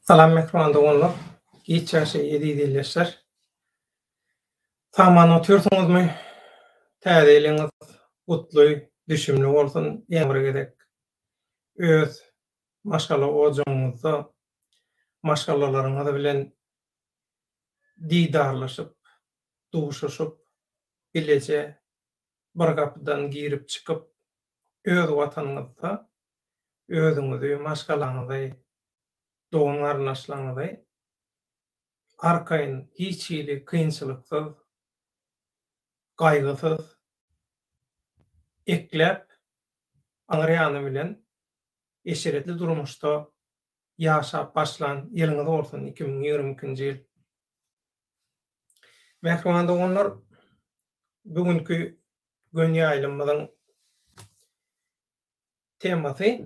Salam mähriban doganlar, giç ýaşy eziz ildeşler. Sag-aman otyrsyňyzmy? Täze ýylyňyz gutly, düşümli bolsun ýene bir gezek. Öz maşgala ojagyňyzda maşgalalaryňyz bilen didarlaşyp, duşuşyp, bileje bir gapydan girip-çykyp, öz Watanyňyzda özüňizi, maşgalaňyzy, dogan-garyndaşlaryňyzy arkaýyn, hiç hili kynçylyksyz, gaýgysyz ekläp, aňry ýany bilen eşretli durmuşda ýaşap başlan ýylyňyz bolsun 2022-nji ýyl. Mähriban doganlar, bu günki göni ýaýlymymyzyň temasy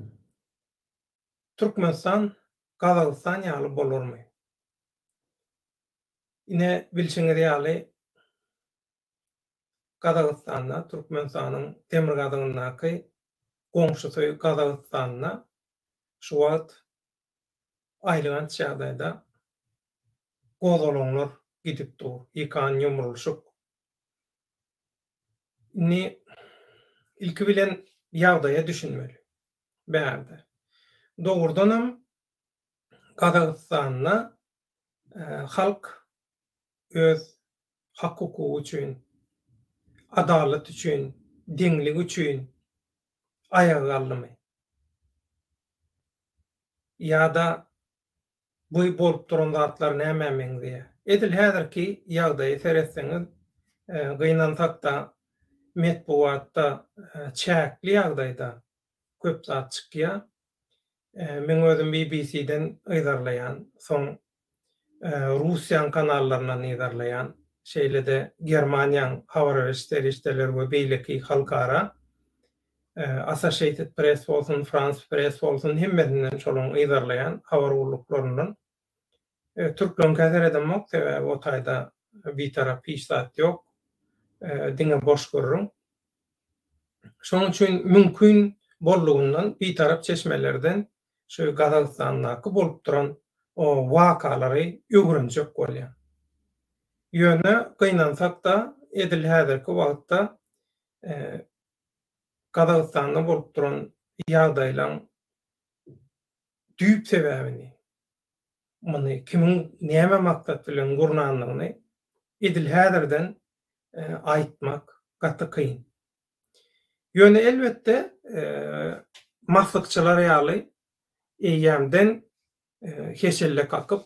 Türkmenistan Gazagystan ýaly bolarmy? Ine, bilşiňiz ýaly, Gazagystanda, Türkmenistanyň demirgazygyndaky goňşusy Gazagystanda şu wagt aýylganç ýagdaýda gozgalaňlar gidip dur, ýykan-ýumrulyşyk. Indi ilki bilen ýagdaýa düşünmeli bärde. Dogrudanam Gazagystanda halk öz hak-hukugy üçin, adalat üçin, deňlik üçin aýaga galdymy? Ýa-da bu bolup duran zatlar nämä meňzeýär? Edil häzirki ýagdaýa seretseňiz, gynansak-da, metbugatda çäkli ýagdaýda köp zat çykýar. Meň özüm BBC-den yzarlaýan, soň Russiýanyň kanallaryndan yzarlaýan, şeýle-de Germaniýanyň habar beriş serişdeleri we beýleki halkara Associated Press bolsun, France Press bolsun, hemmesinden şolaryň yzarlaýan habar gulluklaryndan. Türkleriňkä seredemok, sebäbi o taýda bitarap hiç zat ýok, diňe boş gürrüň. Şonuň üçin mümkin boldugyndan bitarap çeşmelerden şu Gazagystandaky bolup duran wakalary öwrenjek bolýan. Ýöne gynansak-da, edil häzirki wagtda Gazagystanda bolup duran ýagdaýlaryň düýp sebäbini, muny kimiň näme maksat bilen gurnandygyny edil häzirden aýtmak gaty kyn. Ýöne elbetde maslykçylar ýaly eýýämden heşelle kakyp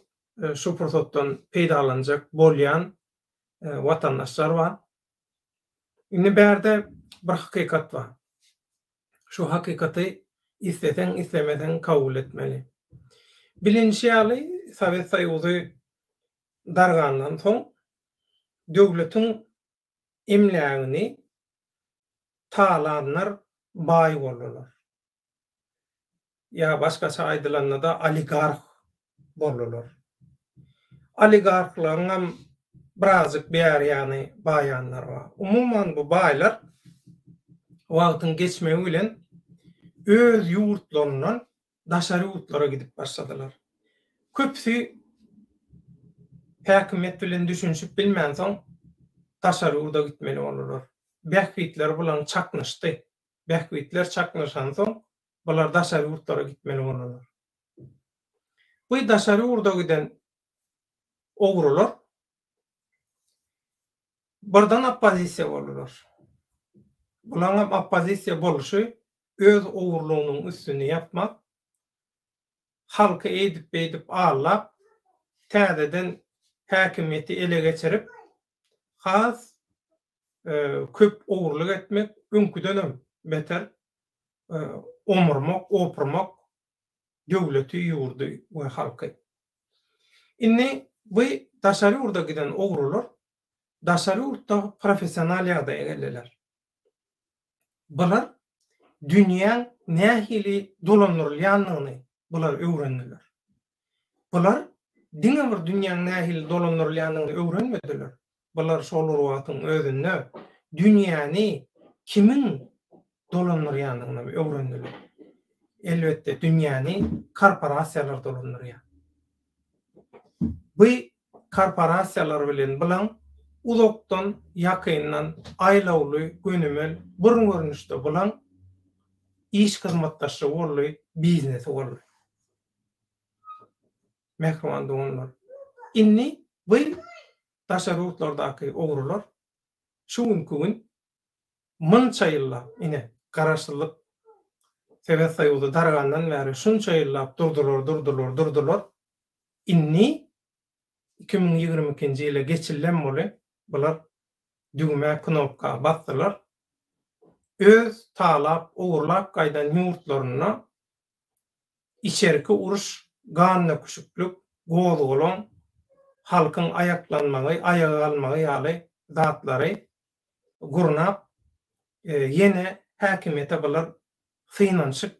şu pursatdan peýdalanjak bolýan watandaşlar bar. Indi bärde bir hakykat bar. Şu hakykaty isleseň, islemeseň kabul etmeli. Bilinişi ýaly, Sowet Soýuzy dargandan soň döwletiň emlägini talanlar baý boldular. Ýa başgaça aýdylanda-da oligarh boldular. Oligarhlaryňam birazjyk bäri ýany baýanlary bar. Umuman bu baýlar wagtyň geçmegi bilen öz ýurtlaryndan daşary ýurtlara gidip başladylar. Köpüsi häkimiýet bilen düşünişip bilmänsoň daşary ýurda gitmeli boldular. Bähbitleri bularyň çaknyşdy. Bähbitler çaknyşansoň bular daşary ýurtlara gitmeli boldular. Bu daşary ýurda giden ogrular birden oppozisiýa boldular. Bularyň hem oppozisiýa boluşy öz ogurlygynyň üstüni ýapmak, halky eýdip-beýdip aldap, täzeden häkimiýeti ele geçirip, has köp ogurlyk etmek, öňküdenem beter omurmak, opurmak döwleti, ýurdy we halky. Indi bu daşary ýurda giden ogrular daşary ýurtda professional ýagdaýa geldiler. Bular dünýäň nähili dolandyrylýandygyny bular öwrendiler. Bular diňe bir dünýäň nähili dolandyrylýandygyny öwrenmediler. Bular şol bir wagtyň özünde dünýäni kimiň dolandyrýandygyny hem öwrendiler. Elbetde, dünýäni korporasiýalar dolandyrýar. Bu korporasiýalar bilen bilaň uzakdan, ýakyndan, aýlawly, gönümel bir görnüşde bilaň iş hyzmatdaşlygy boldy, biznesi boldy. Mähriban doganlar, indi bu daşary ýurtlardaky ogrular şu günki gün munça ýyllap, ine, Garaşsyzlyk Sowet Soýuzy dargandan bäri şunça ýyllap durdular, durdular, durdular. Indi 2022-nji ýyla geçilden boly bular düwmä, knopka basdylar. Öz talap, ogurlap gaýdan ýurtlarynda içerki uruş, gandöküşiklik, gozgalaň, halkyň aýaklanmagy, aýaga galmagy ýaly zatlary gurnap, ýene häkimiýete bular synanyşyk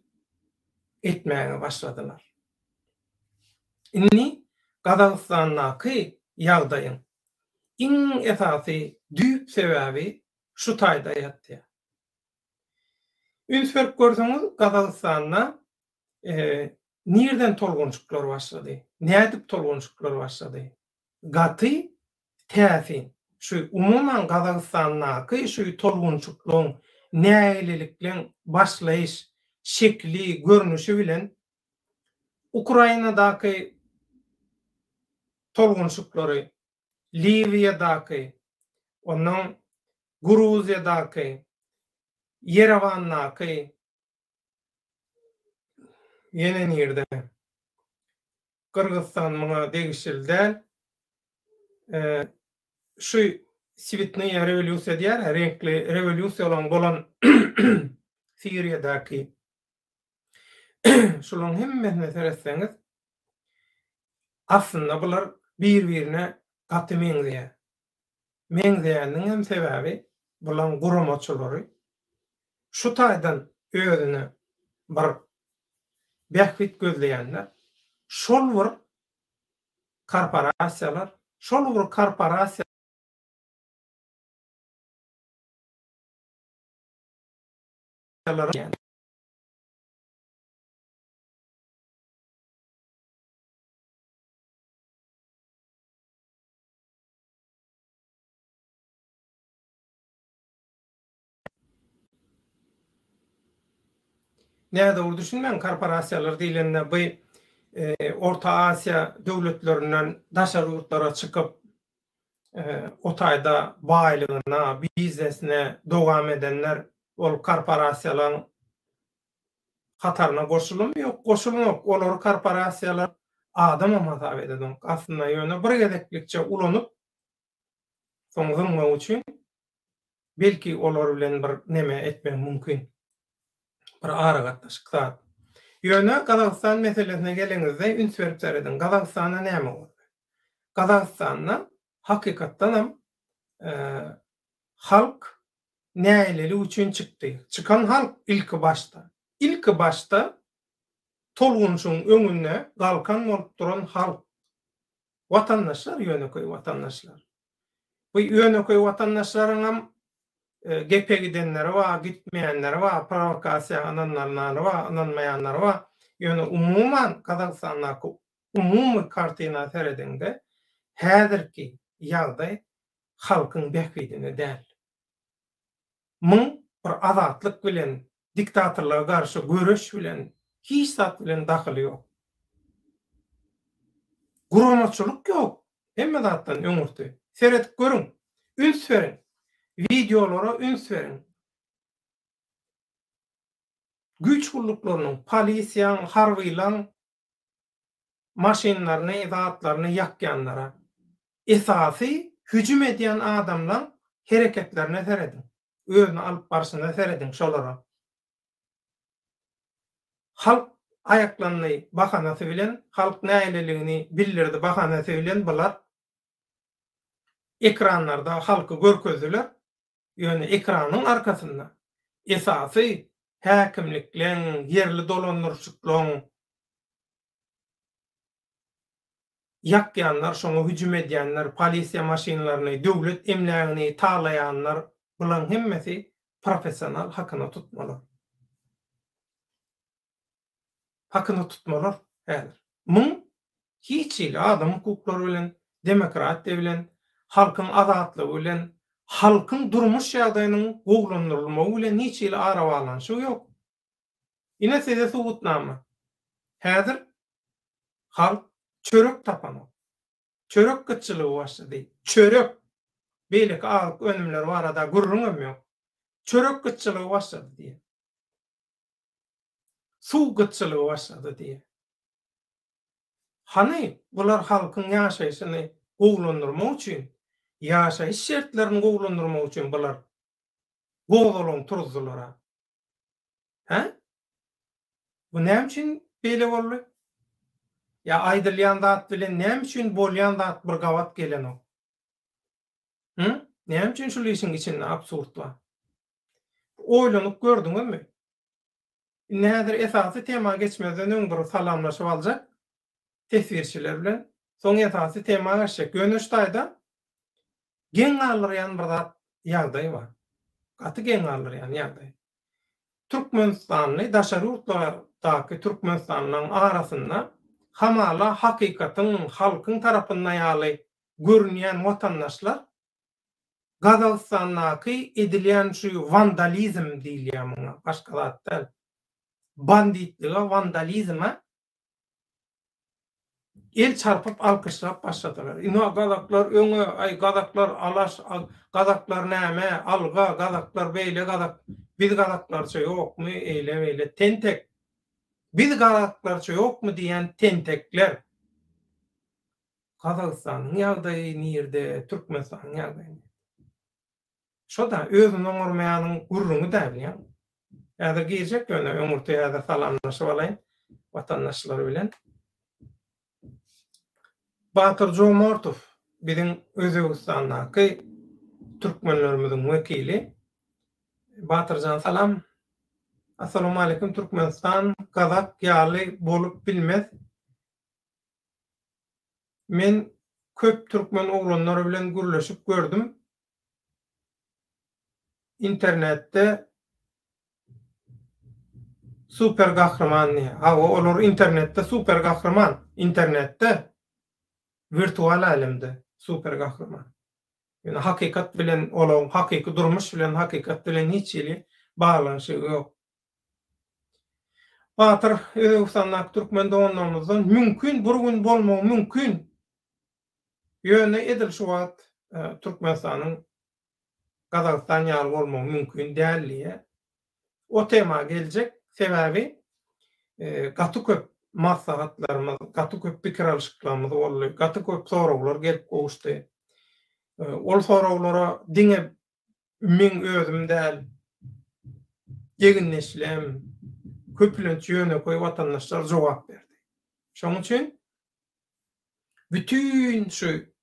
etmäge başladylar. Indi Gazagystandaky ýagdaýyň iň esasy düýp sebäbi şu taýda ýatýar. Üns berip görseňiz, Gazagystanda nirden tolgunşyklar başlady, nädip tolgunşyklar başlady? Gaty täsin. Şu umuman Gazagystandaky şu tolgunşyklygyň, nägilelikleň başlaýyş şekli, görnüşi bilen Ukrainadaky tolgunşyklary, Liwiýadaky, ondan Gruziýadaky, Ýerewandaky, ýene nirde? Gyrgyzystan muňa degişli däl. Şu swetnyýa rewolýusiýa diýýär, reňkli rewolýusiýalaryň bolan Siriýadaky şularyň hemmesine seretseňiz, aslynda bular bir-birine gaty meňzeýär. Meňzeýäniniň hem sebäbi bularyň guramaçylary şu taýdan özüne bir bähbit gözleýänler, şol bir korporasiýalar, şol bir korporasiýalaryň Nädogry düşünmäň, korporasiýalar diýlende bu Orta Aziýa döwletlerinden daşary ýurtlara çykyp, o taýda baýlygyna, biznesine dowam edenler ol korporasiýalaryň hataryna goşulymy? Ýok, goşulanok. Olary korporasiýalar adamam hasap edenok. Aslynda ýöne bir gezeklikçe ulanyp, soň zyňmak üçin belki olar bilen bir neme etmek mümkin. Bir aragatnaşyk zat. Ýöne Gazagystan meselesine geleňizde üns berip serediň. Gazagystanda näme boldy? Gazagystanda hakykatdanam halk nägilelik üçin çykdy. Çykan halk ilki başda. Ilki başda tolgunyşyň öňünde galkan bolup duran halk. Watandaşlar ýönekeý watandaşlar. Bu ýönekeý watandaşlaryňam gepe gidenleri bar, gitmeýänleri bar, prowokasiýa ynananlary bar, ynanmaýanlary bar. Ýöne umuman Gazagystandaky umumy kartina seredeňde häzirki ýagdaý halkyň bähbidine däl. Muň bir azatlyk bilen, diktatorlyga garşy göreş bilen hiç zat bilen dahyly ýok. Guramaçylyk ýok hemme zatdan öňürti. Seredip görüň, üns beriň, wideolara üns beriň. Güýç gulluklarynyň, polisiýaň, harbylaň maşynlaryny, zatlaryny ýakýanlara, esasy hüjüm edýän adamlaň hereketlerine serediň, özüni alyp barşyna serediň şolara. Halk aýaklandy bahanasy bilen, halk nägileligini bildirdi bahanasy bilen bular ekranlarda halky görkezdiler, ýöne ekranyň arkasynda esasy häkimlikleň, ýerli dolandyryşyklaň ýakýanlar, şoňa hüjüm edýänler, polisiýa maşynlaryny, döwlet emlägini talaýanlar, bulaň hemmesi professional hakyna tutmalar. Hakyna tutmalar häzir. Muň. Hiç hili adam hukuklary bilen, demokratiýa bilen, halkyň azatlygy bilen, halkyň durmuş ýagdaýynyň gowulandyrylmagy bilen hiç hili arabaglanyşygy ýok. Ine size subutnama. Häzir halk çörek tapanok. Çörek gytçylygy başlady. Çörek! Beýleki azyk önümleri barada gürrüňem ýok. Çörek gytçylygy başlady diýýär. Suw gytçylygy başlady diýýär. Hany bular halkyň ýaşaýşyny gowulandyrmak üçin, ýaşaýyş şertlerini gowulandyrmak üçin bular gozgalaň turuzdylar-a. Hä? Bu näme üçin beýle boldy? Ýa aýdylýan zat bilen näme üçin bolýan zat bir gabat gelenok? Hı? Näme üçin şul işiň içinde absurd bar? Oýlanyp gördüňizmi? Indi häzir esasy tema geçmezden öň bir salamlaşyp aljak teswirçiler bilen. Soň esasy tema geçjek. Ýöne şu taýda geň galdyrýan bir zat ýagdaý bar. Gaty geň galdyrýan ýagdaý. Türkmenistanly daşary ýurtlardaky türkmenistanlylaryň arasynda hamala hakykatyň, halkyň tarapynda ýaly görünýän watandaşlar Gazagystandaky edilýän şu wandalizm diýilýär muňa, başga zat däl. Banditlige, wandalizme el çarpyp alkyşlap başladylar. Ina gazaklar öňe, aý gazaklar alaş, gazaklar näme, alga, gazaklar beýle gazak, biz gazaklarça ýokmy, eýle beýle tentek. Biz gazaklarça ýokmy diýýän tentekler. Gazagystanyň ýagdaýy nirde, Türkmenistanyň ýagdaýy nirde? Şo-da özüni oňarmaýanyň gürrüňi däl bilýäňmi? Häzir girjek ýöne öňürti häzir salamlaşyp alaýyn watandaşlar bilen. Batyr Jomortow biziň Özbegistandaky türkmenlerimiziň wekili. Batyrjan salam. Assalamualeýkum Türkmenistan gazak ýaly bolup bilmez. Men köp türkmen oglanlary bilen gürleşip gördüm. Internetde super gahryman diýýär. Hawa, olar internetde super gahryman. Internetde, wirtual älemde super gahryman. Ýöne hakykat bilen olaryň hakyky durmuş bilen, hakykat bilen hiç hili baglanyşygy ýok. Batyr, Özbegistandaky türkmen doganlarymyzdan mümkin bir gün bolmagy mümkin. Ýöne edil şu wagt Türkmenistanyň Gazagystan ýaly bolmagy mümkin däl diýýär. O tema geljek, sebäbi gaty köp maslahatlarymyz, gaty köp pikir alyşyklarymyz boldy, gaty köp soraglar gelip gowuşdy. Ol soraglara diňe meň özüm däl, egindeşlem, köplenç ýönekeý watandaşlar jogap berdi. Şonuň üçin bütin şu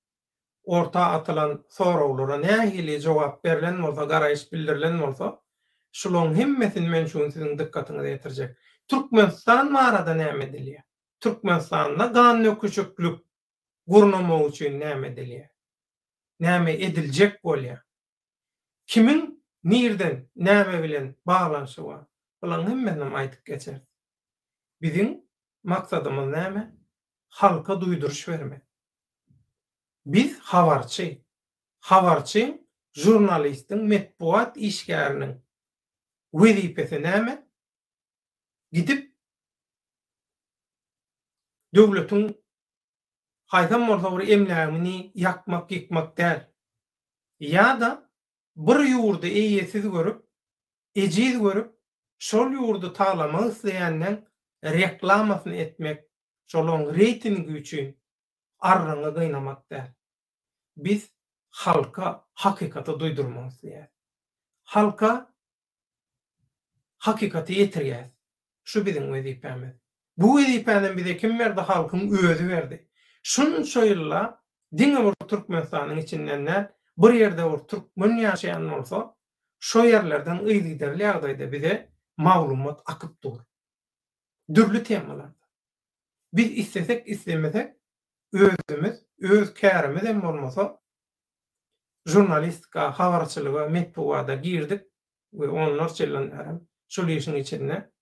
orta atylan soraglara nähili jogap berlen bolsa, garaýyş bildirilen bolsa, şularyň hemmesini men şu gün siziň dykgatyňyza ýetirjek. Türkmenistan barada näme edilýär? Türkmenistanda gan döküşiklik gurnamak üçin näme edilýär? Näme ediljek bolýar? Kimiň nirden, näme bilen baglanyşygy bar? Bularyň hemmesinem aýdyp geçeris. Biziň maksadymyz näme? Halka duýduryş bermek. Biz habarçy. Habarçyň, žurnalistiň, metbugat işgäriniň wezipesi näme? Gidip, döwletiň haýsam bolsa bir emlägini ýakmak, ýykmak däl. Ýa-da bir ýurdy eýesiz görüp, ejiz görüp, şol ýurdy talamak isleýänleň reklamasyny etmek, şolaň reýtingi üçin arryňy gynamak däl. Biz halka hakykaty duýdurmak isleýäris. Halka hakykaty ýetirýäris. Şu biziň wezipämiz. Bu wezipänem bize kim berdi? Halkyň özi berdi. Şunça ýyllap diňe bir Türkmenistanyň içinden däl, bir ýerde bir türkmen ýaşaýan bolsa, şo ýerlerden yzygiderli ýagdaýda bize maglumat akyp dur. Dürli temalarda. Biz islesek, islemesek özümiz, öz kärimiz hem bolmasa žurnalistika, habarçylyga, metbugada girdik we onlarça ýyldan bärem şol işiň içinde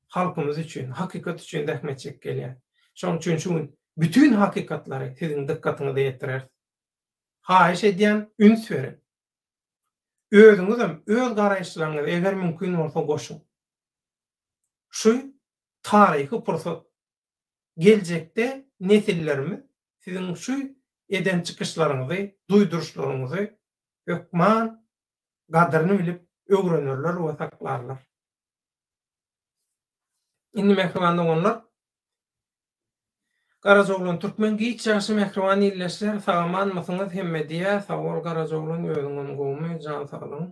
halkymyz üçin, hakykat üçin zähmet çekip gelýäris. Şonuň üçin şu gün. Bütin hakykatlary siziň dykgatyňyza ýetireris. Haýyş edýän, üns beriň. Özüňizem öz garaýyşlaryňyzy eger mümkin bolsa goşuň. Şu taryhy pursat. Geljekde nesillerimiz siziň şu eden çykyşlaryňyzy, duýduryşlaryňyzy hökman gadyryny bilip öwrenerler we saklarlar. Indi mähriban doganlar, Garajaoglan Türkmen giç ýagşy mähriban ildeşler sagamanmysyňyz hemme diýä sag bol Garajaoglan özüňem gowmy jan saglygyň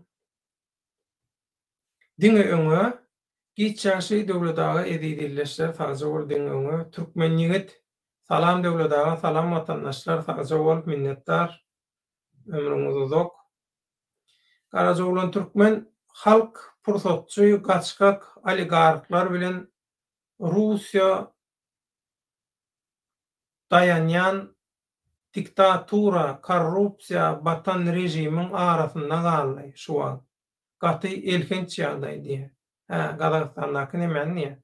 diňe öňe giç ýagşy Döwlet aga eziz ildeşler sagja bol diňe öňe Türkmen ýigit salam Döwlet aga salam watandaşlar sagja bol minnetdar ömrüňiz uzak Garajaoglan Türkmen halk pursatçy gaçgak oligarhlar bilen Russiýa daýanýan diktatura, korrupsiýa batan režimiň arasynda galdy şu wagt. Gaty elhenç ýagdaý diýýär. Hä, Gazagystandaky nemäni diýýär?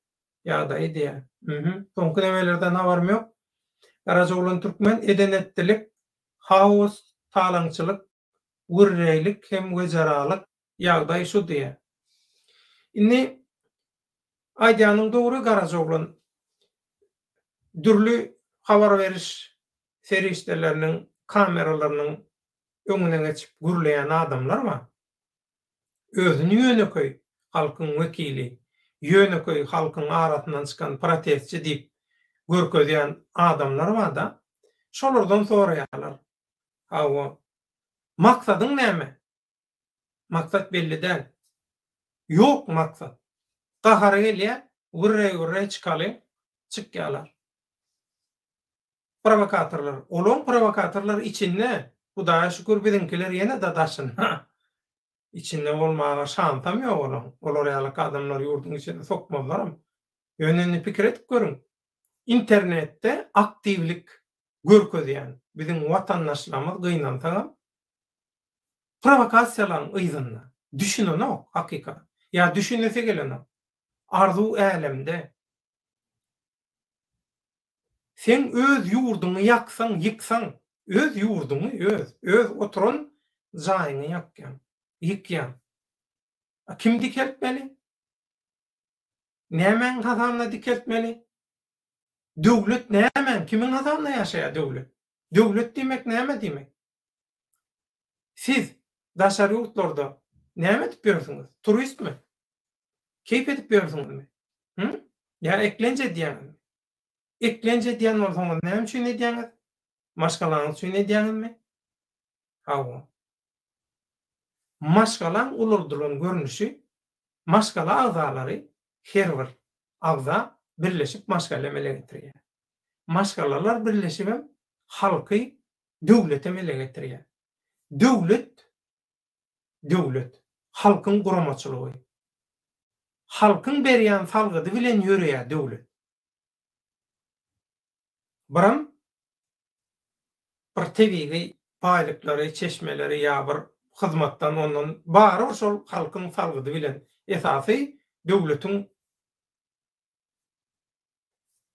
Ýagdaýy diýýär. Mhm. Soňky nemelerden habarym ýok. Garajaoglan Türkmen eden-etdilik, haos, talaňçylyk, gürreýlik hem wejeralyk ýagdaý şu diýýär. Indi aýdýanyň dogry Garajaoglan. Dürli habar beriş serişdeleriniň kameralarynyň öňüne geçip gürleýän adamlar bar. Özüni ýönekeý halkyň wekili, ýönekeý halkyň arasyndan çykan protestçi diýip görkezýän adamlar bar-da, şolardan soraýarlar. Hawa, maksadyň näme? Maksat belli däl. Ýok maksat. Gahary gelýär, gürreý-gürreý çykalyň, çykýarlar. Prowokatorlar. Olaň prowokatorlar içinde, Hudaýa şükür biziňkiler ýene-de daşynda. Içinde bolmaga şansam ýok olaň. Olar ýalyk adamlary ýurduň içine sokmazlaram. Ýöne indi pikir edip görüň. Internetde aktiwlik görkezýän biziň watandaşlarymyz gynansagam prowokasiýalaryň yzynda. Düşünenok hakykat. Ýa düşünesi gelenok. Arzuw älemde. Seň öz ýurduňy ýaksaň, ýyksaň, öz ýurduňy, öz, öz oturan jaýyňy ýakýaň, ýykýaň. A kim dikeltmeli? Nämäň hasabyna dikeltmeli? Döwlet nämäň, kimiň hasabyna ýaşaýar döwlet? Döwlet diýmek näme diýmek? Siz daşary ýurtlarda näme edip ýörsüňiz? Turistmi? Keýp edip ýörsüňizmi? Hü? Ýa eklenç edýäňizmi? Eklenç edýän bolsaňyz näme üçin edýäňiz? Maşgalaňyz üçin edýäňizmi? Hawa. Maşgalaň ulaldylan görnüşi, maşgala agzalary her bir agza birleşip maşgala emele getirýär. Maşgalalar birleşibem halky döwlet emele getirýär. Döwlet, döwlet, halkyň guramaçylygy. Halkyň berýän salgydy bilen ýöreýär döwlet. Biram bir tebigy baýlyklary, çeşmeleri ýa bir hyzmatdan ondan barybir şol halkyň salgydy bilen esasy döwletiň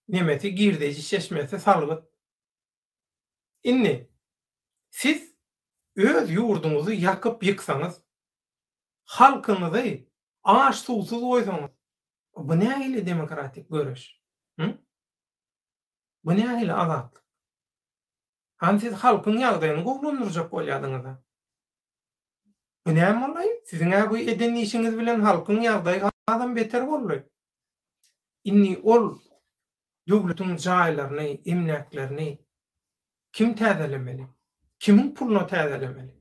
nemesi girdeji çeşmesi salgyt. Indi siz öz ýurduňyzy ýakyp ýyksaňyz, halkyňyzy aç-suwsuz goýsaňyz, bu nähili demokratik göreş? Hı? Bu nähili azatlyk? Hany siz halkyň ýagdaýyny gowulandyrjak bolýadyňyz-a? Bu näme boldy? Siziň-ä bu eden işiňiz bilen halkyň ýagdaýy hasam beter boldy. Indi ol döwletiň jaýlaryny, emläklerini kim täzelemeli? Kimiň puluna täzelemeli?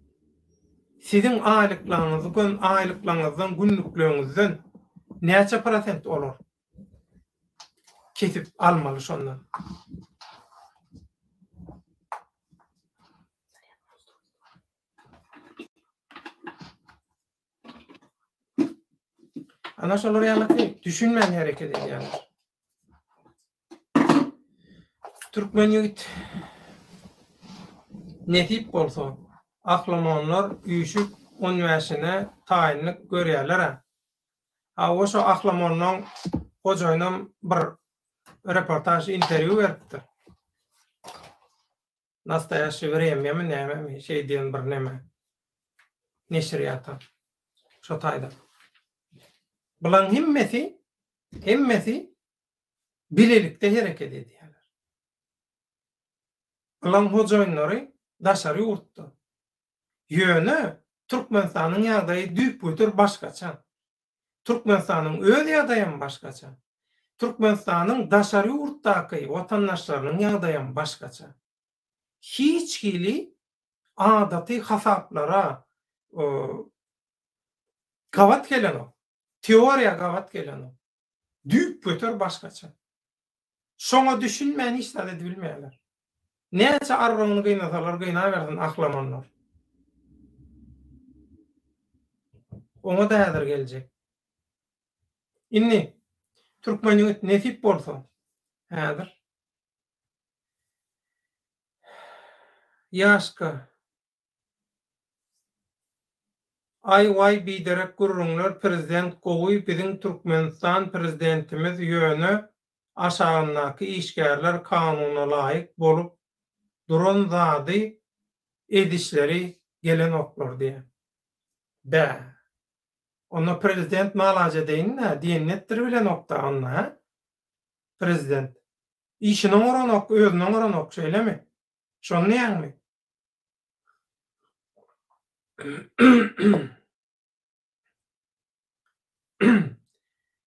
Siziň aýlyklaryňyzdan, aýlyklaryňyzdan, günlükleriňizden näçe prosent olar kesip almaly şondan? Ana şolar ýaly düşünmän hereket edýärler. Türkmen ýigit nesip bolsa ahlamonlar üýşüp on bäşine taýynlyk görýärler-ä. Hawa şo ahlamonlaň hojaýynam bir reportaž interwýu beripdir. Nastoýaşşi wremýamy nämemi şeý diýen bir neme neşirýata. Şo taýda. Bulaň hemmesi hemmesi bilelikde hereket edýärler. Bulaň hojaýynlary daşary ýurtda. Ýöne Türkmenistanyň ýagdaýy düýpgöter başgaça. Türkmenistanyň öz ýagdaýam başgaça. Türkmenistanyň daşary ýurtdaky watandaşlarynyň ýagdaýam başgaça. Hiç hili adaty hasaplara gabat gelenok. Teoriýa gabat gelenok. Düýpgöter başgaça. Şoňa düşünmän hiç zat edibilmeýärler. Näçe arrygyny gynasalar gynabersin ahlamanlar. Oňa-da häzir geljek. Indi türkmen ýigit nesip bolsa häzir Ýaşka Aý waý biderek gürrüňler prezident gowy biziň Türkmenistan prezidentimiz ýöne aşagyndaky işgärler kanuna laýyk bolup duran zady edişleri gelenoklar diýä. Bä. Onda prezident nalajedeýin-dä diýenini etdiribilenokda onda hä? Prezident. Işini oňaranok özüni oňaranok şeýlemi? Şony diýýäňmi?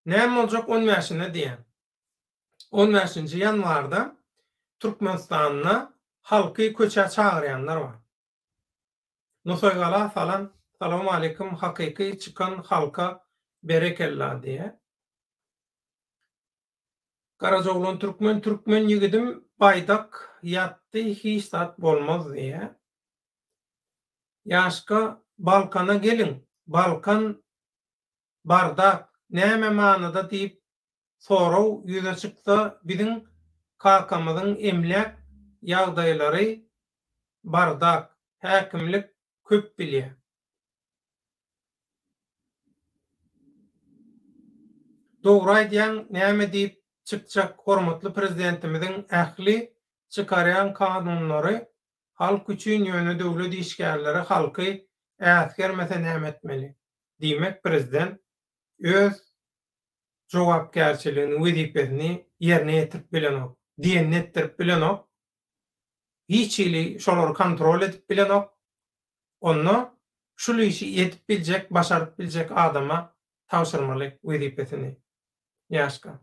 Näme boljak on bäşinde diýýän. On bäşinji ýanwarda Türkmenistanda halky köçä çagyrýanlar bar. Nusaýgala salam. Salowmaleýkim hakyky çykan halka berekella diýýär. Garajaoglan türkmen türkmen ýigidim baýdak ýatdy hiç zat bolmaz diýýä. Ýaşka Balkana geliň Balkan bardak näme manyda diýip sorag ýüze çyksa biziň kakamyzyň emläk ýagdaýlary bardak häkimlik köp bilýä. Dogry aýdýaň näme diýip çykjak hormatly prezidentimiziň ähli çykarýan kanunlary halk üçin ýöne döwlet işgärleri halky äsgermese näme etmeli diýmek prezident öz jogapkärçiligini wezipesini ýerine ýetirip bilenok diýenini etdirip bilenok hiç hili şolary kontrol edip bilenok onda şul işi edip biljek, başaryp biljek adama tabşyrmaly wezipesini. Ýaşka.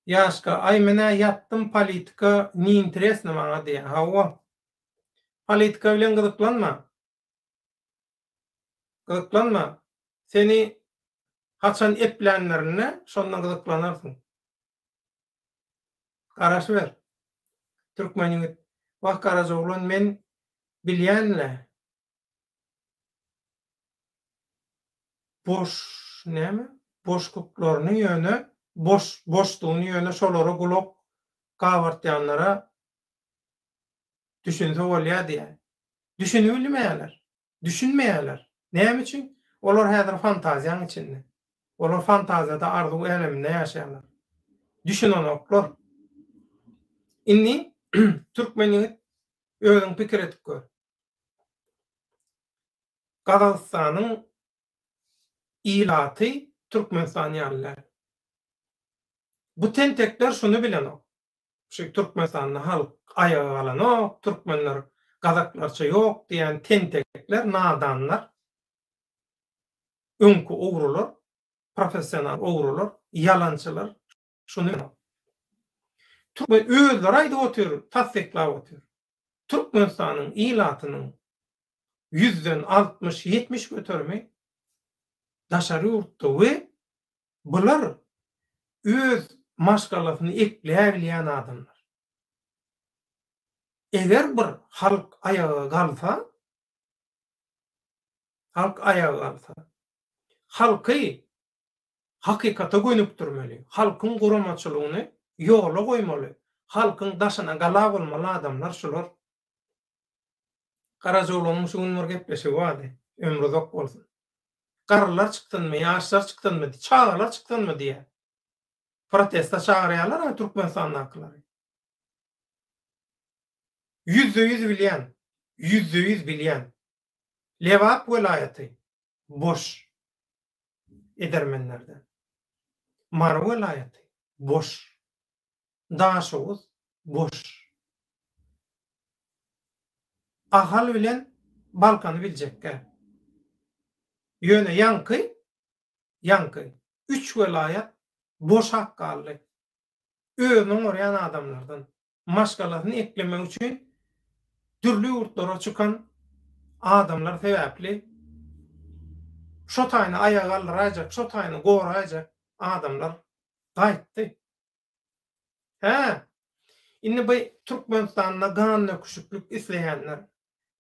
Ýaşka, aý menä ýatdym politika ne interesno maňa diýýä. Hawa. Politika bilen gyzyklanma. Gyzyklanma. Seni haçan eplänlerinde şonda gyzyklanarsyň. Garaşyber. Türkmen ýigit, Wah Garajaoglan men bilýän-le. Boş näme? Boşluklaryny ýöne boş boşdugyny ýöne şolara gulak gabartýanlara düşünse bolýa diýýär. Düşünibilmeýärler. Düşünmeýärler. Näme üçin? Olar häzir fantaziýaň içinde. Olar fantaziýada arzuw äleminde ýaşaýarlar. Düşünenoklar. Indi türkmen ýigit özüň pikir edip gör. Gazagystanyň ilaty Türkmenistan ýaly däl. Bu tentekler şuny bilenok. Şu Türkmenistanda halk aýaga galanok, türkmenler gazaklarça ýok diýen tentekler, nadanlar, öňki ogrular, professional ogrular, ýalançylar şuny Türkmen özleri aýdyp otyr, tassyklap otyr. Türkmenistanyň ilatynyň ýüzden 60, 70 göterimi daşary ýurtda we Bular öz maşgalasyny ekläbilýän adamlar. Eger bir halk aýaga galsa, halk aýaga galsa, halky hakykata gönükdirmeli, halkyň guramaçylygyny ýola goýmaly, halkyň daşyna gala bolmaly adamlar şular. Garajaoglanyň şu gün bir gepleşigi bardy. Ömri uzak bolsun. Garrylar çyksynmy, ýaşlar çyksynmy, çagalar çyksynmy diýýär. Proteste çagyrýarlar-a Türkmenistandakylary. 100% bilýän, 100% bilýän. Lebap welaýaty boş edermenlerden. Mary welaýaty boş. Daşoguz boş. Ahal bilen Balkany biljekgä. Ýöne ýaňky, ýaňky üç welaýat boşap galdy. Özüni oňarýan adamlardan, maşgalasyny eklemek üçin dürli ýurtlara çykan adamlar sebäpli şo taýyny aýaga galdyraýjak, şo taýyny goraýjak adamlar gaýtdy. Hä, indi bu Türkmenistanda gandöküşiklik isleýänler,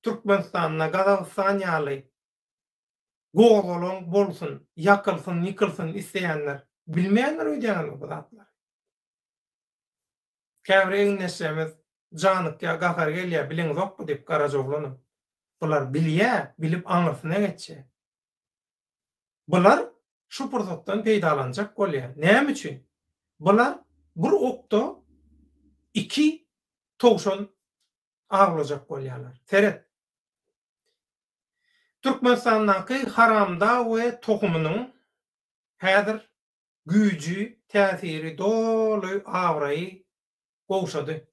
Türkmenistanda Gazagystan ýaly gozgalaň bolsun, ýakylsyn, ýykylsyn isleýänler bilmeýändir öýdýäňizmi bu zatlary? Käbir egindeşlerimiz janykýar, gahary gelýär, bileňzokmy diýip Garajaoglanam. Bular bilýär, bilip aňyrsyna geçýär. Bular şu pursatdan peýdalanjak bolýar. Näme üçin? Bular bir okda iki towşan awlajak bolýarlar. Seret. Türkmenistandaky haramdag we tohumynyň häzir güýji, täsiri doly abraýy gowşady.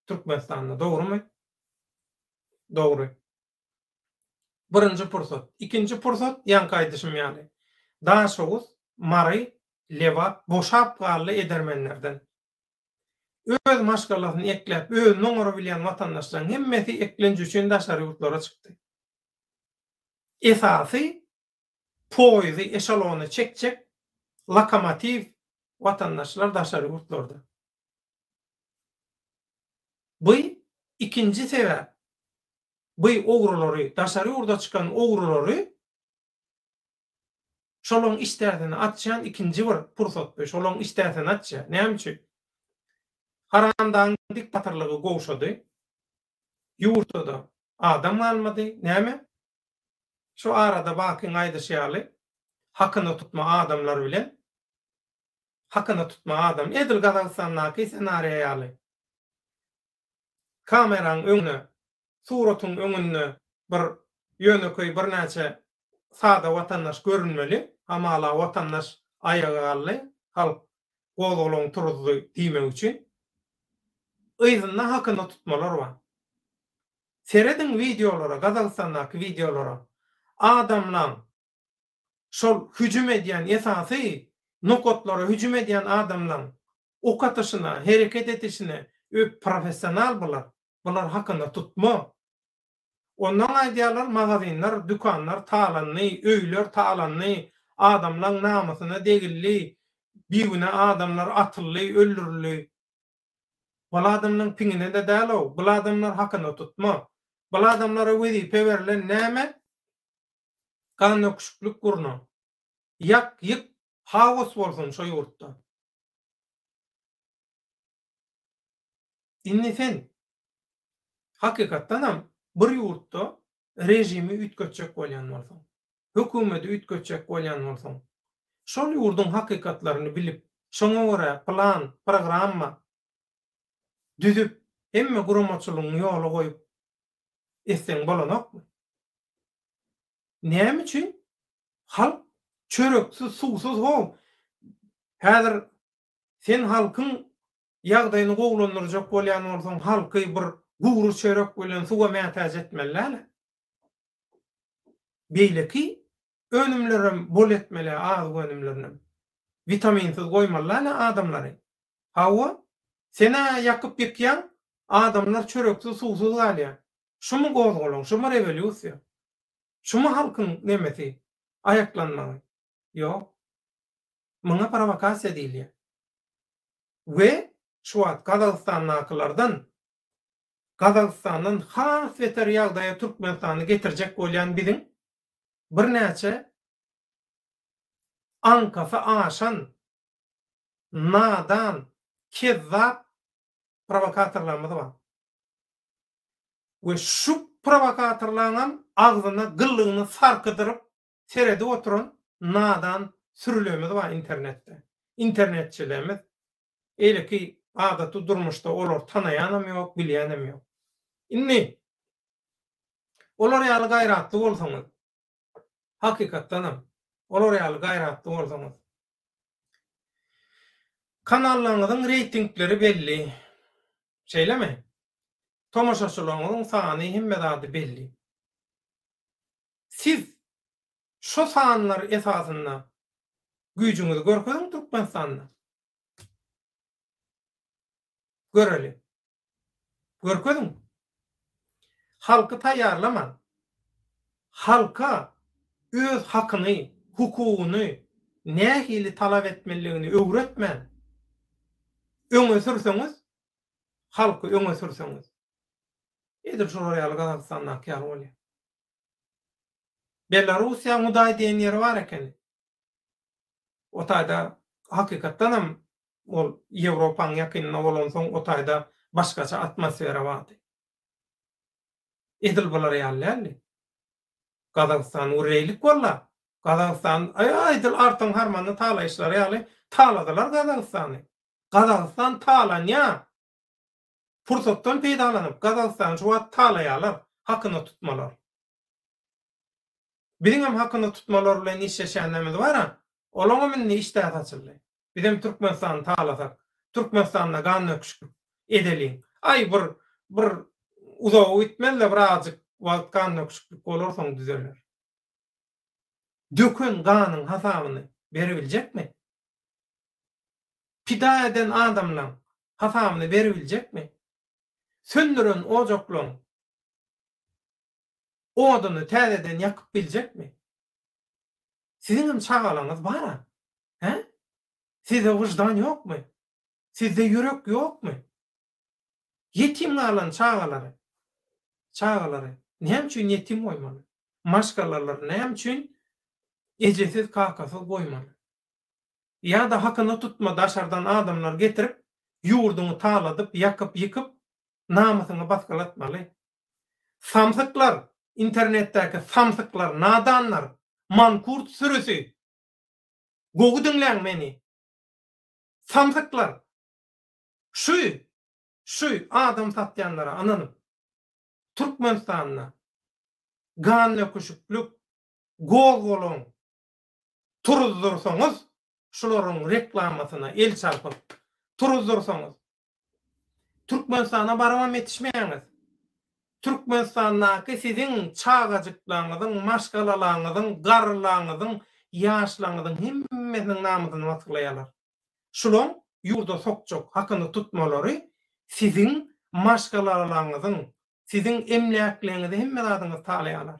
Türkmenistanda dogrumy? Dogry. Birinji pursat. Ikinji pursat, ýaňky aýdyşym ýaly, Daşoguz, Mary, Lebap boşap galdy edermenlerden. Öz maşgalasyny ekläp, özüni oňarabilýän watandaşlaryň hemmesi eklenç üçin daşary ýurtlara çykdy. Esasy poýzy, eşelony çekjek lokomotiw watandaşlar daşary ýurtlarda. Bu ikinji sebäp. Bu ogrulary, daşary ýurda çykan ogrulary şolaň işdäsini açýan ikinji bir pursat bu. Şolaň işdäsini açýar. Näme üçin? Haramdagyň diktatorlygy gowşady. Ýurtda-da adam galmady. Näme? Şu arada Bakyň aýdyşy ýaly, hakyna tutma adamlar bilen hakyna tutma adam, edil Gazagystandaky ssenariýa ýaly. Kameraň öňüne, suratyň öňünde bir ýönekeý birnäçe sada watandaş görünmeli, hamala watandaş aýaga galdy, halk gozgalaň turuzdy diýmek üçin. Yzynda hakyna tutmalar bar. Serediň wideolara, Gazagystandaky wideolara. Adamlaň şol hüjüm edýän esasy nokatlara hüjüm edýän adamlaň ok atyşyna, hereket etişine öp professional bular. Bular hakyna tutma. Ondan aýdýarlar magazinler, dükanlar talandy, öýler talandy, adamlaň namysyna degildi, bigünä adamlar atyldy, öldürildi. Bul adamlaň piňine-de däl-ow, bul adamlar hakyna tutma. Bul adamlara wezipe berlen näme? Gandöküşiklik gurna. Ýak, ýyk, haos bolsun şo ýurtda. Indi sen hakykatdanam bir ýurtda režimi üýtgetjek bolýan bolsaň, hökümeti üýtgetjek bolýan bolsaň, şol ýurduň hakykatlaryny bilip, şoňa görä plan, programma düzüp, hemme guramaçylygyňy ýola goýup etseň bolanokmy? Näme üçin halk çöreksiz, suwsuz how? Häzir sen halkyň ýagdaýyny gowulandyrjak bolýan bolsaň, halky bir gury çörek bilen suwa mätäç etmeli däl-ä. Beýleki önümlerem bol etmeli, azyk önümlerinem. Witaminsiz goýmaly däl-ä adamlary. Hawa, sen-ä ýakyp-ýykýaň, adamlar çöreksiz, suwsuz galýar. Şumy gozgalaň, şumy rewolýusiýa? Şumy halkyň nemesi, aýaklanmagy? Ýok. Muňa prowokasiýa diýilýär. We şu wagt Gazagystandakylardan, Gazagystandan has beter ýagdaýa Türkmenistany getirjek bolýan biziň birnäçe aňkasy aşan, nadan, kezzap prowokatorlarymyz bar. We şu prowokatorlaňam agzyna gyllygyny sarkydyryp seredip oturan nadan sürülerimiz bar internetde. internetçilerimiz. Eýleki adaty durmuşda olary tanaýanam ýok, bilýänem ýok. Indi olar ýaly gaýratly bolsaňyz, hakykatdanam olar ýaly gaýratly bolsaňyz, kanallaryňyzyň reýtingleri belli. Şeýlemi? Tomaşaçylaryňyzyň sany hemme zady belli. Siz şo sanlar esasynda güýjüňizi görkeziň Türkmenistanda. Göreli. Görkeziň. Halky taýýarlaman, halka öz hakyny, hukugyny nähili talap etmelidigini öwretmän, öňe sürseňiz, halky öňe sürseňiz, edil şolar ýaly Gazagystandaky ýaly bolýar. Belarussiýaň Hudaý diýen ýeri bar ekeni. O taýda hakykatdanam ol Ýewropaň ýakynynda bolansoň o taýda başgaça atmosfera bardy. Edil bular ýaly däldi. Gazagystan ureýlik walla. Gazagystan edil artyň harmanyny talaýyşlary ýaly taladylar Gazagystany. Gazagystan talanýar. Pursatdan peýdalanyp Gazagystany şu wagt talaýarlar, hakyna tutmalar. Biziňem hakyna tutmalar bilen işleşýänlerimiz bar-a, olaňam indi işdäsi açyldy. Bizem Türkmenistany talasak, Türkmenistanda gan döküşiklik edeliň. Aý bir bir uzaga gitmez-de bir azjyk wagt gan döküşiklik bolar soň düzeler. Döken ganyň hasabyny berebiljekmi? Pida eden adamlaň hasabyny beribiljekmi? Söndüren ojaklaň oduny täzeden ýakyp biljekmi? Siziňem çagalaňyz bar-a, hä? Sizde wyždan ýokmy? Sizde ýürek ýokmy? Ýetim galan çagalary, çagalary näme üçin ýetim goýmaly? Maşgalalary näme üçin ejesiz, kakasyz goýmaly? Ýa-da hakyna tutma daşardan adamlar getirip ýurduňy taladyp ýakyp ýykyp namysyňy basgylatmaly. Samsyklar internetdäki samsyklar nadanlar mankurt sürüsi gowy diňläň meni samsyklar şu şu adam satýanlara ynanyp Türkmenistanda gandöküşiklik gozgalaň turuzdursaňyz şularyň reklamasyna el çarpyp turuzdursaňyz Türkmenistana barybam ýetişmeýäňiz. Türkmenistandaky siziň çagajyklaňyzyň, maşgalalaňyzyň, garrylaňyzyň, ýaşlaňyzyň hemmesiniň namysyny basgylaýarlar. Şulaň ýurda sokjak hakyny tutmalary siziň maşgalalaňyzyň, siziň emläkleňizi hemme zadyňyzy talaýarlar.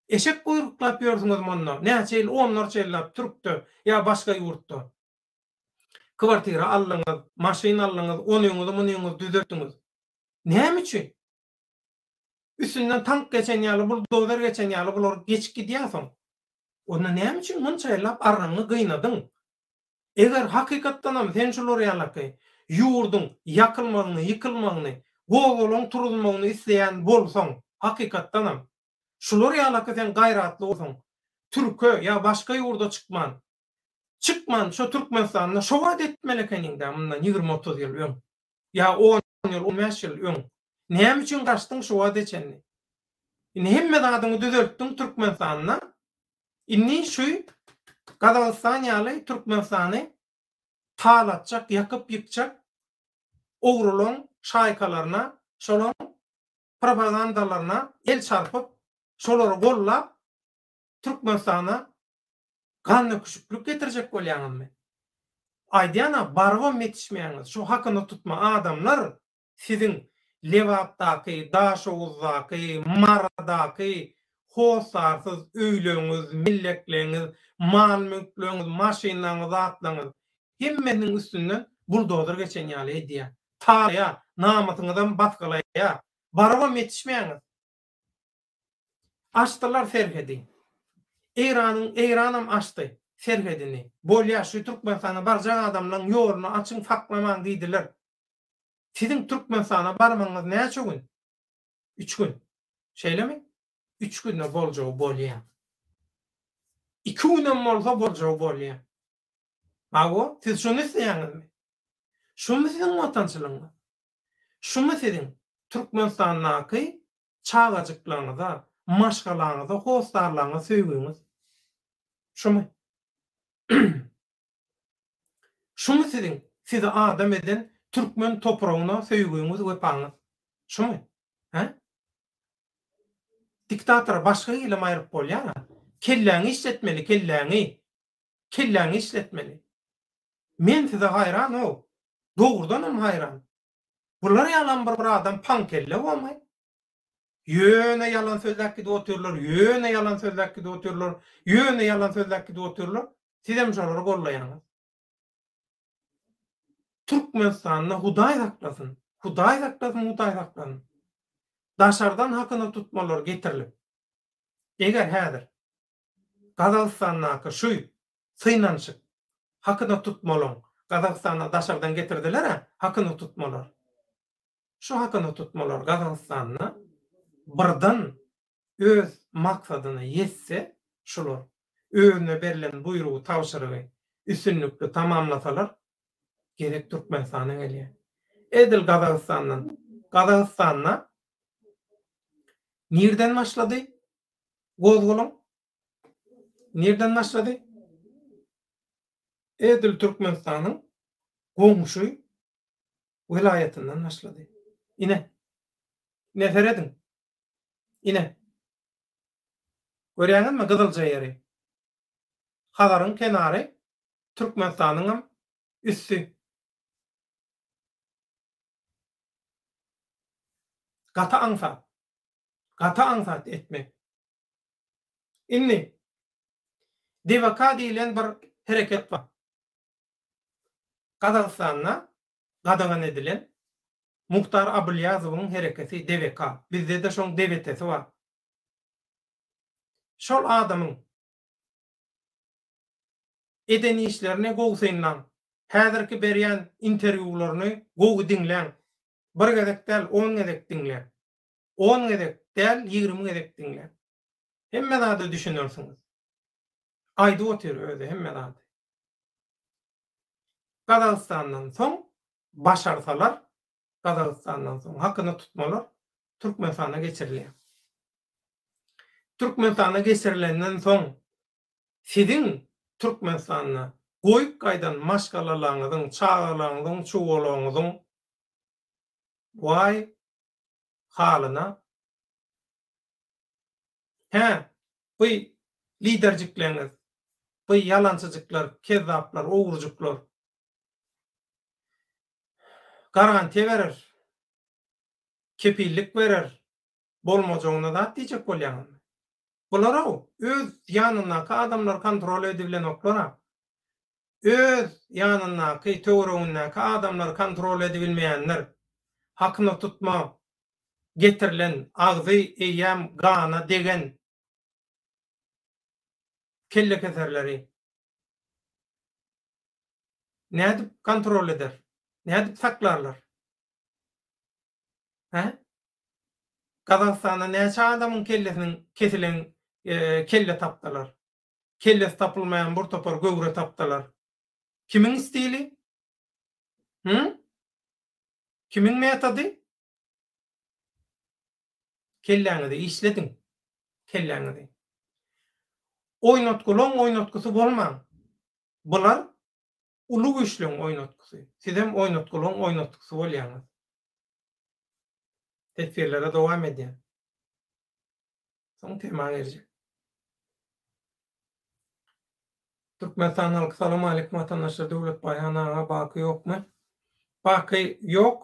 Eşek guýruklap ýörsüňiz munda, näçe ýyl, onlarça ýyllap türkde ýa başga ýurtda. Kwartira aldyňyz, maşyn aldyňyz, onyňyzy, munyňyzy düzetdiňiz. Näme üçin? Üstünden tank geçen ýaly, buldozer geçen ýaly bular geçip gidýär soň. Onda näme üçin munça ýyllap arryňy gynadyň? Eger hakykatdanam sen şular ýalaky ýurduň ýakylmagyny, ýykylmagyny, gozgalaň turuzmagyny isleýän bolsaň, hakykatdanam, şular ýalaky sen gaýratly bolsaň, türke ýa başga ýurda çykman, çykman şo Türkmenistanda şo wagt etmeli ekeniňdä mundan ýigrimi-otuz ýyl öň, ýa on ýyl, on bäş ýyl öň. Näme üçin gaçdyň şu wagta çenli? Indi hemme zadyňy düzeltdiň Türkmenistanda, Indi şu Gazagystan ýaly Türkmenistany talatjak, ýakyp ýykjak ogrulaň şaýkalaryna, şolaň propagandalaryna el çarpyp, şolary gollap Türkmenistana gandöküşiklik getirjek bolýaňyzmy? Aýdýan-a barybam ýetişmeýäňiz. Şu hakyna tutma adamlar Siziň Lebapdaky, Daşoguzdaky, Marydaky hossarsyz öýleriňiz, mellekleňiz, mal-mülkleriňiz, maşynlaryňyz, zatlaryňyz hemmesiniň üstünden buldozer geçen ýaly edýär. Talaýar, namysyňyzam basgylaýar. Barybam ýetişmeýäňiz. Açdylar serhedi. Eýranyň Eýranam açdy serhedini. Bolýar, şu Türkmenistana barjak adamlaň ýoluny açyň, saklamaň diýdiler. Siziň Türkmenistana barmagyňyz näçe gün? Üç gün. Şeýlemi? Üç günde boljagy bolýa. Iki günem bolsa boljagy bolýa. Hawa, siz şuny isleýäňizmi? Şumy siziň watançylygyňyz? Şumy siziň Türkmenistandaky çagajyklaryňyza, maşgalaňyza, hossarlaryňyza söýgüňiz? Şumy? Şumy siziň sizi adam eden türkmen topragyna söýgüňiz, wepaňyz? Şumy? Hä? Diktatora başga hilem aýryp bolýar-a. Kelläňi işletmeli, kelläňi. Kelläňi işletmeli. Men size haýran-ow. Dogrudanam haýran. Bular ýalam bir adam paňkelle bormy? Ýöne ýalan sözläp gidip otyrlar, ýöne ýalan sözläp gidip otyrlar, ýöne ýalan sözläp gidip otyrlar. Sizem şolary gollaýaňyz. Türkmenistanda Hudaý saklasyn, Hudaý saklasyn, Hudaý saklasyn. Daşardan hakyna tutmalar getirilip, eger häzir Gazagystandaky şu synanyşyk hakyna tutmalaň, Gazagystanda daşardan getirdiler-ä hakyna tutmalar. Şu hakyna tutmalar Gazagystanda birden öz maksadyna ýetse şular özüne berlen buýrugy tabşyrygy üstünlikli tamamlasalar gezek Türkmenistana gelýär. Edil Gazagystandan. Gazagystanda nirden başlady gozgalaň? Nirden başlady? Edil Türkmenistanyň goňşy welaýatyndan başlady. Ine. Ine serediň. Ine. Görýäňizmi gyzylja ýeri? Hazaryň kenary Türkmenistanyňam üsti. Gaty aňsat. Gaty aňsat etmek. Indi DWK diýlen bir hereket bar. Gazagystanda gadagan edilen Muhtar Abylýazowyň hereketi DWK. Bizde-de şoň DWT-si bar. Şol adamyň eden işlerini gowy synlaň. Häzirki berýän interwýularyny gowy diňläň. Bir gezek däl, on gezek diňläň. On gezek däl, 20 gezek diňläň. Hemme zada düşünersiňiz. Aýdyp otyr özi hemme zady. Gazagystandan soň başarsalar, Gazagystandan soň hakyna tutmalar Türkmenistana geçirilýär. Türkmenistana geçirilenden soň siziň Türkmenistanda goýup gaýdan maşgalalaryňyzyň, çagalaryňyzyň, çuwalaryňyzyň waý halyna Hä, bu liderjikleňiz, bu ýalançyjyklar, kezzaplar, ogrujyklar garantiýa berer, kepillik berer, bolmajagyna zat diýjek bolýaňyzmy? Bular-ow, öz ýanyndaky adamlary kontrol edibilenoklar-a. Öz ýanyndaky, töweregindäki adamlary kontrol edibilmeýänler, hakyna tutma getirilen, agzy eýýäm gana degen kellekeserleri nädip kontrol eder? Nädip saklarlar? Hä? Gazagystanda näçe adamyň kellesiniň kesilen kelle tapdylar? Kellesi tapylmaýan bir topar göwre tapdylar. Kimiň stili? Hü? Kimiň metody? Kelläňizi işlediň. Kelläňizi. Oýnatgylaň oýnatgysy bolmaň. Bular uly güýçleň oýnatgysy. Sizem oýnatgylaň oýnatgysy bolýaňyz. Teswirlere dowam edýän. Soň tema girjek. Türkmenistan halky salam aleýkum watandaşlar Döwlet Baýhan aga Baky ýokmy? Baky ýok.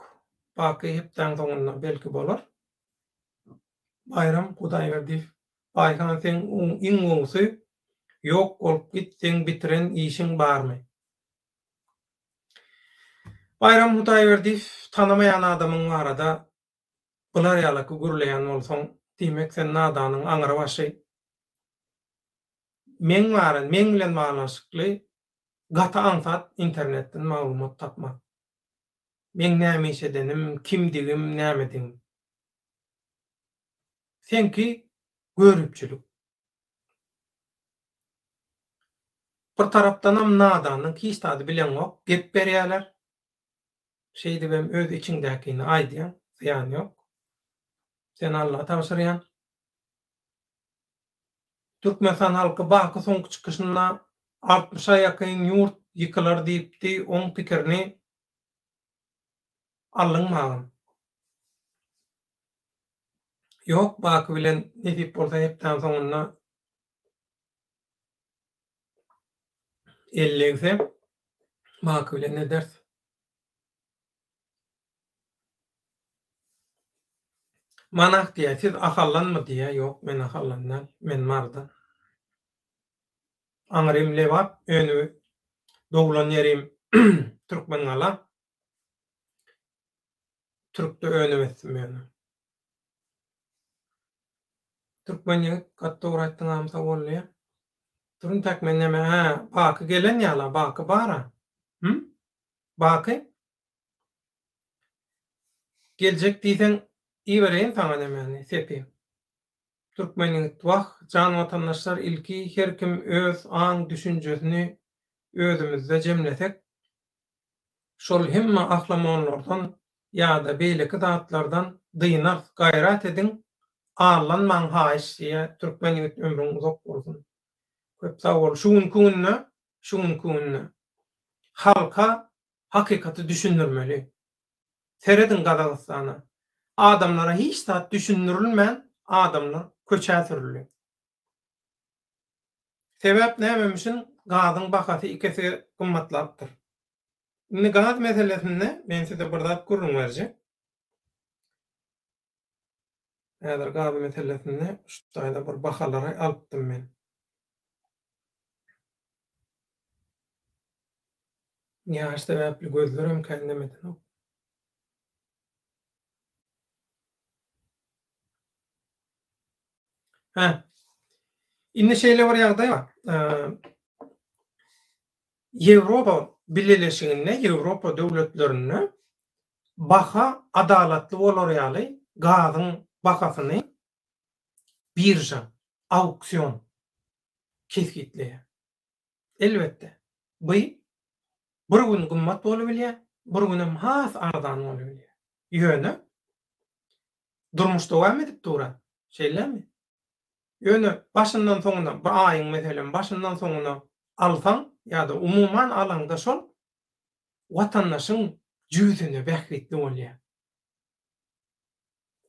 Baky hepdäň soňunda belki bolar. Baýram Hudaýberdiýew Baýhan seň iň gowusy ýok bolup git seň bitiren işiň barmy? Baýram Hudaýberdiýew tanamaýan adamyň barada Bular ýalaky gürleýän bolsaň, diýmek sen nadanyň aňry başy. Meň bara, meň bilen baglanyşykly gaty aňsat internetden maglumat tapmak. Meň näme iş edenim, kimdigim, nämedigim. Seňki göripçilik. Bir tarapdanam nadanlyk hiç zady bileňok, gep berýäler. Şeýdibem öz içiňdäkini aýdýaň, zyýany ýok. Seni Alla tabşyrýan. Türkmenistan halky Baky soňky çykyşynda altmyşa ýakyn ýurt ýykylar diýipdi, oň pikirini aldyňmy agam? Ýok, Baky bilen nesip bolsa hepdäň soňunda el degse Baky bilen ederis. Manah diýýär, siz Ahaldanmy diýýär, ýok men Ahaldan däl, men Marydan. Aňrym Lebap, öni doglan ýerim Türkmengala. Türkde önüp ösdüm ýöne. Türkmen ýigit gaty dogry aýtdyň agam sag bol diýýär. Durun täk men näme hä Baky gelen ýala Baky bara. Hüm? Baky? Geljek diýseň ibereýin saňa nemäni, sepi. Türkmen ýigit, Wah, jan watandaşlar ilki her kim öz aň düşünjesini özümizde jemlesek, şol hemme ahlamonlardan ýa-da beýleki zatlardan dynarys, gaýrat ediň, aldanmaň haýyş diýýär Türkmen ýigit ömrüň uzak bolsun. Köp sag bol. Şu günki günde, şu günki günde halka hakykaty düşündirmeli. Serediň Gazagystana. Adamlara hiç zat düşündirilmän adamlar köçä sürüldi. Sebäp nämemişin gazyň bahasy iki esse gymmatlapdyr. Indi gaz meselesinde men size bir zat gürrüň berjek. Häzir gaz meselesinde şu taýda bir bahalary alypdym men. Ýaş sebäpli gözlerim kän nemedenok. Hä. Indi şeýle bir ýagdaý bar. Ýewropa Bileleşiginde, Ýewropa döwletlerinde baha adalatly bolar ýaly gazyň bahasyny birža, auksion kesgitleýär. Elbetde, bu bir gün gymmat bolubilýär, bir günem has arzan bolubilýär. Ýöne durmuş dowam edip dur-a, şeýlemi? Ýöne başyndan soňuna bir aýyň meselem başyndan soňuna alsaň ýa-da umuman alaňda şol watandaşyň jübüsine bähbitli bolýar.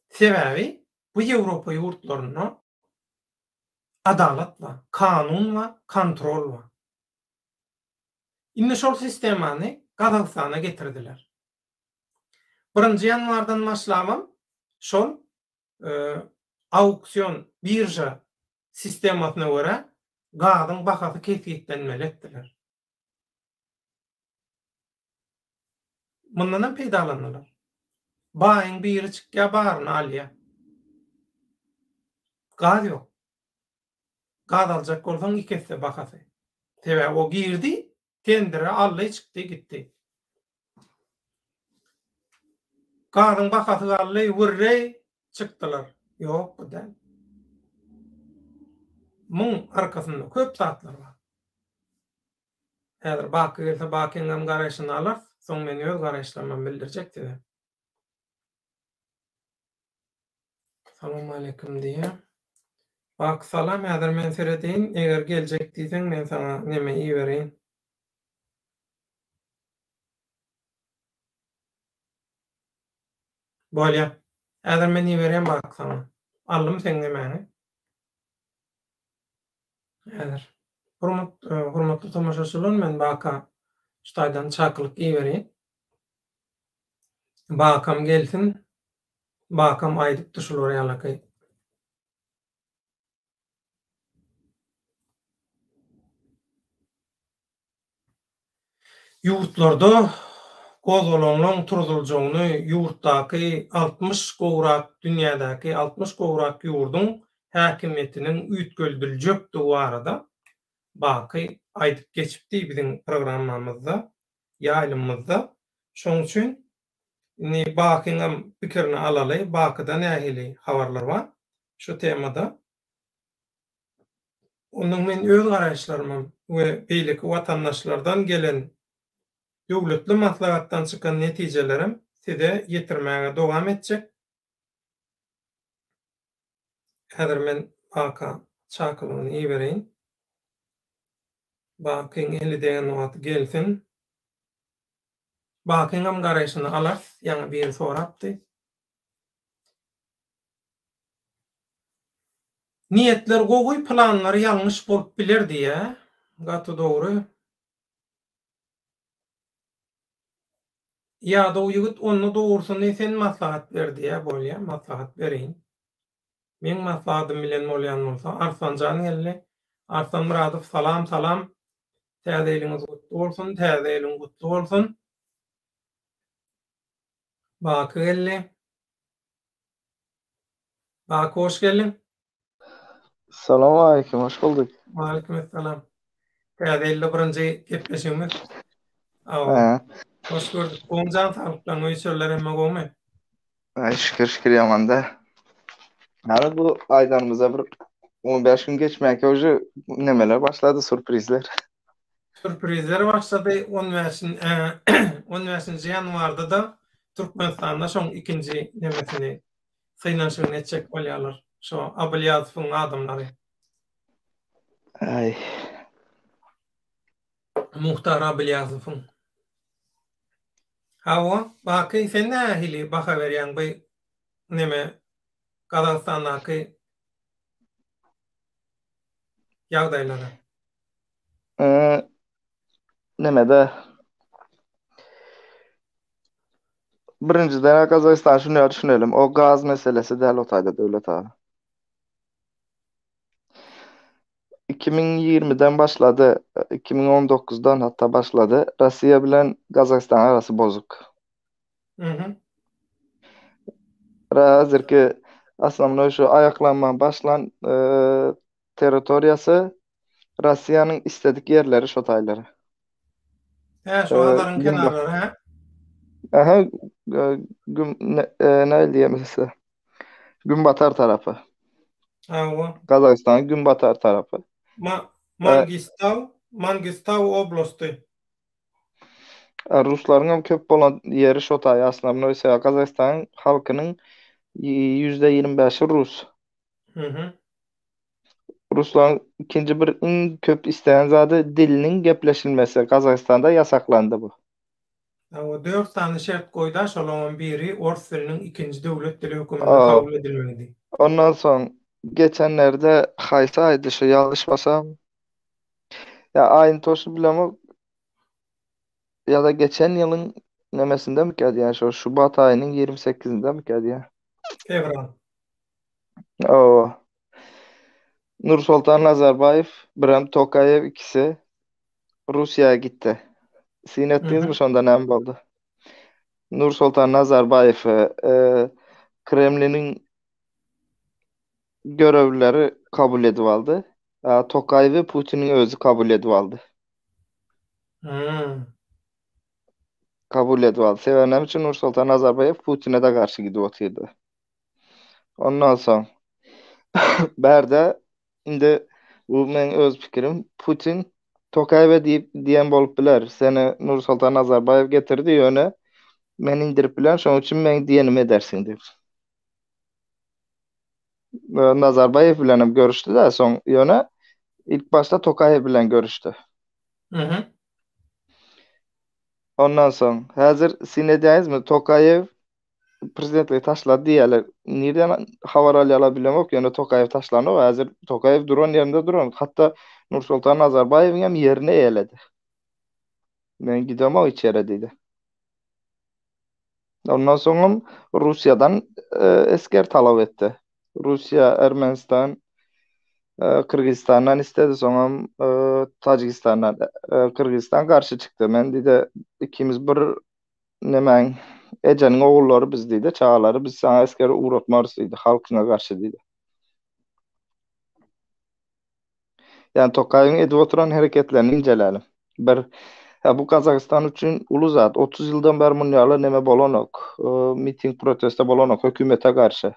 Sebäbi bu Ýewropa ýurtlarynda adalat bar, kanun bar, kontrol bar. Indi şol sistemany Gazagystana getirdiler. Birinji ýanwardan başlabam şol auksion, birža sistemasyna görä gazyň bahasy kesgitlenmeli etdiler. Mundanam peýdalandylar. Baýyň biri çykýar, baryny alýar. Gaz ýok. Gaz aljak bolsaň iki esse bahasy. Sebäbi o girdi, tendere aldy, çykdy, gitdi. Gazyň bahasy galdy, würreý, çykdylar. Ýok, bu däl. Muň arkasynda köp zatlar bar. Häzir Baky gelse Bakyňam garaýşyny alarys, soň men öz garaýyşlarymam bildirjek size. Salowmaleýkim diýýär. Baky salam, häzir men seredeýin, eger geljek diýseň men saňa neme ibereýin. Bolýa. Häzir men iberýän Baky saňa. Aldym seň nemäňi. Häzir. Hormat, e, hormatly tomaşaçylar, men Baka şu taýdan çakylyk ibereýin. Bakam gelsin. Bakam aýdypdy şular ýalaky. Ýurtlarda gozgalaňlaň turzuljagyny ýurtdaky 60 gowrak dünýädäki 60 gowrak ýurduň häkimiýetiniň üýtgeldiljekdigi barada Baky aýdyp geçipdi biziň programmamyzda, ýaýlymymyzda. Şoň üçin indi Bakyňam pikirini alaly, Bakyda nähili habarlar bar şu temada. Ondan men öz garaýyşlarymam we beýleki watandaşlardan gelen döwletli maslahatdan çykan netijelerem size ýetirmäge dowam etjek. Häzir men Baka çakylygyny ibereýin. Bakyň eli degen wagty gelsin. Bakyňam garaýşyny alarys, ýaňy biri sorapdy. Niýetler gowy, planlar ýalňyş bolup biler diýýä. Gaty dogry. Ýadaw ýigit onda dogrusyny sen maslahat ber diýýä, bolýa, maslahat bereýin. Meň maslahatym bilen bolýan bolsa. Arslanjan geldi. Arslan Myradow salam salam. Täze ýylyňyz gutly bolsun, täze ýylyň gutly bolsun. Baky geldi. Baky hoş geldiň. Salowmaleýkim, hoş bulduk. Waleýkim essalam. Täze ýylda birinji gepleşigimiz. Awa. Hoş gördük. Gowmy jan saglyklaň, öý içeriler hemme gowmy? Aý şükür şükür ýamanda. Hany bu aýdanymyza bir 15 gün geçmänkä uje nemeler başlady, sürprizler. Sürprizler başlady. 15 15-nji ýanwarda-da Türkmenistanda şoň ikinji nemesini synanyşygyny etjek bolýarlar. Şo Abylýazowyň adamlary. Aý. Muhtar Abylýazowyň. Hawa, Baky sen nähili baha berýäň bu neme Gazagystandaky ýagdaýlara? Nemede Birinjiden Gazagystan şuny ýaly düşünelim. O gaz meselesi däl o taýda döwlet abi. 2020-den başlady, 2019-dan hatda başlady. Russiýa bilen Gazagystan arasy bozuk. Mhm. Häzirki aslynda şu aýaklanma başlan e, territoriýasy Russiýanyň istedik ýerleri şo taýlary. Hä, şo Hazaryň kenarlary, hä? Aha, gün ne, ne diýemesi? Günbatar tarapy. Hawa. Gazagystanyň günbatar tarapy. Ma Mangistau, Mangistau oblasty. Ruslaryň hem köp bolan ýeri şo taý aslynda. Sebäbi Gazagystanyň halkynyň %25-i rus. Mhm. Ruslaryň ikinji bir iň köp isleýän zady diliniň gepleşilmesi. Gazagystanda ýasaklandy bu. Hawa, dört sany şert goýda, şolaňam biri ors diliniň ikinji döwlet dili höküminde kabul edilmegidi. Ondan soň geçenlerde haýsy aýdy şu ýalňyşmasam ýa aýyny toşny bilemok ýa-da geçen ýylyň nemesindemikä diýýän şo şubat aýynyň 28-indemikä diýýän. Fewral. Hawa. Nursoltan Nazarbaýew, birem Tokaýew ikisi Russiýa gitdi. Syn etdiňizmi şonda näme boldy? Nursoltan Nazarbaýewi e, Kremliniň görevlileri kabul edip aldy. Tokaýewi Putiniň özi kabul edip aldy. Hmm. Kabul edip aldy. Sebäbi näme üçin Nursoltan Nazarbaýew Putine-de garşy gidip otyrdy. Ondan soň bärde indi bu meň öz pikirim Putin Tokaýewe diýip diýen bolup biler. Seni Nursoltan Nazarbaýew getirdi ýöne men indirip bilen şoň üçin meň diýenimi edersiň diýip. Nazarbaýew bilen hem görüşdi de soň ýöne ilk başda Tokaýew bilen görüşdi. Mhm. Ondan soň häzir syn edýäňizmi Tokaýew prezidentligi taşlady diýýärler. Nirden habar alýarlar bilemok, ýöne Tokaýew taşlanok. Häzir Tokaýew duran ýerinde duran. Hatda Nursultan Nazarbaýewiň hem ýerini eýeledi. Men gidemok hiç ýere diýdi. Ondan soňam Russiýadan e, esger talap etdi. Russiýa, Ermenistan, e, Kyrgyzstandan istedi, soňam e, Tajigistandan. Kyrgyzstan garşy çykdy. Men diýdi, ikimiz bir Nemäň, ejeniň ogullary biz diýdi, çagalary biz saňa esger ugratmarys diýdi, halkyňa garşy diýdi. Ýani Tokaýewiň edip oturan hereketlerini injelälim. Bir, hä bu Gazagystan üçin uly zat. 30 ýyldan bäri mun ýaly neme bolanok. Miting proteste bolanok hökümete garşy.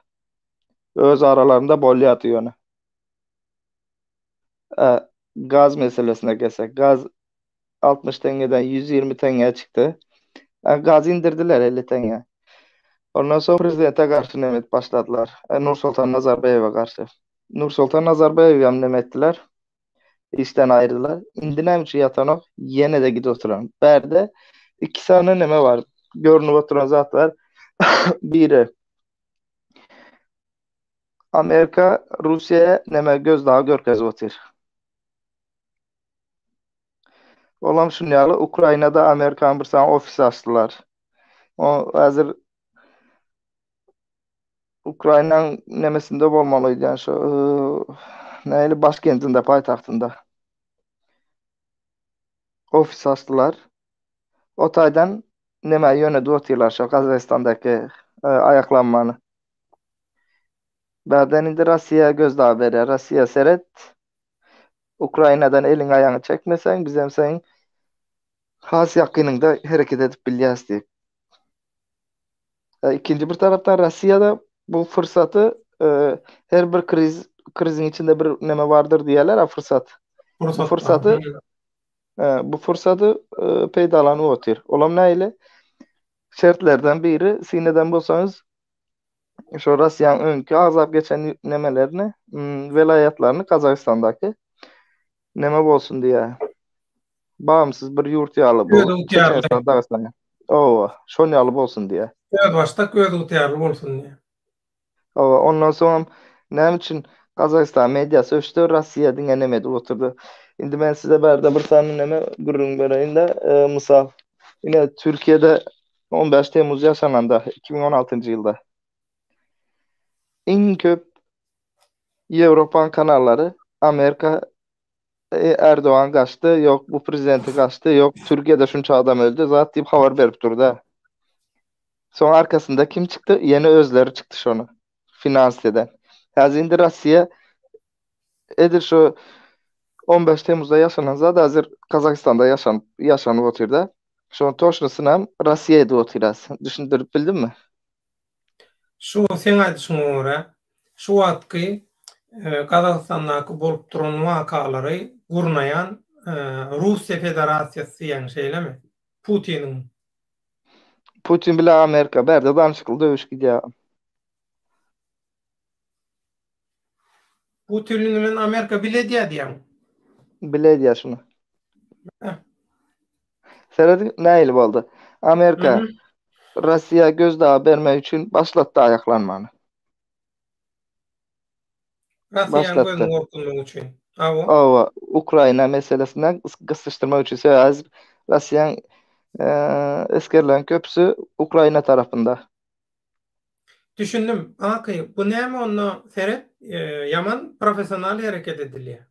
Öz aralarynda bolýardy ýöne. Gaz meselesine gelsek, gaz 60 teňňeden 120 teňňä çykdy. Gazy indirdiler 50 teňňä. Ondan soň prezidente garşy neme edip başladylar. Nursoltan Nazarbaýewe garşy. Nursoltan Nazarbaýewi hem neme etdiler? Işden aýyrdylar. Indi näme üçin ýatanok? Ýene-de gidip oturan. Bärde iki sany neme bar? Görnüp oturan zat bar. Biri Amerika Russiýa neme gözdagy görkezip otyr. Olam şun ýaly Ukrainada Amerikanyň bir sany ofisi açdylar. O häzir Ukrainanyň nemesinde bolmaly öýdýän şu nähili başkentinde, paýtagtynda. Ofis açdylar. O taýdan neme ýönedip otyrlar şo Gazagystandaky aýaklanmany. Bärden indi Russiýa gözdagy berýär. Russiýa seret, Ukrainadan eliňi aýagyňy çekmeseň, bizem seň has ýakynyňda hereket edip bilýäs diýip. Ikinji bir tarapdan Russiýada bu fyrsaty her bir kriz kriziň içinde bir neme bardyr diýýärler, a fyrsat. Bu fyrsaty bu fyrsaty peýdalanyp otyr. Olam nähili? Şertlerden biri syn eden bolsaňyz şo Russiýanyň öňki agzap geçen nemelerini, welaýatlaryny Gazagystandaky neme bolsun diýýär. Bagymsyz bir ýurt ýaly bu. Çeçenistan, Dagystan. Owa, şon ýaly bolsun diýýär. Özbaşdak, özygtyýarly bolsun diýýär. Owa, ondan soňam näme üçin Gazagystan mediasy öçdi, Russiýa diňe neme edip oturdy. Indi men size bärde bir sany neme gürrüň bereýin-de, mysal. Ine, Türkiýede 15 Temmuz ýaşananda, 2016-njy ýylda iň köp Ýewropaň kanallary Amerika Erdogan gaçdy, ýok bu prezidenti gaçdy, ýok Türkiýede şunça adam öldi, zat diýip habar berip durda. Soň arkasynda kim çykdy? Ýene özleri çykdy şony finans eden. Häzir indi Russiýa edil şu 15 Temmuzda ýaşanan zat häzir Gazagystanda ýaşanyp ýaşanyp otyrda. Şonuň toşnysyny hem Russiýa edip otyr häzir. Düşündirip bildimmi? Şu seň aýdyşyňa görä, şu wagtky Gazagystandaky bolup duran wakalary gurnaýan Russiýa Federasiýasy diýýäň, şeýlemi? Putiniň. Putin bilen Amerika bärde danşykly döwüş gidýär. Putin bilen Amerika bile edýär diýýäň. Bile edýär şuny. Serediň nähili boldy. Amerika Russiýa gözdagy bermek üçin başlatdy aýaklanmany. Russiýanyň gözüni gorkuzmak üçin. Hawa. Hawa, Ukraina meselesinden gysyşdyrmak üçin. Sebäbi Russiýanyň esgerleriň köpüsi Ukraina tarapynda. Düşündim. Aky, bu näme onda seret, ýaman professional hereket edilýär.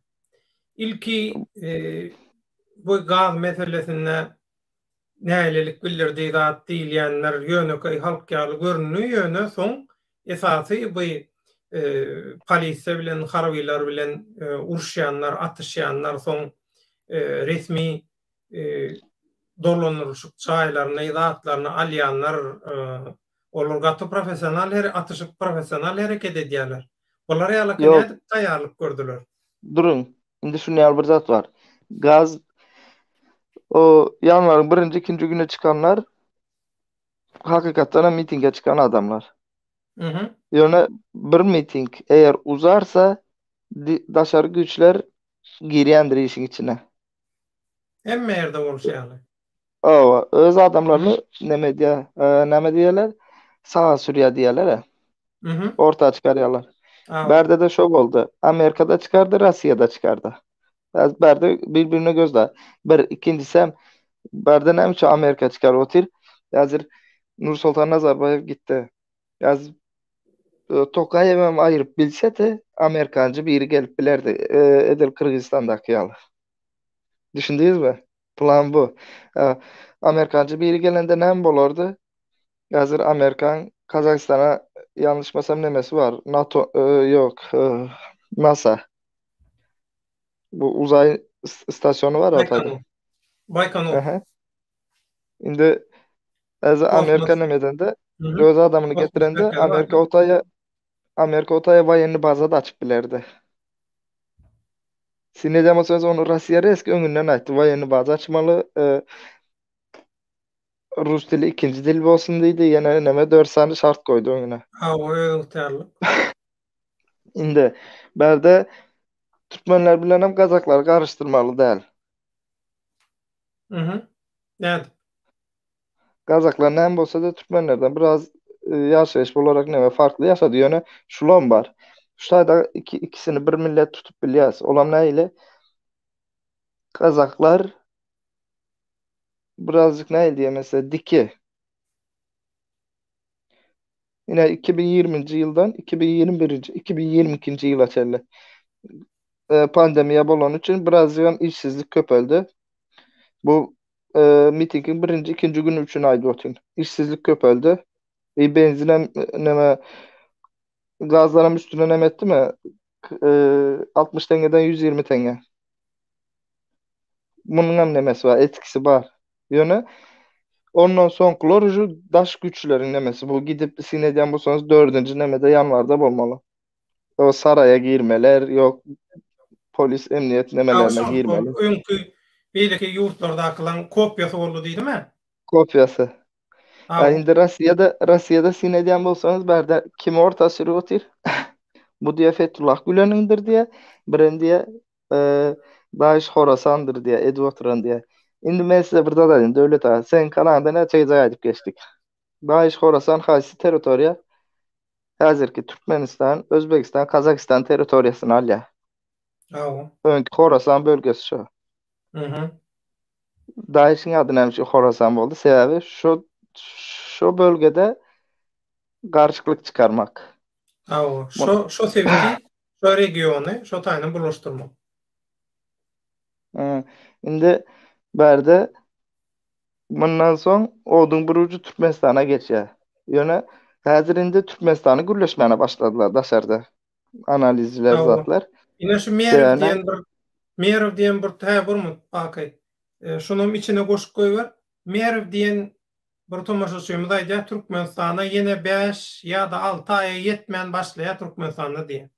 Ilki bu gaz meselesinde nägilelik bildirdi zat diýilýänler ýönekeý halk ýaly göründi, ýöne soň esasy bu polisiýa bilen harbylar bilen uruşýanlar, atyşýanlar soň resmi dolandyrylyşyk jaýlaryny, zatlaryny alýanlar, olar gaty professional her atyşyp professional hereket edýärler. Bular ýalyky nädip taýýarlyk gördüler? Duruň, indi şuny ýaly bir zat bar. Gaz o ýanwaryň birinji, ikinji güni çykanlar hakykatdan hem mitinge çykan adamlar. Mhm. Ýöne bir miting eger uzarsa daşary güýçler girýändir işiň içine. Hemme ýerde bolşy ýaly. Hawa, öz adamlaryny neme edýär, näme diýýärler? Saga sürýär diýýärler-ä. Mhm. Orta çykarýarlar. Bärde-de şo boldy. Amerika-da çykardy, Russiýa-da çykardy. Bärde bir-birine gözle. Bir, ikinjisem bärde näme üçin Amerika çykaryp otyr? Häzir Nursoltan Nazarbaýew gitdi. Häzir Tokaýew hem aýryp bilsedi, amerikanjy biri gelip bilerdi, edil Kyrgyzystandaky ýaly. Düşündiňizmi? Plan bu. Amerikanjy biri gelende näme bolardy? Häzir Amerikan Kazagystana ýalňyşmasam nemesi bar. NATO ýok, NASA. Bu uzaý stasiýony bar o taýda. Baýkonur. Aha. Indi häzir Amerika neme edende, öz adamyny getirende Amerika o taýa Amerika o taýa woýenny baza da açyp bilerdi. Syn edýän bolsaňyz ony Russiýa reski öňünden aýtdy. Woýenny baza açmaly. E, rus dili ikinji dil bolsun diýdi. Ýene neme 4 sany şart goýdy öňüne. Hawa, özygtyýarlyk. Indi bärde türkmenler bilen hem gazaklary garyşdyrmaly däl. Mhm. Nädip? Gazaklar näme bolsa-da türkmenlerden biraz e, ýaşaýyş bolarak näme farkly ýaşady. Ýöne şulam bar. Şu taýda iki, ikisini bir millet tutup bilýäs. Olam nähili? Gazaklar birazjyk nähili diýe mesela diki. Ine 2020-nji ýyldan 2021-nji, 2022-nji ýyla çenli e, pandemiýa bolany üçin birazjygam işsizlik köpeldi. Bu e, mitingiň birinji, ikinji güni üçin aýdyp otyryn. Işsizlik köpeldi. E, benzinem e, neme gazlaram üstüne neme etdimi? E, 60 teňňeden 120 teňňe. Munuň hem nemesi bar, etkisi bar. Ýöne ondan soňkular şu daş güçleriň nemesi. Bu gidip syn edýän bolsaňyz dördünji nemede ýanwarda bolmaly. O saraýa girmeler, ýok polis emniýet nemelerine girmeli. Öňki beýleki ýurtlardakylaryň kopiýasy boldy diýdim-ä. Kopiýasy. A indi Russiýada, Russiýada syn edýän bolsaňyz bärde kimi orta sürüp otyr? Bu diýe Fethullah Güleniňdir diýe, birem diýe Daeş Horasandyr diýe, edip oturan diýe. Indi men size bir zat aýdayyn, Döwlet aga, seň kanalyňda näçe gezek aýdyp geçdik. Daeş Horasan haýsy territoriýa? Häzirki Türkmenistan, Özbegistan, Kazakistan territoriýasyny alýar. Hawa. Öňki Horasan bölgesi şo. Mhm. Daeşiň ady näme üçin Horasan boldy? Sebäbi şo şo bölgede garşyklyk çykarmak. Hawa, şo şo sebiti, şo regiony şo taýdan bulaşdyrmak. Indi bärde Mundan soň oduň bir ujy Türkmenistana geçýär. Ýöne häzir indi Türkmenistany gürleşmäne başladylar daşarda analizçiler zatlar. Ine şu Merw diýen bir Merw diýen bir hä burmut baky. E, şunam içine goşup goýber. Merw diýen bir tomaşaçymyz aýdýar Türkmenistana ýene 5 ýa-da 6 aýa ýetmän başlaýar Türkmenistanda diýen.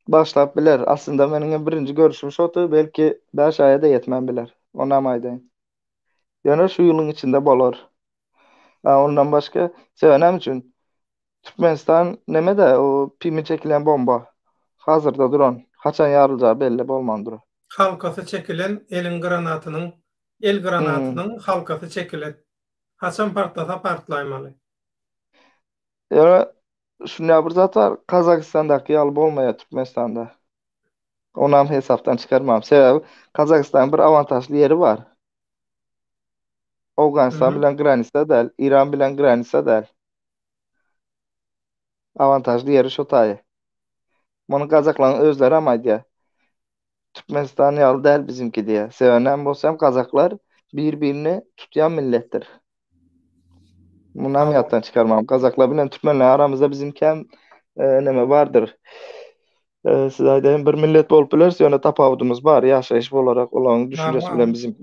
Başlap biler. Aslynda meniň hem birinji görüşüm şoty, belki 5 aýa-da ýetmän biler. Onam aýdaýyn. Ýöne şu ýylyň içinde bolar. A ondan başga sebäbi näme üçin? Türkmenistan neme-de o pimi çekilen bomba. Hazyrda duran, haçan ýaryljagy belli bolman duran. Halkasy çekilen eliň granatynyň el granatynyň halkasy çekilen. Haçan partlasa partlaýmaly. Ýöne şunda bir zat bar, Kazagystandaky ýaly bolmaýar Türkmenistanda. Onam hesapdan çykarmam. Sebäbi Kazagystanyň bir awantažly ýeri bar. Owganystan bilen granisa däl, Iran bilen granisa däl. Awantažly ýeri şo taýy. Muny gazaklaryň özleri hem aýdýar. Türkmenistan ýaly däl bizimki diýýär. Sebäbi näme bolsa hem gazaklar bir-birini tutýan milletdir. Munam ýatdan çykarmam. Gazaklar bilen türkmenler aramyzda bizimkem e, neme bardyr. E, siz aýdaýyn bir millet bolup bileris, ýöne tapawudymyz bar ýaşaýyş bolarak olaryň düşünjesi bilen bizimki.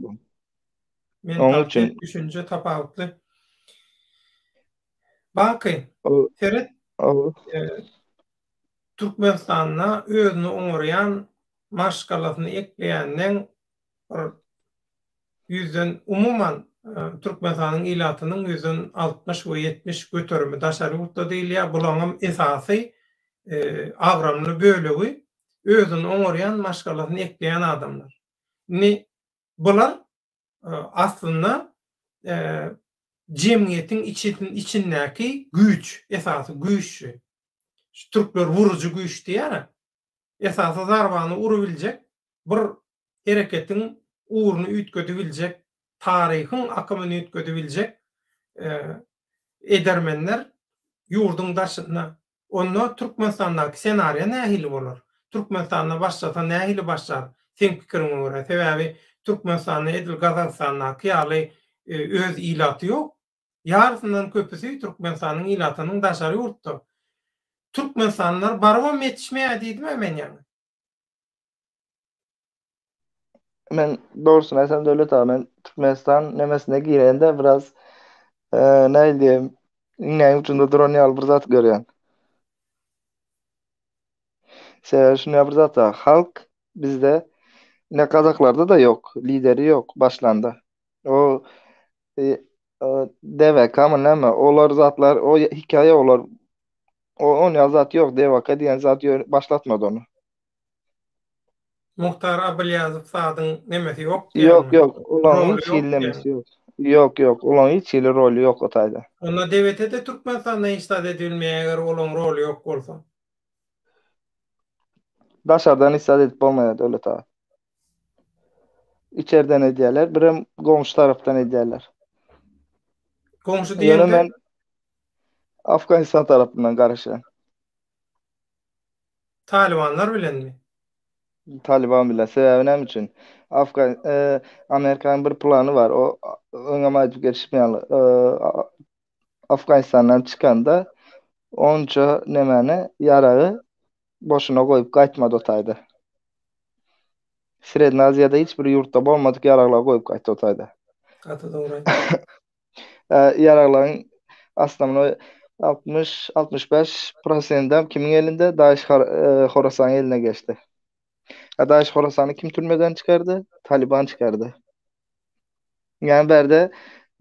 Onuň üçin düşünje tapawutly. Baky, seret. E, Türkmenistanda özüni oňarýan maşgalasyny ekleýänden bir ýüzden umuman Türkmenistanyň ilatynyň ýüzden 60 we 70 göterimi daşary ýurtda diýilýär. Bularyň esasy agramly bölegi özüni oňarýan maşgalasyny ekleýän adamlar. Indi bular aslynda jemgyýetiň içindäki güýç, esasy güýç şu. Şu türkler vurujy güýç diýýär. Esasy zarbany urubiljek, bir hereketiň ugruny üýtgedibiljek, taryhyň akymyny üýtgedibiljek edermenler ýurduň daşynda. Onda Türkmenistandaky senariýa nähili bolar? Türkmenistanda başlasa nähili başlar, seň pikiriňe görä? Sebäbi Türkmenistanda edil Gazagystandaky ýaly öz ilaty ýok. Ýarysyndan köpüsi Türkmenistanyň ilatynyň daşary ýurtda. Türkmenistanlylar barybam ýetişmeýär diýdim-ä men ýaňy. Men dogrusyny aýtsam Döwlet aga men Türkmenistan nemesine girende biraz nähili diýeyim iňňäň ucunda duran ýaly bir zat görýän. Sebäbi şunda bir zat bar. Halk bizde ine gazaklarda-da ýok, lideri ýok başlanda. O e, e, DVK mı näme? Olar zatlar, o hikaýa olar o on zat ýok. DVK diýen zat ýok, başlatmady ony. Muhtar Abylýazow zadyň nemesi ýok Ýok, diýýäňmi? ýok. Olaň Roly hiç ýok hili diýýäňmi? nemesi ýok. Ýok, ýok. Olaň hiç hili roly ýok o taýda. Onda DWT-de Türkmenistanda hiç zat edibilmeýär eger olaň roly ýok bolsa. Daşardan hiç zat edip bolmaýar döwlet aga. Içerden edýärler, birem goňşy tarapdan edýärler. Goňşy Ýöne diýende men Afganistan tarapyndan garaşýan. Talybanlar bilenmi? Talyban bilen. Sebäbi näme üçin? Afgan e, Amerikanyň bir plany bar. O öňem aýdyp geçişim ýaly, e, Afganistandan çykanda onça nemäni, ýaragy boşuna goýup gaýtmady o taýda. Srednýa Aziýada hiç bir ýurtda bolmadyk ýaraglary goýup gaýtdy o taýda. Gaty dogry aýdýaň. Ýaraglaryň aslamyny 60, 65 prosendem kimiň elinde? Daeş Horasanyň eline geçdi. A Daeş Horasany kim türmeden çykardy? Taliban çykardy. Ýani bärde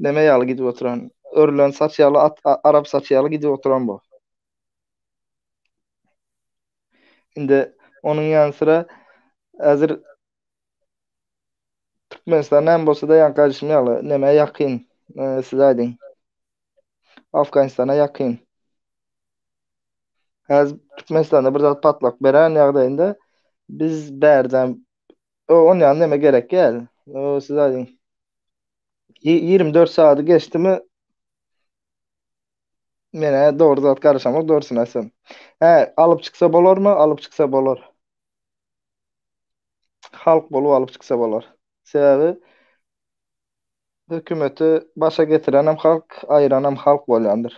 neme ýaly gidip oturan, örülen saç ýaly at, arap saçy ýaly gidip oturan bu. Indi onuň ýany syra häzir Türkmenistan näme bolsa-da ýaňky aýdyşym ýaly nämä ýakyn, siz aýdyň. Afganistana ýakyn. Häzir Türkmenistanda bir zat patlak beren ýagdaýynda biz bärden o onýan neme gerek däl. O siz aýdyň. 24 saady geçdimi Menä dogry zat garaşamok dogrusyny aýtsam. Hä, alyp çyksa bolarmy? Alyp çyksa bolar. Halk bolup alyp çyksa bolar. Sebäbi hökümeti başa getirenem halk, aýyranam halk bolýandyr.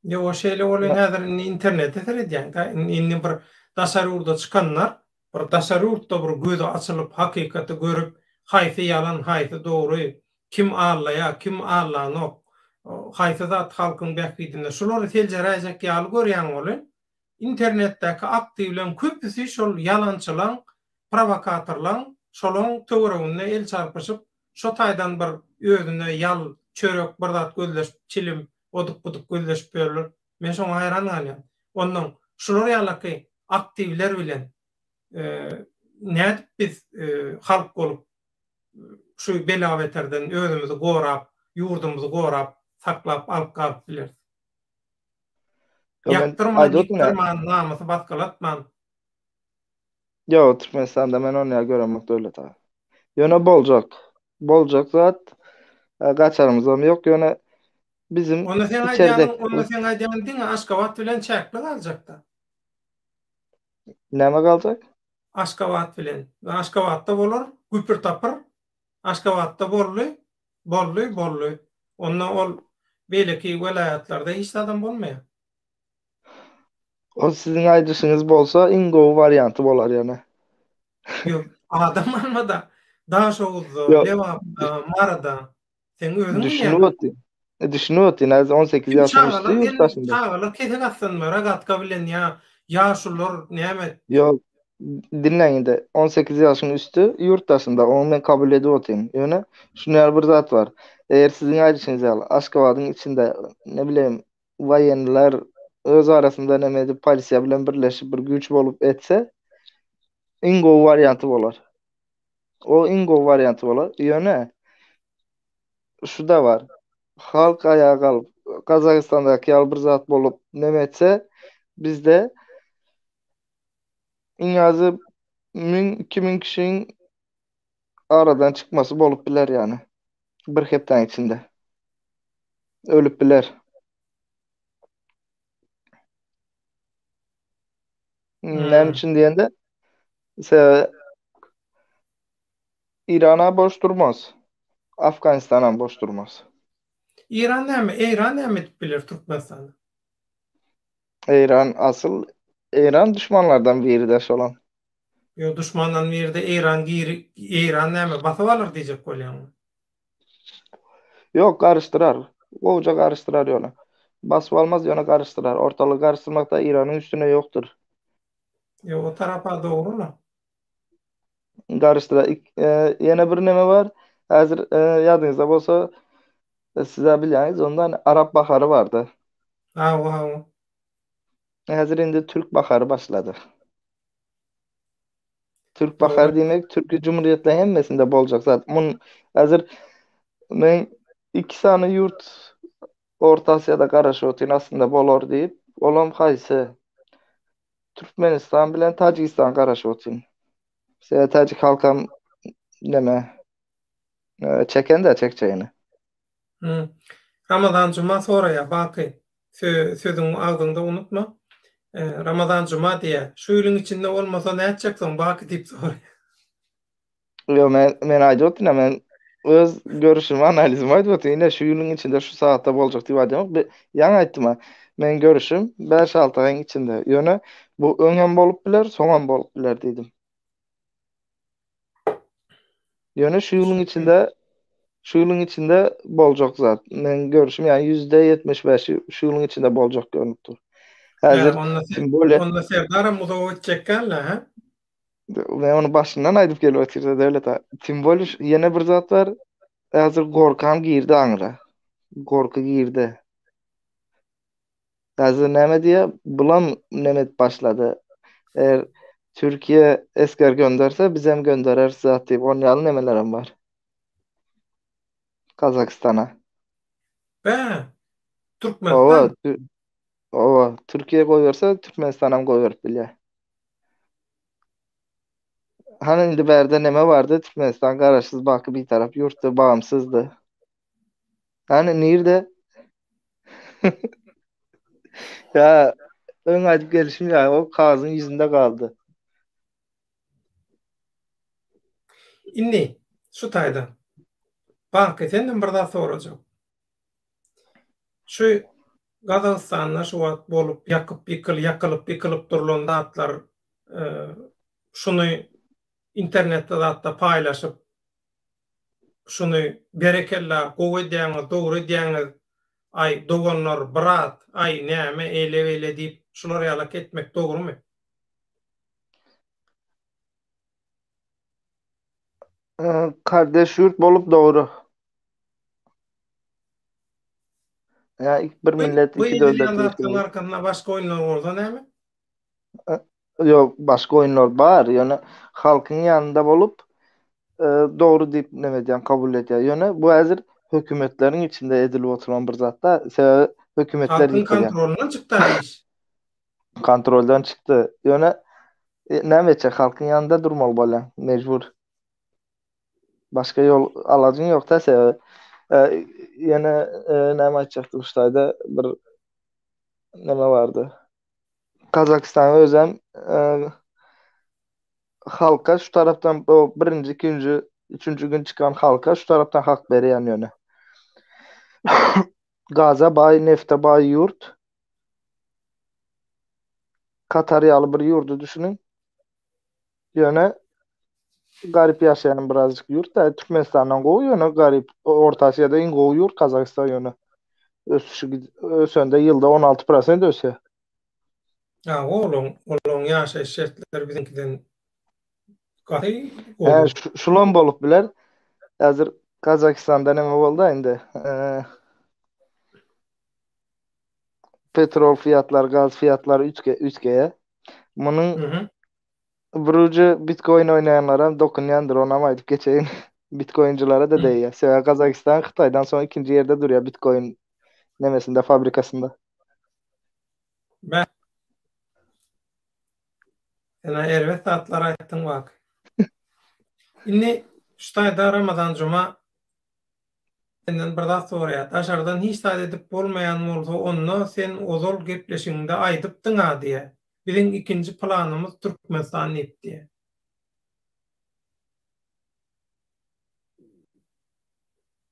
Ýok, şeýle bolýan häzir indi internete seredýäň-dä, indi bir daşary ýurda çykanlar, bir daşary ýurtda bir gözi açylyp, hakykaty görüp, haýsy ýalan, haýsy dogry, kim allaýar, kim allanok, haýsy zat halkyň bähbidinde, şulary seljeräýjek ýaly görýäň welin, internetdäki aktiwleň köpüsi şol ýalançylaň, prowokatorlaň, şolaň töwereginde el çarpyşyp, şo taýdan bir özüne ýal, çörek bir zat gözleşip, çilim, oduk-buduk gözleşip ýörler. Men şoňa haýran galýan. Onnoň şular ýalaky aktiwler bilen nädip biz halk bolup şu bela-beterden özümizi gorap, ýurdumyzy gorap, saklap alyp galyp bileris? Ýakdyrman, ýykdyrman, namysy basgylatman. Ýok, Türkmenistanda men ony ýa göremok Döwlet aga. Ýöne boljak. Boljak zat e, gaçarymyzam ýok, ýöne bizim Onda seň içerde aýdýanyň, onda seň aýdýanyň diňe Aşgabat bilen çäkli galjakda. Näme galjak? Aşgabat bilen. Aşgabatda bolar, güpür-tapyr. Aşgabatda boldy, boldy, boldy. Onda ol beýleki welaýatlarda hiç zadam bolmaýar. O siziň aýdyşyňyz bolsa iň gowy warianty bolar ýöne. Ýok, adam almada. Daşoguzda, Lebapda, Maryda. Sen özüň Düşünip otyryn. Düşünip otyryn. Häzir 18 ýaşyň üsti ýurt daşynda. Çagalar kesek atsynlar, rogatka bilen ýa ýaşulular näme? Ýok, diňläň indi. 18 ýaşyň üsti ýurt daşynda. Ony men kabul edip otyryn. Ýöne şuny ýaly bir zat bar. Eger siziň aýdyşyňyz ýaly Aşgabadyň içinde ne bileýin woýenler öz arasynda neme edip polisiýa bilen birleşip bir güýç bolup etse iň gowy warianty bolar. O iň gowy warianty bolar. Ýöne şu da bar. Halk aýaga galyp Gazagystandaky ýaly bir zat bolup neme etse bizde iň azy 1000 2000 kişiň aradan çykmasy bolup biler ýany. Bir hepdäň içinde. Ölüp biler. Hmm. Näme üçin diýende, sebäbi Irana boş durmaz. Afganistanam boş durmaz. Iran näme, Eýran näme edip biler Türkmenistana? Eýran asyl Eýran duşmanlardan biri-de şolam. Ýok, duşmandan biri-de Eýran giri, Eýran näme basyp alar diýjek bolýaňmy? Ýok, garyşdyrar. Gowuja garyşdyrar ýöne. Basyp almaz, ýöne garyşdyrar. Ortalygy garyşdyrmakda Eýranyň üstüne ýokdur. Ýok, o tarapa dogry-la. Garyşdylar. Ýene bir neme bar. Häzir ýadyňyzda bolsa, siz-ä bilýäňiz, ondan Arap bahary bardy. Hawa, hawa. Häzir indi Türk bahary başlady. Türk bahary diýmek, Türki Cumhuriýetleň hemmesinde boljak zat. Mun häzir men iki sany ýurt Orta Aziýada garaşyp otyryn aslynda bolar diýip. Olam haýsy? Türkmenistan bilen Täjigistan garaşyp otyryn. Sebäbi täjik halkam neme çeken-de çekjegini. Hmm. Ramazan Juma soraýar, Baky, sözüňi agzyňda unutma. Ramazan Juma diýýär, şu ýylyň içinde bolmasa nätjek soň Baky diýip soraýar. Ýok, men men aýdyp otyryn, men öz görüşimi, analizimi aýdyp otyryn. Ine şu ýylyň içinde şu sagatda boljak diýip aýdamok. Ýaňy aýtdym-a. Meň görüşim 5-6 aýyň içinde. Ýöne bu öň hem bolup biler, soň hem bolup biler diýdim. Ýöne şu ýylyň içinde şu ýylyň içinde boljak zat. Meň görüşim ýani %75-i şu ýylyň içinde boljak görünip dur. Häzir tim bolýa. Onda Serdaram uzaga gitjek däl-le, hä? Men ony başyndan aýdyp gelip otyrda Döwlet aga. Tim bolýa ýene bir zat bar. Häzir gorkam girdi aňyra. Gorky girdi. Häzir näme diýýär? Bulam näme edip başlady. Eger Türkiýe esger gönderse, bizem göndereris zat diýip, on ýaly nemelerem bar. Gazagystana. Bä, Türkmenistan. Owa, owa, Türkiýe goýberse, Türkmenistanam goýberip bilýär. Hany indi bärde neme bardy? Türkmenistan garaşsyz, baky bitarap ýurtdy, bagymsyzdy. Hany nirde? Ya öň aýdyp gelişim ýaly o kagyzyň ýüzünde galdy. Indi şu taýda Baky senden bir zat sorajak. Şu Gazagystanda şu wagt bolup ýakyp ýykyl ýakylyp ýykylyp durlan zatlar e, şuny internetde zatda paýlaşyp Şuny berekella gowy edýäňiz dogry edýäňiz aý doganlar brat aý näme eýle beýle diýip şular ýalak etmek dogrymy? Kardeş ýurt bolup dogry. Ýa bir millet Bu iki döwlet edilýän zatlaryň arkasynda başga oýunlar bolsa näme? Ýok, başga oýunlar bar, ýöne halkyň ýanynda bolup, e, dogry diýip neme edýän, kabul edýär. Ýöne bu häzir hökümetleriň içinde edilip oturan bir zat-da. Sebäbi hökümetler Halkyň kontrolyndan çykdy iş. Kontroldan çykdy. Ýöne e, näme etjek, halkyň ýanynda durmaly bolýar, mejbur. Başga ýol alajyň ýok-da, sebäbi e, ýene e, näme aýtjakdym şu taýda bir neme bardy. Gazagystanyň özem halka şu tarapdan o birinji, ikinji, üçünji gün çykan halka şu tarapdan hak berýän ýöne. Gaza baý, nefte baý ýurt. Katar ýaly bir ýurdy düşüniň. Ýöne garyp ýaşaýan birazjyk ýurt da Türkmenistandan gowy ýöne garyp. Orta Aziýada iň gowy ýurt Gazagystan ýöne. Ösüşi ösende ýylda 16% ösýär. Ýa olaň olaň ýaşaýyş şertleri biziňkiden gaty gowy. Hä, şulam bolup biler. Häzir Gazagystanda näme boldy indi? Petrol fiýatlary, gaz fiýatlary üýtgeýär. Munuň bir ujy bitcoin oýnaýanlaram dokunýandyr, onam aýdyp geçeýin. Bitcoinçilere-de degýär. Sebäbi Gazagystan Hytaýdan soň ikinji ýerde durýar bitcoin nemesinde, fabrikasynda. Bäh. Sen-ä erbet zatlar aýtdyň bak. Indi şu taýda Ramazan Juma Senden bir zat soraýar. Daşardan hiç zat edip bolmaýan bolsa onda sen ozal gepleşigiňde aýdypdyň-a diýýär. Biziň ikinji planymyz Türkmenistan diýip diýýär.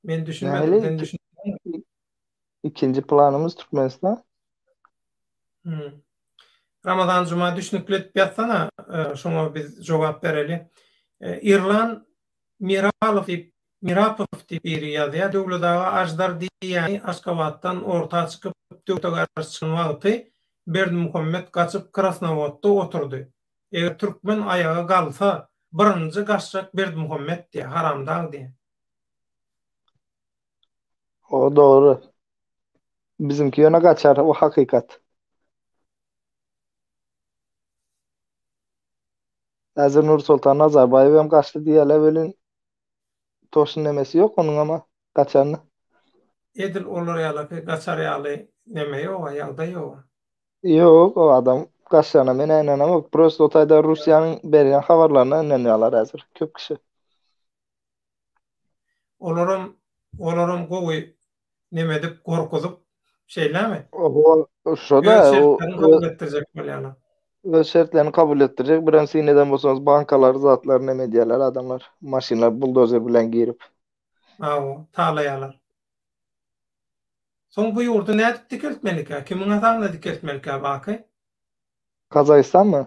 Men düşünmedim, sen düşündiňmi? Ikinji planymyz Türkmenistan. Hmm. Ramazan Juma düşnükli edip ýazsana, e, şoňa biz jogap bereli. E, Irlan Miralow diýip, Mirapow diýip biri ýazýar, Döwlet aga Aždar diýýäni Aşgabatdan orta çykyp döwlete garşy çykan wagty Berdimuhamet gaçyp Krasnowodda oturdy. Eger türkmen aýaga galsa, birinji gaçjak Berdimuhamet diýýär, haramdag diýýär. O dogry. Bizimki ýöne gaçar, o hakykat. Häzir Nursoltan Nazarbaýew hem gaçdy diýýärler welin, toşny nemesi ýok onuň ama gaçanyny. Edil olar ýalaky gaçar ýaly neme ýoga, ýagdaý ýoga. Ýok, o adam gaçjana men ynanamok. Prosto o taýda Russiýanyň berýän habarlaryna ynanýarlar häzir köp kişi. Olaram olaram gowy neme edip gorkuzyp şeýlemi? Oho, şo-da Öz o şertlerini kabul etdirjek bolýarlar. Öz şertlerini kabul etdirjek. Birem syn eden bolsaňyz bankalary zatlary neme edýärler adamlar. Maşynlar buldozer bilen girip. Hawa, talaýarlar. Soň bu ýurdy nädip dikeltmelikä? Kimiň hasabyna dikeltmelikä Baky? Gazagystanmy?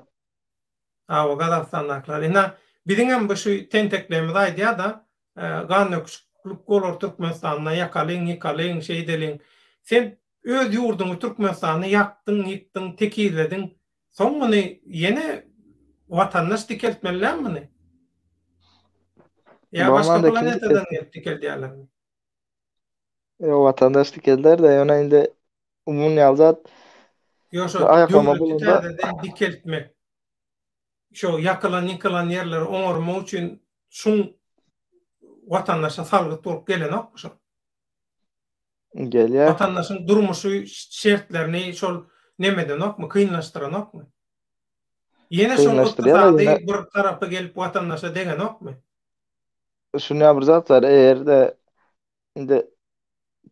Hawa, Gazagystandakylar. Ynha, biziňem bu şu tenteklerimiz aýdýar-da, gan döküşiklik bolar Türkmenistanda, ýakalyň, ýykalyň, şeýdeliň. Sen öz ýurduňy Türkmenistany ýakdyň, ýykdyň, tekizlediň. Soň muny ýene watandaş dikeltmeli dälmi muny? Ýa başga Bolmanda kim planetadan dikeltsin? gelip dikeldýärlermi? Ýok, watandaş dikelder-de, ýöne indi umumy ýaly zat Ýok, şo aýaklama döwleti bolanda täzeden dikeltmek. Şo ýakylan ýykylan ýerleri oňarmak üçin şuň watandaşa salgyt bolup gelenokmy şo? Gelýär. Watandaşyň durmuşy şertlerini şol nemedenokmy, kynlaşdyranokmy? Ýene şol Kynlaşdyrýar-da ykdysady ýöne bir tarapy gelip watandaşa degenokmy? Şunýa bir zat bar, eger-de indi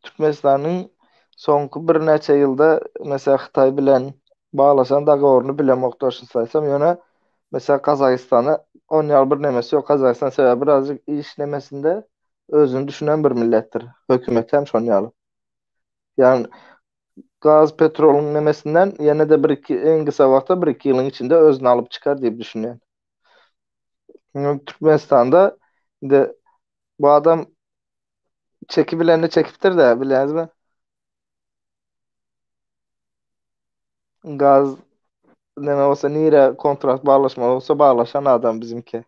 Türkmenistanyň soňky birnäçe ýylda mesela Hytaý bilen baglaşan dogoworyny bilemok dogrusyny aýtsam, ýöne mesela Gazagystana on ýaly bir nemesi ýok. Gazagystan sebäbi birazjyk iş nemesinde özüni düşünen bir milletdir. Hökümeti hem şon ýaly. Ýagny gaz petrolyň nemesinden ýene-de bir iki iň gysga wagtda bir iki ýylyň içinde özüni alyp çykar diýip düşünýän. Türkmenistanda indi bu adam çeki bilenini çekipdir de bilýäňizmi? Gaz neme bolsa nire kontrakt baglaşmaly bolsa baglaşan adam bizimki.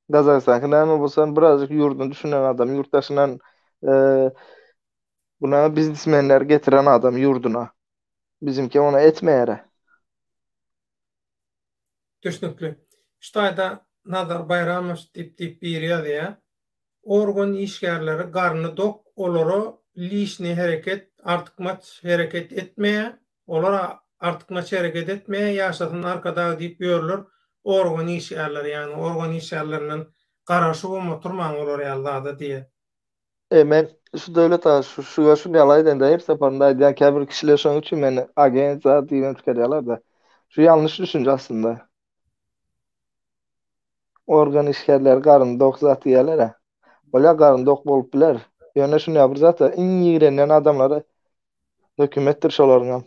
Gazagystanky näme bolsa birazjyk ýurduna düşünen adam, ýurt daşyndan e, buna biznesmenler getiren adam ýurduna. Bizimki ona etmeýär. Düşnükli. Şu taýda Nazar Baýramow diýip diýip biri ýazýar. Organ işgärleri garny dok olara lişni hereket artykmaç hereket etmeýär. Olar artykmaç hereket etmeýär ýaşasyn Arkadag diýip ýörler organ işgärleri ýagny organ işgärlerinden garaşybam oturmaň olar ýaly zada diýýär. E men şu Döwlet aga şu şu şuny ýaly aýdanda her saparynda aýdýan käbir kişiler şonuň üçin meni agent zat diýibem çykarýarlar-da. Şu ýalňyş düşünje aslynda. Organ işgärleri garny dok zat diýýärler-ä. Bolýar garny dok bolup biler. Ýöne şuny ýaly bir zat bar, iň ýigrenýän adamlary hökümetdir şolaryňam.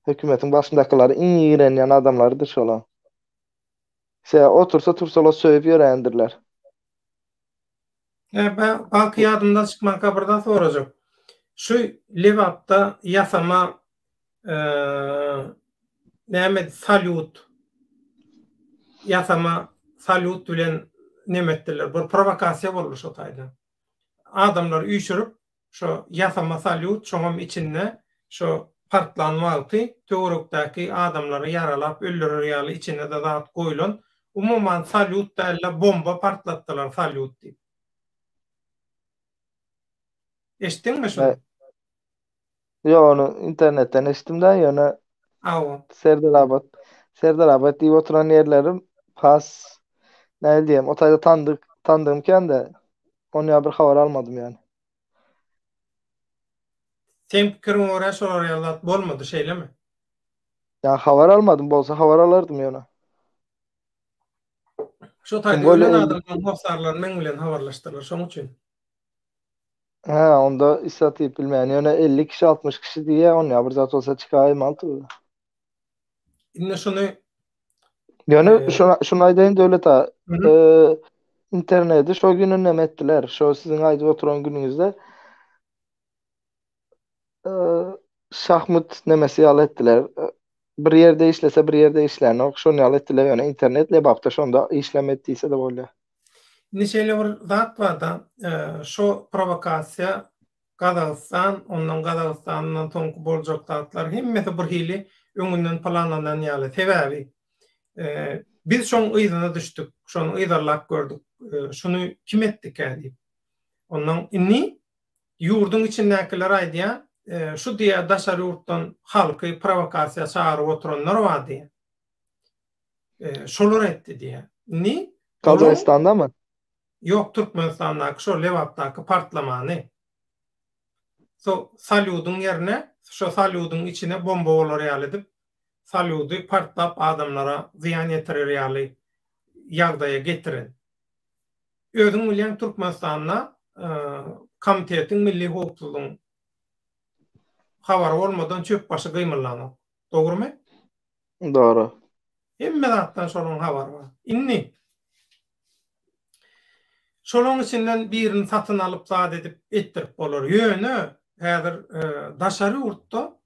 Hökümetiň başyndakylary iň ýigrenýän adamlarydyr şolaň. Sebäbi otursa tursalar söýüp ýörendirler. He, baky ýadymdan çykmanka bir zat sorajak. Şu Lebapda ýasama näme salýut ýasama salýut bilen neme etdiler. Bir prowokasiýa boldy şo taýda. Adamlary üýşürip Şo ýasama salýut şoňam içinde şo partlan wagty töwerekdäki adamlary ýaralap öldürer ýaly içinde-de zat goýlan. Umuman salýut dälde bomba partlatdylar salýut diýip. Eşitdiňmi şony? Ýok ony internetden eşitdim-de ýöne Hawa. Serdarabat Serdarabat diýip oturan ýerlerim has nähili diýem o taýda tandyk tandygym kän-de onýa bir habar almadym ýani. Seň pikiriňe görä şolar ýaly zat bolmady şeýlemi? Ýa habar almadym bolsa habar alardym ýöne. Şo taýda ölen adamlaryň hossarlary meň bilen habarlaşdylar şoň üçin. Hä onda isä diýip bilmeýän ýöne 50 kişi 60 kişi diýýä onýa bir zat bolsa çykaýmaly. Indi şuny Ýöne şuny şuny aýdaýyn Döwlet aga. Interneti şo günü neme etdiler? Şo siziň aýdyp oturan günüňizde şahmat nemesi ýaly etdiler. Bir ýerde işlese bir ýerde işlänok. Şon ýaly etdiler ýöne internet Lebapda şonda işlemedi diýse-de bolýar. Indi şeýle bir zat barda, şo prowokasiýa Gazagystan, ondan Gazagystandan soňky boljak zatlar hemmesi bir hili öňünden planlanan ýaly. Sebäbi biz şoň yzyna düşdük, şony yzarlap gördük. Şuny kim etdikä diýip. Ondan indi ýurduň içindäkiler aýdýar, şu diýýär daşary ýurtdan halky prowokasiýa çagyryp oturanlar bar diýýär. Şolar etdi diýýär. Indi Gazagystandamy? Ýok Türkmenistandaky şo Lebapdaky partlamany. So salýudyň ýerine şo salýudyň içine bomba bolar ýaly edip salýudy partlap adamlara zyýan ýetirer ýaly ýagdaýa getiren. Özüň bilýäň Türkmenistanda komitetiň milli howpsuzlygyň habary bolmadan çöp başy gymyldanok. Dogrumy? Dogry. Hemme zatdan şolaň habary bar. Indi şolaň içinden birini satyn alyp zat edip etdirip bolar. Ýöne häzir daşary ýurtda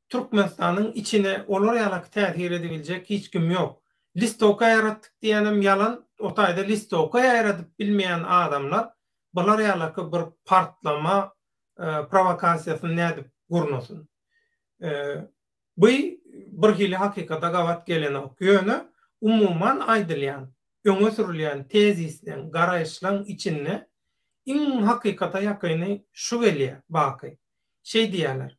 Türkmenistanyň içine olar ýalaky täsir edibiljek hiç kim ýok. Listowka ýaratdyk diýýänem ýalan, o taýda listowka ýaýradyp bilmeýän adamlar bular ýalaky bir partlama prowokasiýasyny nädip gurnasyn. Bu bir hili hakykata gabat gelenok. Ýöne umuman aýdylýan, öňe sürülýän tezisleň, garaýyşlaň içinde iň hakykata ýakyny şu gelýär, Baky. Şeý diýýärler.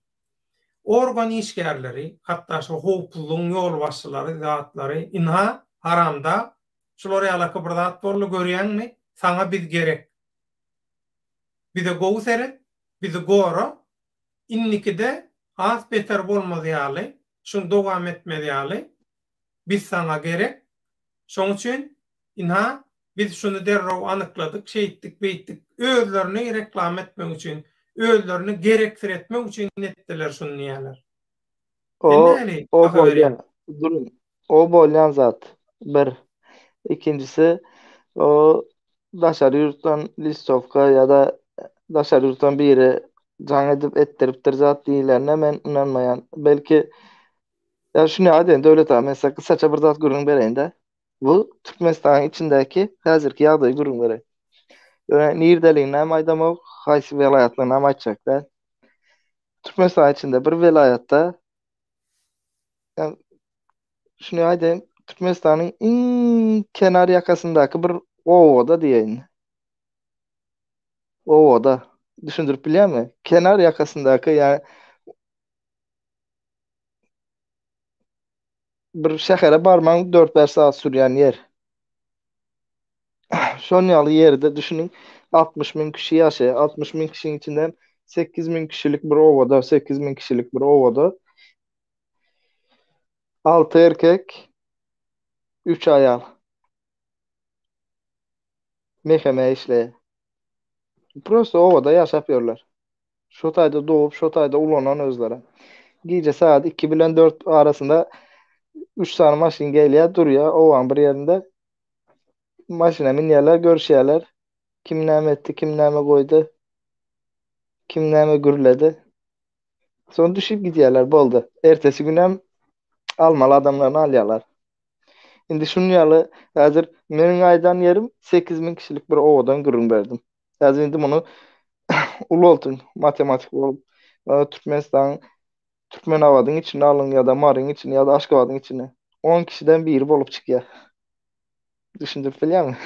Organ işgärleri, hatda şu howpsuzlygyň ýolbaşçylary, zatlary, ynha, haramdag, şular ýalaky bir zat boldy, görýäňmi, saňa biz gerek. Bize gowy seret, bizi gora, Indikide has beter bolmaz ýaly, şuny dowam etmez ýaly, biz saňa gerek. Şoň üçin, ynha, biz şuny derrew anykladyk, şeýtdik, beýtdik. Özlerini reklama etmek üçin, özlerini gereksiretmek üçin etdiler şuny diýýärler. O, Sen nähili o baha berýäň? bolýan, duruň, o bolýan zat, bir. Ikinjisi, o daşary ýurtdan listowka ýa-da daşary ýurtdan biri jaň edip etdiripdir zat diýilenine men ynanmaýan. Belki, ýa şuny aýdaýyn Döwlet aga, men size gysaça bir zat gürrüň bereýin-de. Bu Türkmenistanyň içindäki häzirki ýagdaýy gürrüň bereýin. Ýöne niredeligini hem aýdamok, haýsy welaýatlygyny hem aýtjak däl. Türkmenistan içinde bir welaýatda ýa şuny aýdaýyn, Türkmenistanyň iň kenar ýakasyndaky bir obada diýeýin. Obada. Düşündirip bilýärmi? Kenar ýakasyndaky ýa bir şähere barmaň 4-5 saat sürýän ýer. Şon ýaly ýerde düşüniň 60 müň kişi ýaşaýar. 60 müň kişiň içinden 8 müň kişilik bir obada, 8 müň kişilik bir obada 6 erkek, 3 aýal meheme işleýär. Prosta obada ýaşap ýörler. Şo taýda dogup, şo taýda ulanan özleri. Gije saat 2 bilen 4 arasynda 3 sany maşyn gelýär, durýar obaň bir ýerinde. Maşyna münýärler, görüşýärler. Kim näme etdi, kim näme goýdy, kim näme gürledi. Soň düşüp gidýärler, boldy. Ertesi günem almaly adamlaryny alýarlar. Indi şunuň ýaly, häzir meniň aýdan ýerim 8000 kişilik bir obadan gürrüň berdim. Häzir indi muny ulaltyň, matematik bolup, Türkmenistanyň Türkmenabadyň içine alyň ýa-da Maryň içine ýa-da Aşgabadyň içine. 10 kişiden biri bolup çykýar. Düşündirip bilýärmi?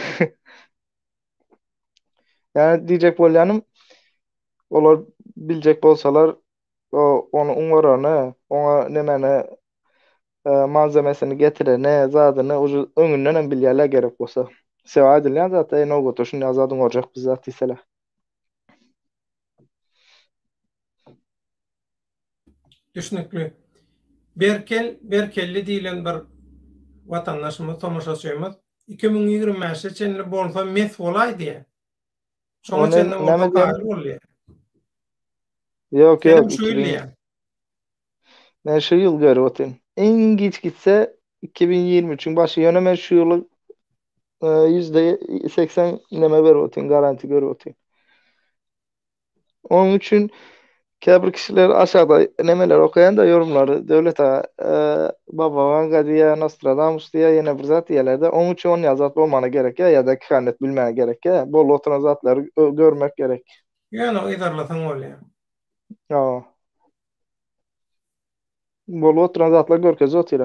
Ýani diýjek bolýanym, olar biljek bolsalar, o ony oňarany, oňa nemeni e, malzemesini getireni, zadyny uje öňünden hem bilýärler gerek bolsa. Sebäbi aýdylýan zat, eý nowbatda şunday zat oňarjak biz zat diýseler. Düşnükli. Berkel, Berkelli diýlen bir watandaşymyz, tomaşaçymyz 2025-e çenli bolsa mes bolaý diýýär. Şoňa Ony çenli bolsa näme diýen? kaýyl bolýar. Ýok, Senem ýok, şu ýyl 2000 diýýär. Men şu ýyl görüp otyryn. Iň giç gitse 2023-iň başy. Ýöne men şu ýyly %80 neme berip otyryn, garanti görüp otyryn. Onuň üçin Käbir kişiler aşakda nemeler okaýan-da ýorumlary Döwlet aga, Baba Wanga diýýär, Nostradamus diýýär, ýene bir zat diýýärler-de. Oň üçin onýa zat bolmana gerek ýa, ýa-da kehanet bilmäge gerek ýa. Bolup oturan zatlary görmek gerek. Ýöne yzarlasaň bolýar. Hawa. Bolup oturan zatlar görkezip otyr.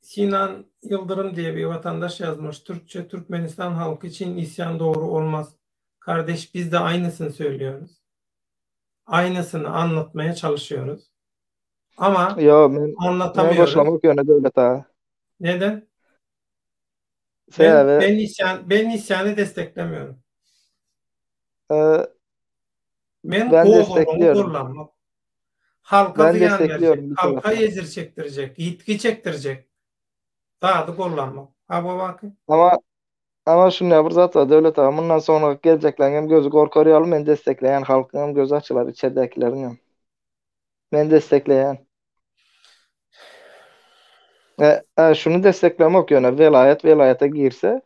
Sinan Ýyldyrym diýe bir watandaş ýazmyş, Türkçe Türkmenistan halky için isyan dogry olmaz. Kardeş biz de aynysyn söylüyoruz. Aynysyn anlatmaya çalışıyoruz. Ama Ýo, men men anlatamıyoruz. goşulamok ýöne Döwlet aga. Neden? Ben Sebäbi ben isyan ben isyanı desteklemiyorum. e, Men ben gozgalaňy destekliyorum. gollanmak. Halka Ben zyýan berjek, destekliyorum bir halka taraftan. ejir çekdirjek, ýitgi çekdirjek zady gollanmak. Ha babaky? Ama ama şunda bir zat bar Döwlet aga mundan soňra geljekleň hem gözi gorkar ýaly men destekleýän halkyň hem gözi açylar içerdäkileriň hem. Men destekleýän. E, e, şuny desteklemok ýöne welaýat welaýata girse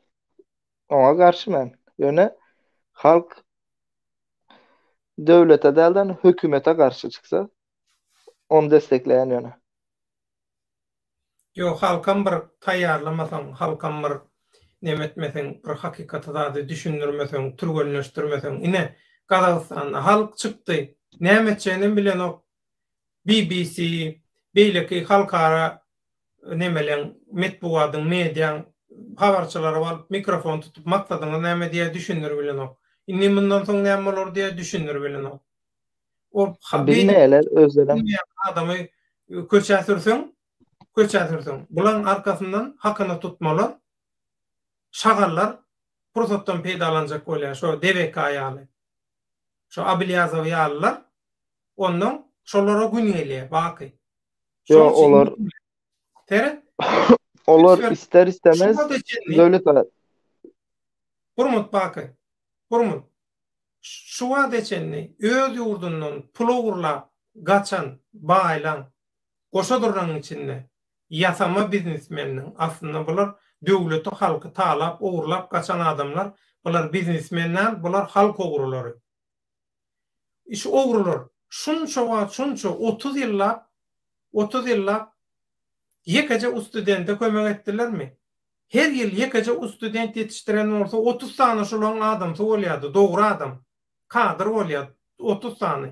oňa garşy men. Ýöne halk döwlete dälden hökümete garşy çyksa ony destekleýän ýöne. Ýok, halkam bir taýýarlamasaň, halkam bir neme etmeseň, bir hakykaty zady düşündirmeseň, türgenleşdirmeseň, ine, Gazagystanda halk çykdy, näme etjeginem bilenok, BBC, beýleki halkara nemeleň, metbugadyň, mediaň habarçylary baryp mikrofon tutup maksadyňyz näme diýýär düşündirip bilenok. Indi mundan soň näme bolar diýýär düşündirip bilenok. Ol Bilmeýärler özlerem. Bilmeýän adamy köçä sürseň, köçä sürseň, bulaň arkasyndan hakyna tutmalar, şagallar pursatdan peýdalanjak bolýar, şo DWK ýaly. Şo Abilýazow ýalylar ondan şolara gün gelýär baky. Ýok, olar Seret. Olar ister istemez döwlet Hormat baky. Hormat. Şu wagta çenli öz ýurdundan pul ogurlap gaçan baýlaň goşa durnagyň içinde ýasama biznesmeniniň aslynda bular döwleti halky talap ogurlap gaçan adamlar bular biznesmen däl bular halk ogrulary. Şu ogrular şunça wagt şunça 30 ýyllap 30 ýyllap ýekeje ustudente kömek etdilermi? Her ýyl ýekeje ustudent ýetişdiren bolsa 30 sany şulaň adamsy bolýardy dogry adam kadr bolýar 30 sany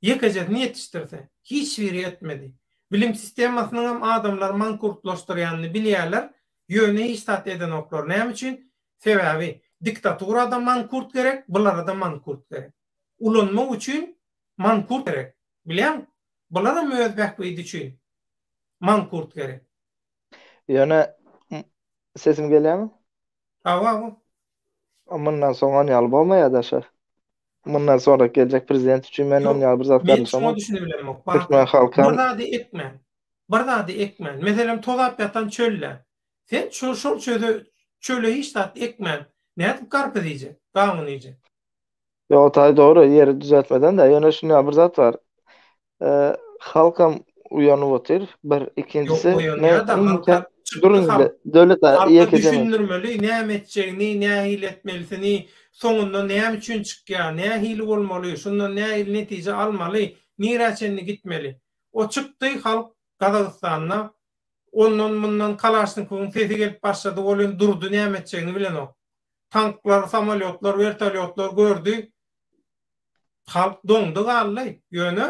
ýekejesini ýetişdirse hiç biri etmedi. Bilim sistemasynyňam adamlary mankurtlaşdyrýanyny bilýärler ýöne hiç zat edenoklar näme üçin Sebäbi diktaturada mankurt gerek, bulara-da mankurt gerek. Ulanmak üçin mankurt gerek. Bilýäňmi? Bularam öz bähbidi üçin mankurt gerek. Ýöne sesim gelýärmi? Hawa, hawa. Mundan soň on ýaly bolmaýar daşa. Mundan soňra geljek prezident üçin men on ýaly bir zat Men şuňa garaşamok. düşünibilemok. Türkmen halkam Bir zady ekmän, bir zady ekmän, meselem tozap ýatan çölde Sen şol şol çöze çöle hiç zat ekmän nädip garpyz iýjek, gawun iýjek? Ýok taý dogry ýeri düzeltmeden-de ýöne şunda bir zat bar. Halkam uýanyp otyr bir Ýok ikinjisi men oýanýar-da iň halka çykdy duruň halk. indi Döwlet aga Halka ýekeje minut. düşündirmeli näme etjegini, nähili etmelisini, soňunda näme üçin çykýar, nähili bolmaly, şundan nähili netije almaly, nirä çenli gitmeli. O çykdy halk Gazagystanda Ondan mundan Kalaşnikowyň sesi gelip başlady welin durdy näme etjegini bilenok. Tanklar, samolýotlar, wertolýotlar gördi. Halk doňdy galdy. Ýöne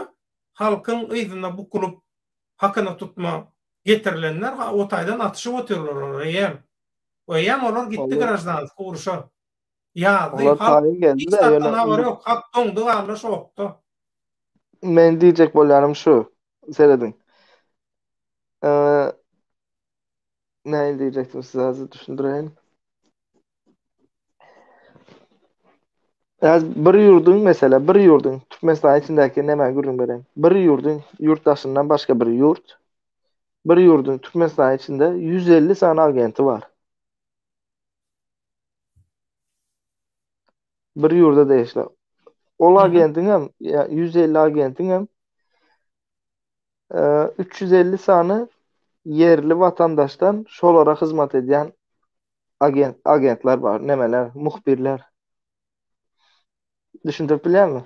halkyň yzynda bukulyp hakyna tutma getirilenler o taýdan atyşyp otyrlar olar eýýäm. Eýýäm olar gitdi graždanski urşa. Ýazdy Olar halk taýyn hiç geldi-de zatdan ýöne habary ýok. Halk doňdy galdy şokda. Men diýjek bolýanym şu. Serediň. Eee nähili diýjekdim size hazir düşündireýin. Häzir bir ýurduň mesela bir ýurduň Türkmenistan içindäki näme gürrüň bereýin. Bir ýurduň ýurt daşyndan başga bir ýurt bir ýurduň Türkmenistan içinde 150 sany agenti bar. Bir ýurda degişli. Ol agentiň hem 150 agentiň hem 350 sany ýerli watandaşdan şolara hyzmat edýän agent agentler bar, nemeler, muhbirler. Düşündirip bilýärmi?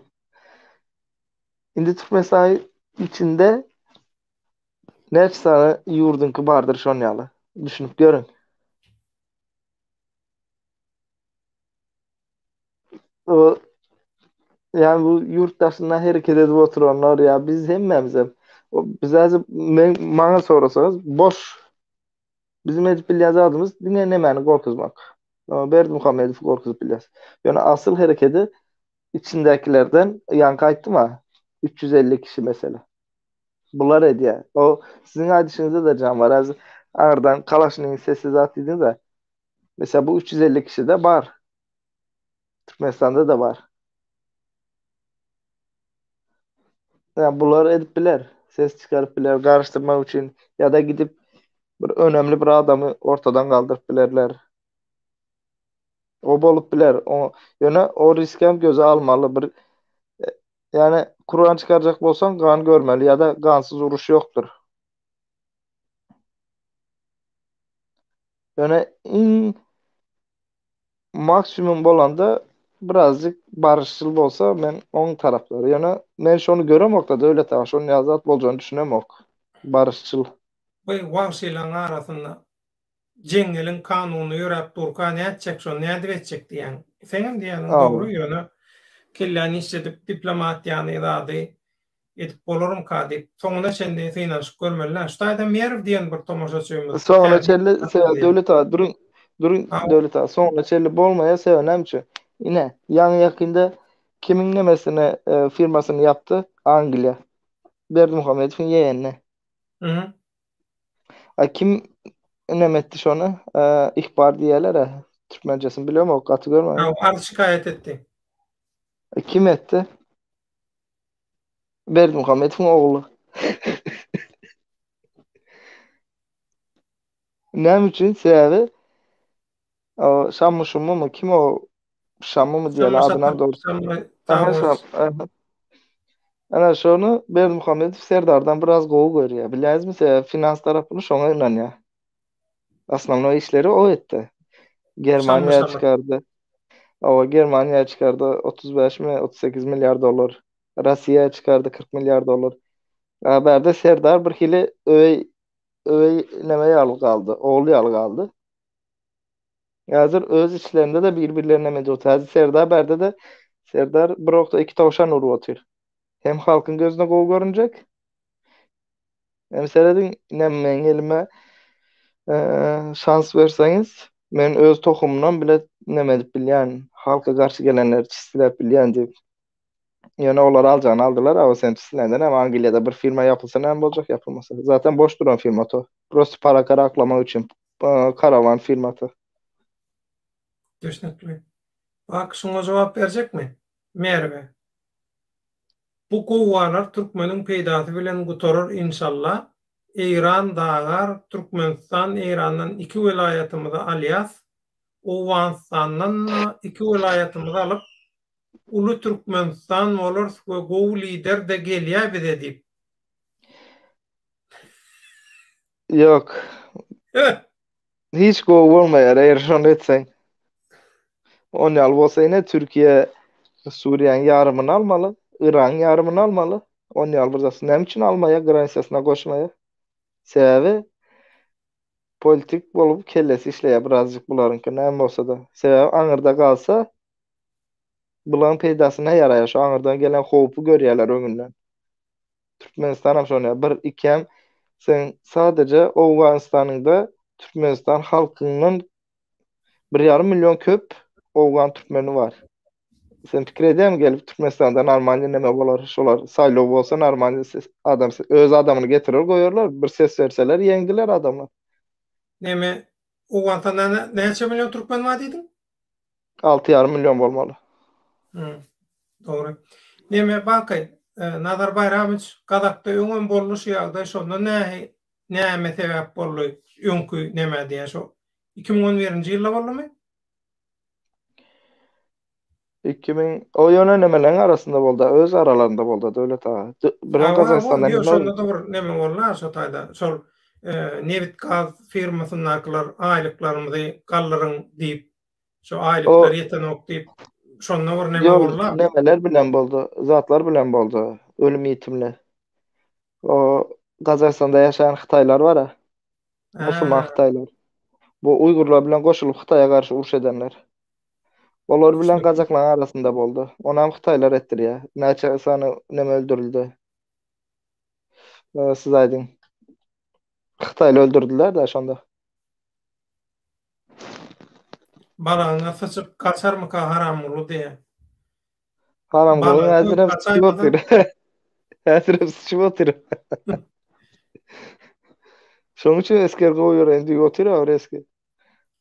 Indi Türkmenistanyň içinde näçe sany ýurduňky bardyr şon ýaly. Düşünip görüň. O yani bu ýurt daşynda hereket edip oturanlar ya biz hemmämiz hem o biz häzir men maňa sorasaňyz boş Bizim edip bilýän zadymyz diňe nemäni gorkuzmak. Berdimuhamedowy gorkuzyp bilýäs. Ýöne asyl herekedi içindäkilerden ýaňky aýtdym-a, 350 kişi mesele. Bular edýär. O siziň aýdyşyňyzda-da jan bar. Häzir aňyrdan Kalaşnigiň sesi zat diýdiňiz-ä. Mesela bu 350 kişi-de bar. Türkmenistanda-da bar. Yani bular edip biler. Ses çykaryp biler, garyşdyrmak üçin ya da gidip bir önemli bir adamy ortadan galdyryp bilerler. O bolup biler. O ýöne o riski hem göze almaly. Bir e, yani Kur'an çykarjak bolsaň gan görmeli ya da gansyz uruş ýokdur. Ýöne iň maksimum bolanda birazjyk barışçyl bolsa men oň tarapdary. Ýöne men şony göremokda Döwlet aga şony ýaly zat boljagyny düşünemok. Barışçyl. Bu wagşylaryň arasynda jeňňeliň kanuny ýöräp durka nätjek şony nädip etjek diýýäň. Seňem diýýäniň dogry ýöne kelläni işledip diplomatiýany zady edip bolarmyka diýip soňuna çenli synanyşyp görmeli-dä. Şu taýda Merw diýen bir tomaşaçymyz. Soňuna çenli sebäbi Döwlet aga duruň duruň Döwlet aga soňuna çenli bolmaýar sebäbi näme üçin? Ine ýaňy ýakynda kimiň nemesini firmasyny ýapdy? Angliýa. Berdimuhamedowyň ýegenine. Mhm. A kim neme etdi şony? Ihbar diýýärler-ä. Türkmençesini bilemok, gaty görmäň. Arz şikaýat etdi. Kim etdi? Berdimuhamedowyň ogly. Näme üçin? Sebäbi o Şammy Şummumy kim o Şammymy diýýärler adyny dogry. Şammy Ana şony Berdimuhamedow Serdardan biraz gowy görýär. Bilýäňizmi sebäbi finans tarapyny şoňa ynanýar. Osnovnoý işleri o etdi. Germaniýa çykardy. Owa Germaniýa çykardy 35 mi 38 milliard dollar. Russiýa çykardy 40 milliard dollar. A bärde Serdar bir hili öweý öweý neme ýaly galdy, ogul ýaly galdy. Häzir öz içlerinde-de bir-birlerine neme edip otyr. Häzir Serdar bärde-de Serdar bir okda iki towşan urup otyr. Hem halkyň gözüne gowy görünjek, hem serediň, ine meň elime şans berseňiz, men öz tohumymdan bile neme edip bilýän, halka garşy gelenleri çisläp bilýän diýip. Ýöne olar aljagyny aldylar, a sen çislände näme Angliýada bir firma ýapylsa näme boljak, ýapylmasa. Zaten boş duran firma to. Prosta para garaklamak üçin karawan firmasy. Düşnükli. Bak şuňa jogap berjekmi? Merwe. Bu gowgalar türkmeniň peýdasy bilen gutarar inşallah. Eýran dagar, Türkmenistan Eýrandan iki welaýatymyzy alýas. Owganystandan-da iki welaýatymyzy alyp uly Türkmenistan bolarys we gowy lider-de gelýä bize diýip. Ýok. Hiç gowy bolmaýar eger şony etseň. On ýaly bolsa ine Türkiýe Suriýanyň ýarymyny almaly, Yragyň ýarymyny almaly. On ýaly bir zat. Näme üçin almaýar, granisasyna goşmaýar? Sebäbi politik bolup kellesi işleýär birazjyk bularyňky näme bolsa-da. Sebäbi aňyrda galsa bularyň peýdasyna ýaraýar. Şu aňyrdan gelen howpy görýärler öňünden. Türkmenistanam şony ýa bir ikem sen sadeje Owganystanyňda Türkmenistan halkyndan bir ýarym milýon köp owgan türkmeni bar. Sen pikir edýäňmi gelip Türkmenistanda normalny neme bolar şolar saýlaw bolsa normalny ses adam öz adamyny getirer goýarlar bir ses berseler ýeňdiler adamlar. Neme Owganystanda näçe milýon türkmen bar diýdiň? 6,5 million bolmaly. Hmm. Dogry. Neme Baky, e, Nazar Baýramowiç Gazakda öňem boldy şu ýagdaý, şonda nähi näme sebäp boldy öňki neme diýen şo 2011-nji ýylda boldumy? 2000 o ýöne nemeleň arasynda boldy, öz aralarynda boldy Döwlet aga. Bilen Gazagystanda neme boldy? Şonda da bir neme boldy şo taýda. Şol e, nebit gaz firmasyndakylar aýlyklarymyzy galdyryň diýip Şu aýlyklar ýetenok diýip, şonda bir neme boldy. Nemeler bilen boldy, zatlar bilen boldy. Ölüm ýitimli. O Gazagystanda ýaşaýan hytaýlar bar-a. Musulman hytaýlar. Bu uýgurlar bilen goşulyp Hytaýa garşy uruş edenler. Olar bilen gazaklaryň arasynda boldy. Onam hytaýlar etdirýär. Näçe sany neme öldürildi. Siz aýdyň. Hytaýly öldürdiler-dä şonda. Balagyňa syçyp gaçarmyka Haramguly diýýär. Haramguly häzirem syçyp otyr. Häzirem syçyp otyr. Şonuň üçin esger gowy ýöreýin diýip otyr a reski.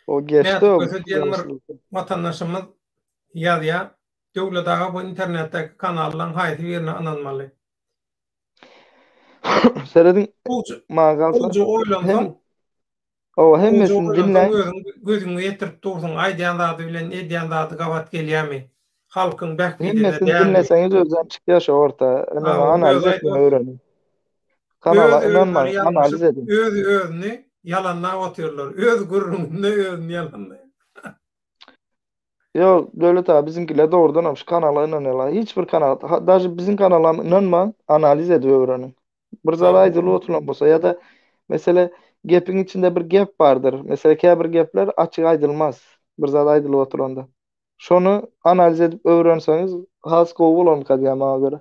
O geçdi o. Köse diýen bir watandaşymyz ýazýar. Döwlet aga bu internetdäki kanallaň haýsy birine ynanmaly? Serediň. Maňa galsa. Gowja oýlansaň. Hawa hemmesini diňläň. Özüň gözüňe ýetirip dursuň aýdýan zady bilen edýän zady gabat gelýämi? Halkyň bähbidine Hemmesini dälmi? diňleseňiz özem çykýar şo orta. Ynha analiz etmegi öwreniň. Kanala ynanmaň, analiz ediň. Öz özüni ýalanlap otyrlar. Öz gürrüňinde özüni ýalanlaýar. Ýok, Döwlet aga biziňkiler dogrudanam şu kanala ynanýarlar. Hiç bir kanala, daže biziň kanalam ynanmaň, analiz edip öwreniň. Bir zat aýdylyp oturylan bolsa ýa-da mesele gepiň içinde bir gep bardyr. Mesele käbir gepler açyk aýdylmaz. Bir zat aýdylyp oturanda. Şony analiz edip öwrenseňiz has gowy bolarmyka diýýän maňa görä.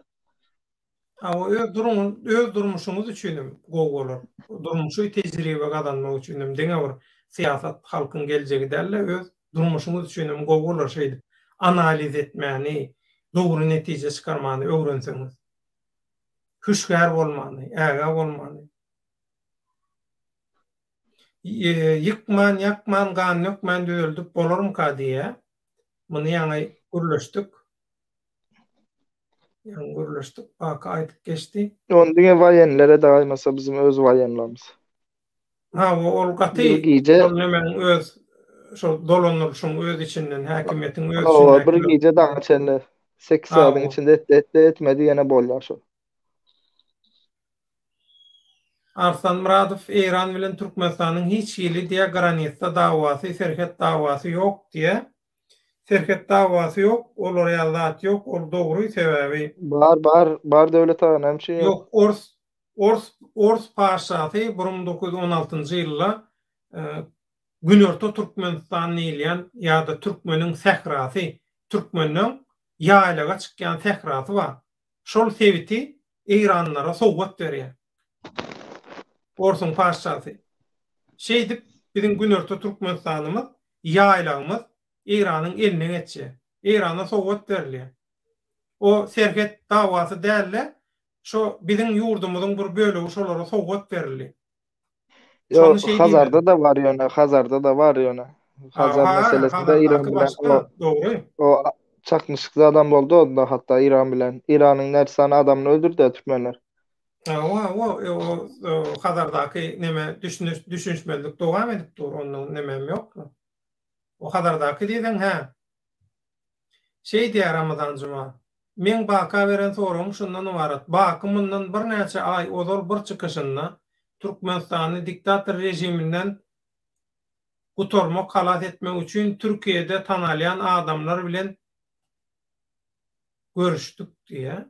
Hawa öz duruň öz durmuşyňyz üçin hem gowy bolar. Durmuşy tejribe gazanmak üçin hem diňe bir syýasat halkyň geljegi däl-de öz durmuşyňyz üçin hem gowy bolar şeýdip analiz etmäni, dogry netije çykarmany öwrenseňiz. Hüşgär bolmany, ägä bolmany. Ýykman, ýakman, gan dökmän düzeldip bolarmyka diýýä. Muny ýaňy gürleşdik. Ýaňy gürleşdik, Baky aýdyp geçdi. Ony diňe waýenler edäýmese biziň öz waýenlerimiz. Hawa, ol gaty Bir gije şol nemäň öz şol dolandyryşyň öz içinden, häkimiýetiň öz Hawa, bir içindäkiler. gije daňa çenli 8 sagadyň Hawa. içinde etdi, etdi, etmedi ýene bolýar şol. Arslan Myradow Eýran bilen Türkmenistanyň hiç hili diýä granitsa dawasy, serhet dawasy ýok diýä. Serhet dawasy ýok, olar ýaly zat ýok, ol dogry, sebäbi. Bar, bar, bar Döwlet aga, näme üçin ýok? Ýok, ors Ors ors paşasy 1916-njy ýylda Günorta Türkmenistan diýilýän ýa-da türkmeniň sährasy, türkmeniň ýaýlaga çykýan sährasy bar. Şol sebiti eýranlylara sowgat berýär. Orsuň paşasy. Şeýdip biziň Günorta Türkmenistanymyz, ýaýlagymyz Eýranyň eline geçýär. Eýrana sowgat berilýär. O serhet dawasy däl-de, Şo biziň ýurdumyzyň bir bölegi şolara sowgat berildi. Ýok, Şony şeý diýmeli. Hazarda-da bar ýöne, Hazarda-da bar ýöne. Hazar Ha, meselesinde Eýran Hazardaky bilen başga, o dogry. o çaknyşyk zadam boldy onda hatda Eýran bilen. Eýranyň näçe sany adamyny öldürdi türkmenler. Hawa, hawa, o Hazardaky neme düşüniş düşünişmezlik dowam edip dur, onda nemem ýok. O Hazardaky diýseň, hä. Şeý diýýär Ramazan Juma. Meň Baka beren soragym şundan ybarat, Baky mundan birnäçe aý ozal bir çykyşynda Türkmenistany diktator režiminden gutarmak halas etmek üçin Türkiýede tanalýan adamlar bilen görüşdik diýýär.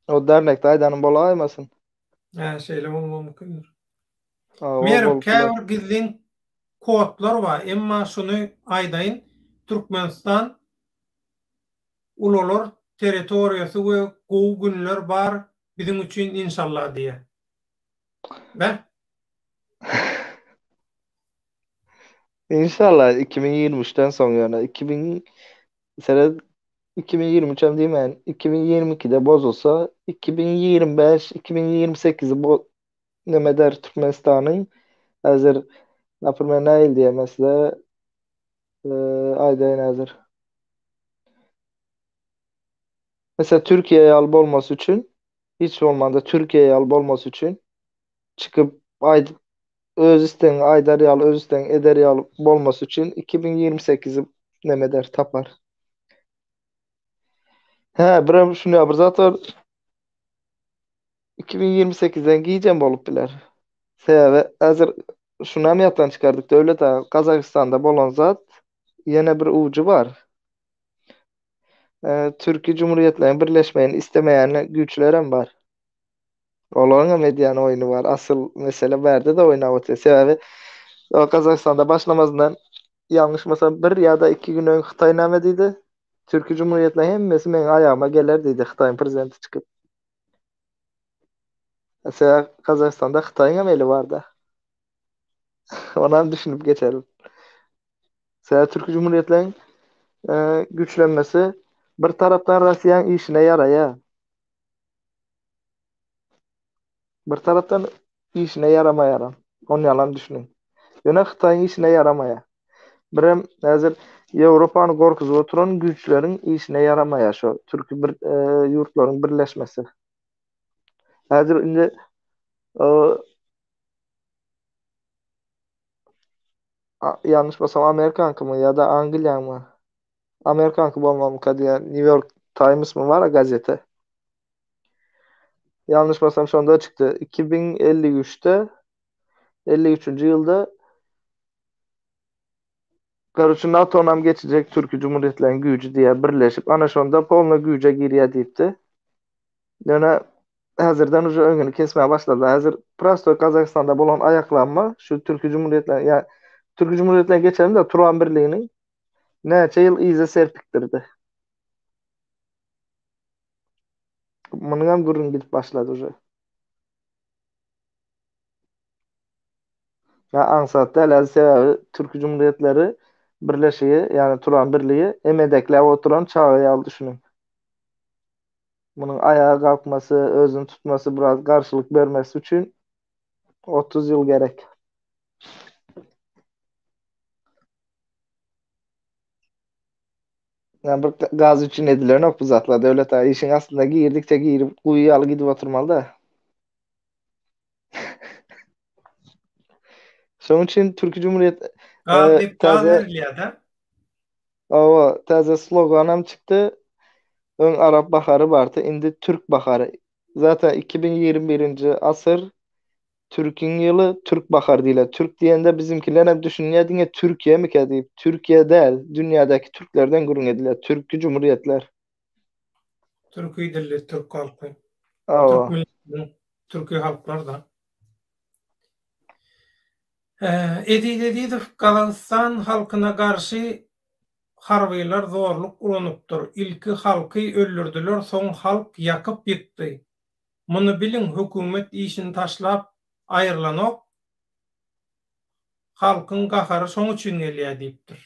O dernekde aýdanym bolaýmasyn? Hä, şeýle bolmagy mümkindir. Hawa, Merw, bolup biler. käbir gizlin kodlar bar, emma şuny aýdaýyn, Türkmenistan ulalar territoriýasy we gowy günler bar biziň üçin inşallah diýýär. Beh. Inşallah 2023-den soň ýöne 2000 seret 2023 hem diýmän 2022-de bozulsa 2025 2028-i bo neme eder Türkmenistanyň häzir naprimer nähili diýemez size aýdaýyn häzir. Mesela Türkiýe ýaly bolmasy üçin hiç bolmanda Türkiýe ýaly bolmasy üçin çykyp aýdyp öz islegiňi aýdar ýaly öz islegiňi eder ýaly bolmasy üçin 2028-i neme eder tapar. Hä, birem şunýa bir zat bar. 2028-den gijem bolup biler. Sebäbi häzir şunam ýatdan çykardyk Döwlet aga, Gazagystanda bolan zat ýene bir ujy bar. Türki Cumhuriýetleriň birleşmegini islemeýän güýçlerem bar. Olaryň hem edýän oýny bar. Asyl mesele bärde-de oýnap otyr. Sebäbi Gazagystanda başlamazyndan ýalňyşmasam bir ýa-da iki gün öň Hytaý näme diýdi? Türki Cumhuriýetleriň hemmesi meň aýagyma geler diýdi Hytaýyň prezidenti çykyp. Sebäbi Gazagystanda Hytaýyň hem eli bar-da. Onam düşünip geçelim. Sebäbi Türki Cumhuriýetleriň güýçlenmesi bir tarapdan Russiýanyň işine ýaraýar. Bir tarapdan işine ýaramaýaram. Ony ýalam düşüniň. Ýöne Hytaýyň işine ýaramaýar. Birem häzir Ýewropany gorkuzyp oturan güýçleriň işine ýaramaýar şo türki bir e, ýurtlaryň birleşmesi. Häzir indi e, ýalňyşmasam Amerikankymy ýa-da Angliýanymy? Amerikanky bolmamyka diýýän New York Timesmy bar gazete. Ýalňyşmasam şonda çykdy. 2053-de 53-nji ýylda Garuçy NATO-nam geçjek Türki Cumhuriyetleriň güýji diýýär birleşip ana şonda polna güýje girýär diýipdi. Ýöne häzirden uje öňüni kesmäge başladylar. Häzir prostoý Gazagystanda bolan aýaklanma şu Türki Cumhuriyetleriň ýa Türki Cumhuriyetleriň geçelim-de Turan birliginiň näçe ýyl yza serpikdirdi. Munuň hem gürrüň gidip başlady uje. Ya aňsat däl, häzir sebäbi Türki Cumhuriyetleri birleşigi, ýagny Turan birligi emedekläp oturan çaga ýaly düşüniň. Munuň aýaga galkmasy, özüni tutmasy, biraz garşylyk bermesi üçin 30 ýyl gerek. Yani bir gaz üçin edilenok bu zatlar. Döwlet aga işiň aslynda girdikçe girip guýy ýaly gidip oturmaly da. Şonuň üçin Türki Cumhuriyet Gaz diýip gaz täze berilýär-de. Hawa, täze sloganam çykdy. Öň Arap bahary bardy, indi Türk bahary. Zaten 2021-nji asyr Türkiň ýyly, Türk bahary diýilýär. Türk diýende bizimkiler hem düşünýär diňe Türkiýemikä diýip. Türkiýe däl, dünýädäki türklerden gürrüň edilýär. Türki Cumhuriyetler. Türki dilli türk halky. Türk Hawa. milletiniň türki halklar-da. Eziz Ezizow Gazagystan halkyna garşy harbylar zorluk ulanypdyr. Ilki halky öldürdiler, soň halk ýakyp ýykdy. Muny biliň hökümet işini taşlap aýrylanok, halkyň gahary şoň üçin gelýär diýipdir.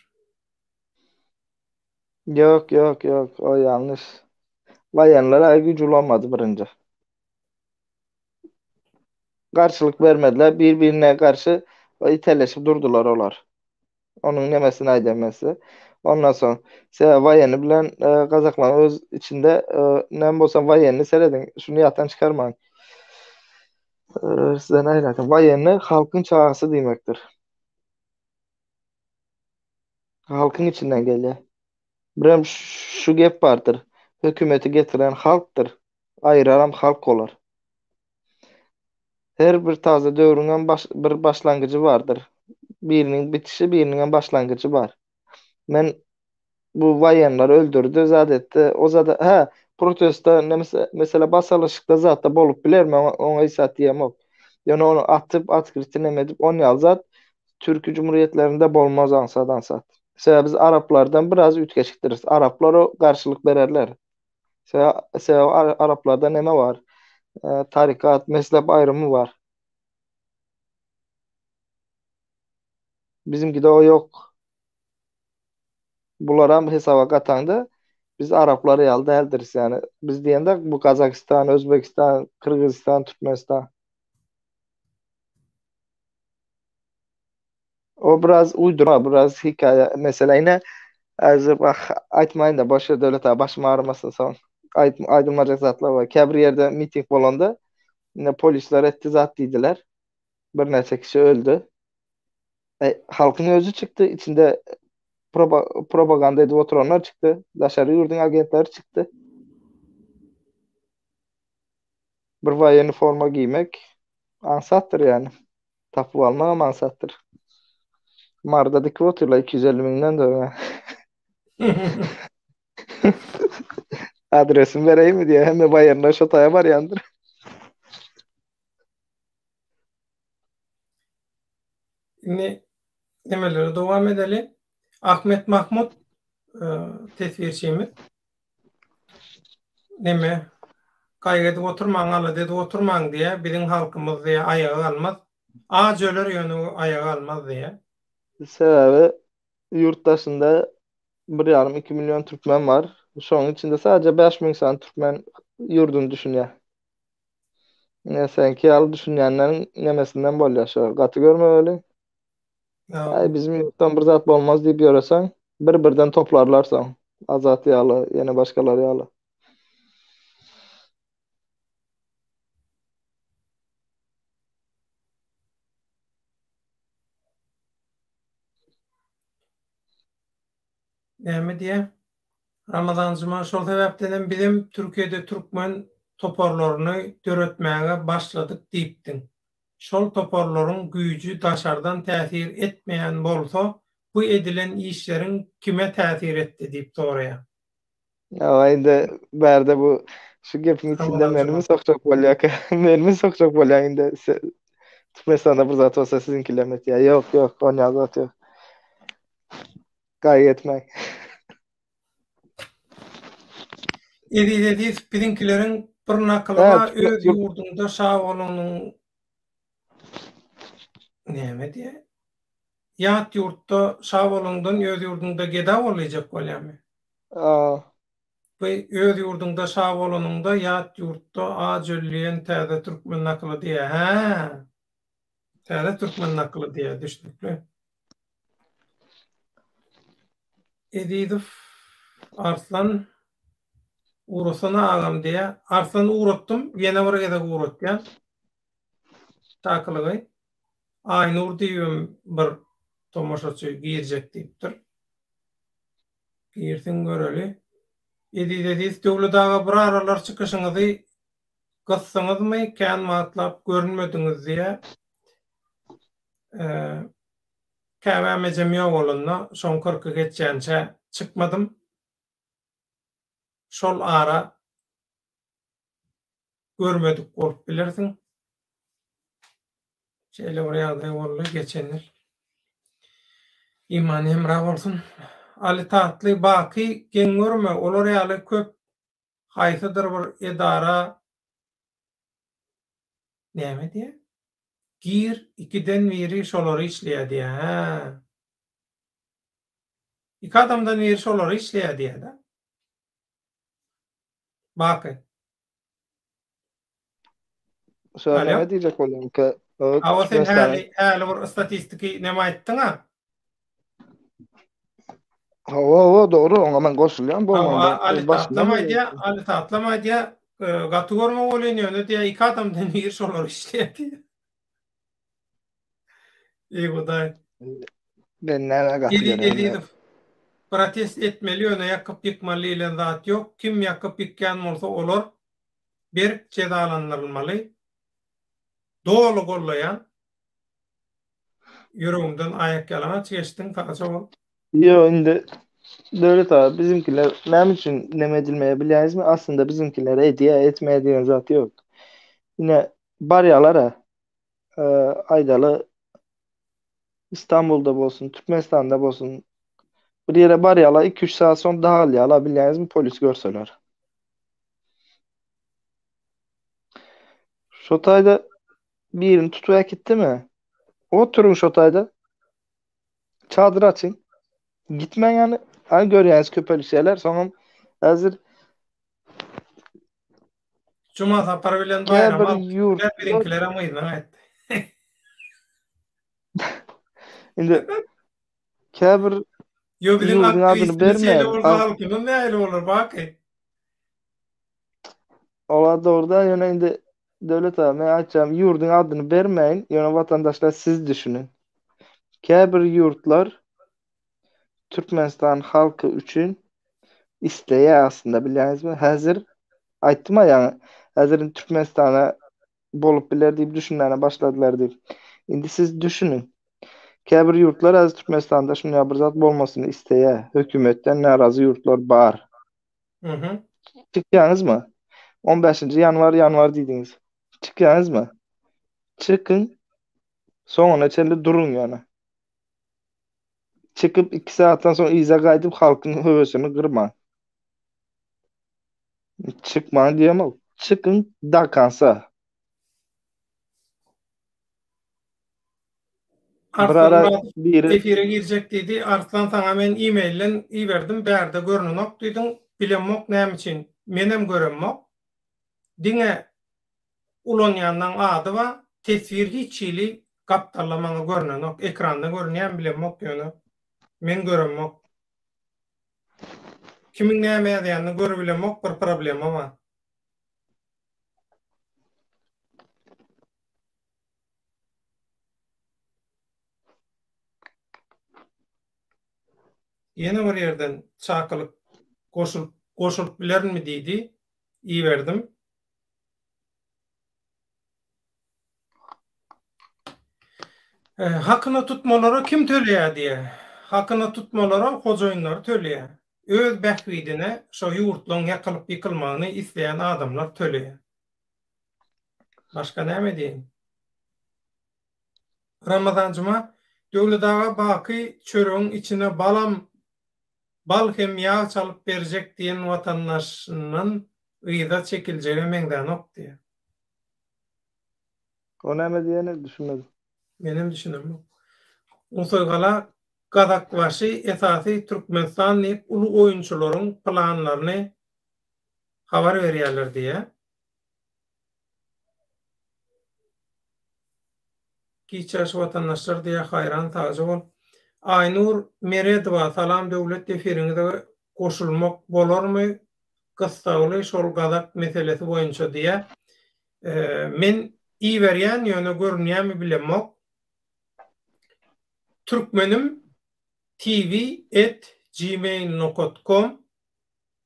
Ýok ýok ýok o ýalňyş. Waýenler aý güýç ulanmady birinji. Garşylyk bermediler bir birine garşy iteleşip durdular olar. Onuň nemesini aýdýan men size. Ondan soň sebäbi waýenni bilen e, gazaklaryň öz içinde e, näme bolsa waýenni serediň. Şuny ýatdan çykarmaň. E, size nähili aýtsam, waýenni halkyň çagasy diýmekdir. Halkyň içinden gelýär. Birem şu gep bardyr. Hökümeti getiren halkdyr. Aýyraram halk bolar. Her bir taze döwrüňem baş, bir başlangyjy bardyr. Biriniň bitişi, biriniňem başlangyjy bar. Men bu waýenler öldürdi, zat etdi. O zada, hä, protestde, nemese, mesela basalyşykda zatda bolup biler, men oňa hiç zat diýemok. Ýöne ony atyp, atkriti neme edip, on ýaly zat Türki Cumhuriyetlerinde bolmaz aňsat-aňsat. Sebäbi biz araplardan biraz üýtgeşikdiris. Araplar o garşylyk bererler. Sebäbi araplarda neme bar? Tarikat, mezhep aýrymy bar. Bizimkide o ýok. Bularam hesaba gataňda biz araplar ýaly däldiris. Ýani biz diýende bu Gazagystan, Özbegistan, Kyrgyzystan, Türkmenistan. O biraz uýdurma, biraz hekaýa. Mesela ine häzir bah aýtmaýyn-da boş ýer Döwlet aga başym agyrmasyn soň. Aýt aýdylmajak zatlar bar. Käbir ýerde miting bolanda ine polisler etdi zat diýdiler. Birnäçe kişi öldi. E, halkyň özi çykdy, içinde proba propaganda edip oturanlar çykdy. Daşary ýurduň agentleri çykdy. Bir waýenny forma giýmek aňsatdyr ýani. Tapyp almagam aňsatdyr. Maryda dikip otyrlar 250 müňden de öňe. Adresimi bereýinmi diýýär. Hemme baýanlar şo taýa barýandyr. Indi nemelere dowam edeli. Ahmet Mahmut e, teswirçimiz. Neme gaýgy edip oturmaň, alada edip oturmaň diýýär. Biziň halkymyz diýýär, aýaga galmaz. Aç öler ýöne aýaga galmaz diýýär. Sebäbi ýurt daşynda bir ýarym iki million türkmen bar. Şonuň içinde sadece 5000 sany türkmen ýurduny düşünýär. Ne seňki ýaly düşünýänleriň nemesinden bolýar şo. Gaty görme weli. Aý bizim ýurtdan bir zat bolmaz diýip ýöreseň, bir-birden toplarlar soň. Azat ýaly, ýene başgalar ýaly. Näme diýýär? Ramazan Juma şol sebäpden hem bizem Türkiýede türkmen toparlaryny döretmäge başladyk diýipdiň. Şol toparlaryň güýji daşardan täsir etmeýän bolsa bu edilen işleriň kime täsir etdi diýip soraýar. Hawa indi bärde bu şu gepiň içinde menimi sokjak bolýarka menimi sokjak bolýaň indi Türkmenistanda bir zat bolsa siziňkiler etýär. Ýok ýok onýa zat ýok. Gaýgy etmäň. Eziz Eziz biziňkileriň bir nakyly bar öz ýurduňda şa bolanyň näme diýýär? Ýat ýurtda şa bolanyňdan öz ýurduňda geda bol diýjek bolýarmy? Bu öz ýurduňda şa bolanyňda ýat ýurtda aç öl diýen täze türkmen nakyly diýýär. Hä. Täze türkmen nakyly diýýär, düşnükli. Ezizow Arslan ugrasana agam diýýär. Arslan ugratdym, ýene bir gezek ugratýan. Çakylygy. Aýnur diýibem bir tomaşaçy girjek diýipdir. Girsin göreli. Eziz Eziz Döwlet aga bir aralar çykyşyňyzy gysdyňyzmy kän wagtlap görünmediňiz diýýär. Käbäm ejem ýogalanda şoň kyrky geçýänçä çykmadym. Şol ara görmedik bolup bilersiň. Şeýle bir ýagdaý boldy geçen ýyl. Imany hemra bolsun. Aly Tatly Baky geň görme olar ýaly köp haýsydyr bir edara näme diýýär? Gir ikiden biri şolary işleýär diýýär. Hä. Iki adamdan biri şolary işleýär diýýär-de. Baky. Şo näme diýjek bolýaň? Hawa sen häli häli bir statistiki näme aýtdyň-a? Hawa, hawa, dogry, oňa men goşulýan bolmanda. Ali Tatlam aýdýar, Ali Tatlam aýdýar, gaty görme welin ýöne diýýär, iki adamdan biri şolar işleýär diýýär. Eý Hudaý. Men näme gaty görýän. Ezizow. Protest etmeli ýöne ýakyp ýykmaly diýlen zat ýok. Kim ýakyp ýykýan bolsa olar berk jezalandyrylmaly. Doly gollaýan. Ýüregimden aýak ýalaňaç geçdiň sagja bol. Ýok indi Döwlet aga bizimkiler näme üçin neme edilmeýär bilýäňizmi? Aslynda bizimkiler edýär, etmeýär diýen zat ýok. Ine barýalar-a aýdaly Istanbulda bolsun, Türkmenistanda bolsun bir ýere barýarlar, 2-3 saat soň dagylýarlar bilýäňizmi polis görseler. Şo taýda birini tutup äkitdimi? Oturyň şo taýda. Çadyr açyň. Gitmäň ýany. Aý görýäňiz köpelişýärler. Soňam häzir Juma Sapar bilen Baýram alyp gitdiler, biziňkilerem yzyna gaýtdy. Indi käbir Ýo biziň aktiwistimiz şeýle bolsa halkymyz nähili bolar Baky? Ola dogry-da, ýöne indi Döwlet aga, men aýtjagym ýurduň adyny bermäýin, ýöne watandaşlar siz düşüniň. Käbir ýurtlar Türkmenistan halky üçin isleýär aslynda bilýäňizmi? Häzir aýtdym-a ýaňy, häzir indi Türkmenistana bolup biler diýip düşünmäne başladylar diýip. Indi siz düşüniň. Käbir ýurtlar häzir Türkmenistanda şunýa bir zat bolmasyny isleýär. Hökümetden närazy ýurtlar bar. Mhm. Çykýaňyzmy? 15-nji ýanwar ýanwar diýdiňiz. Çykýaňyzmy? Çykyň. Soňuna çenli duruň ýöne. Çykyp 2 sagatdan soň yza gaýdyp halkyň höwesini gyrmaň. Çykmaň diýemok. Çykyň do konca. Bir Arslan ara Myradow biri efire girjek diýdi. Arslan saňa men e-mailden iberdim, bärde görnenok diýdiň. Bilemok näme üçin. Menem göremok. Diňe ulanýanlaň ady bar. Teswir hiç hili gapdalda maňa görnenok. Ekranda görünýärmi bilemok ýöne men göremok. Kimiň näme ýazýanyny görübilemok bir problema bar. Ýene bir ýerden çakylyk goşulyp goşulyp bilerinmi diýdi. Iberdim. Hakyna tutmalara kim töleýär diýýär. Hakyna tutmalara hojaýynlary töleýär. Öz bähbidine şo ýurtlaryň ýakylyp ýykylmagyny isleýän adamlar töleýär. Başga näme diýeýin. Ramazan Juma, Döwlet aga Baky çöregiň içine balam bal hem ýag çalyp berjek diýen watandaşyndan yza çekiljege meňzänok diýýär. O näme diýeni düşünmedim. Menem düşünemok. Nusaýgala Gazakbaşy esasy Türkmenistan diýip uly oýunçylaryň planlaryny habar berýärler diýýär. Giç ýaş watandaşlar diýýär haýran sagja bol. Aýnur Meredowa salam Döwlet efiriňize goşulmak bolarmy gyssagly şol gazak meselesi boýunça diýýär. Men iberýän ýöne görünýämi bilemok. Türkmenim TV et gmail nokat kom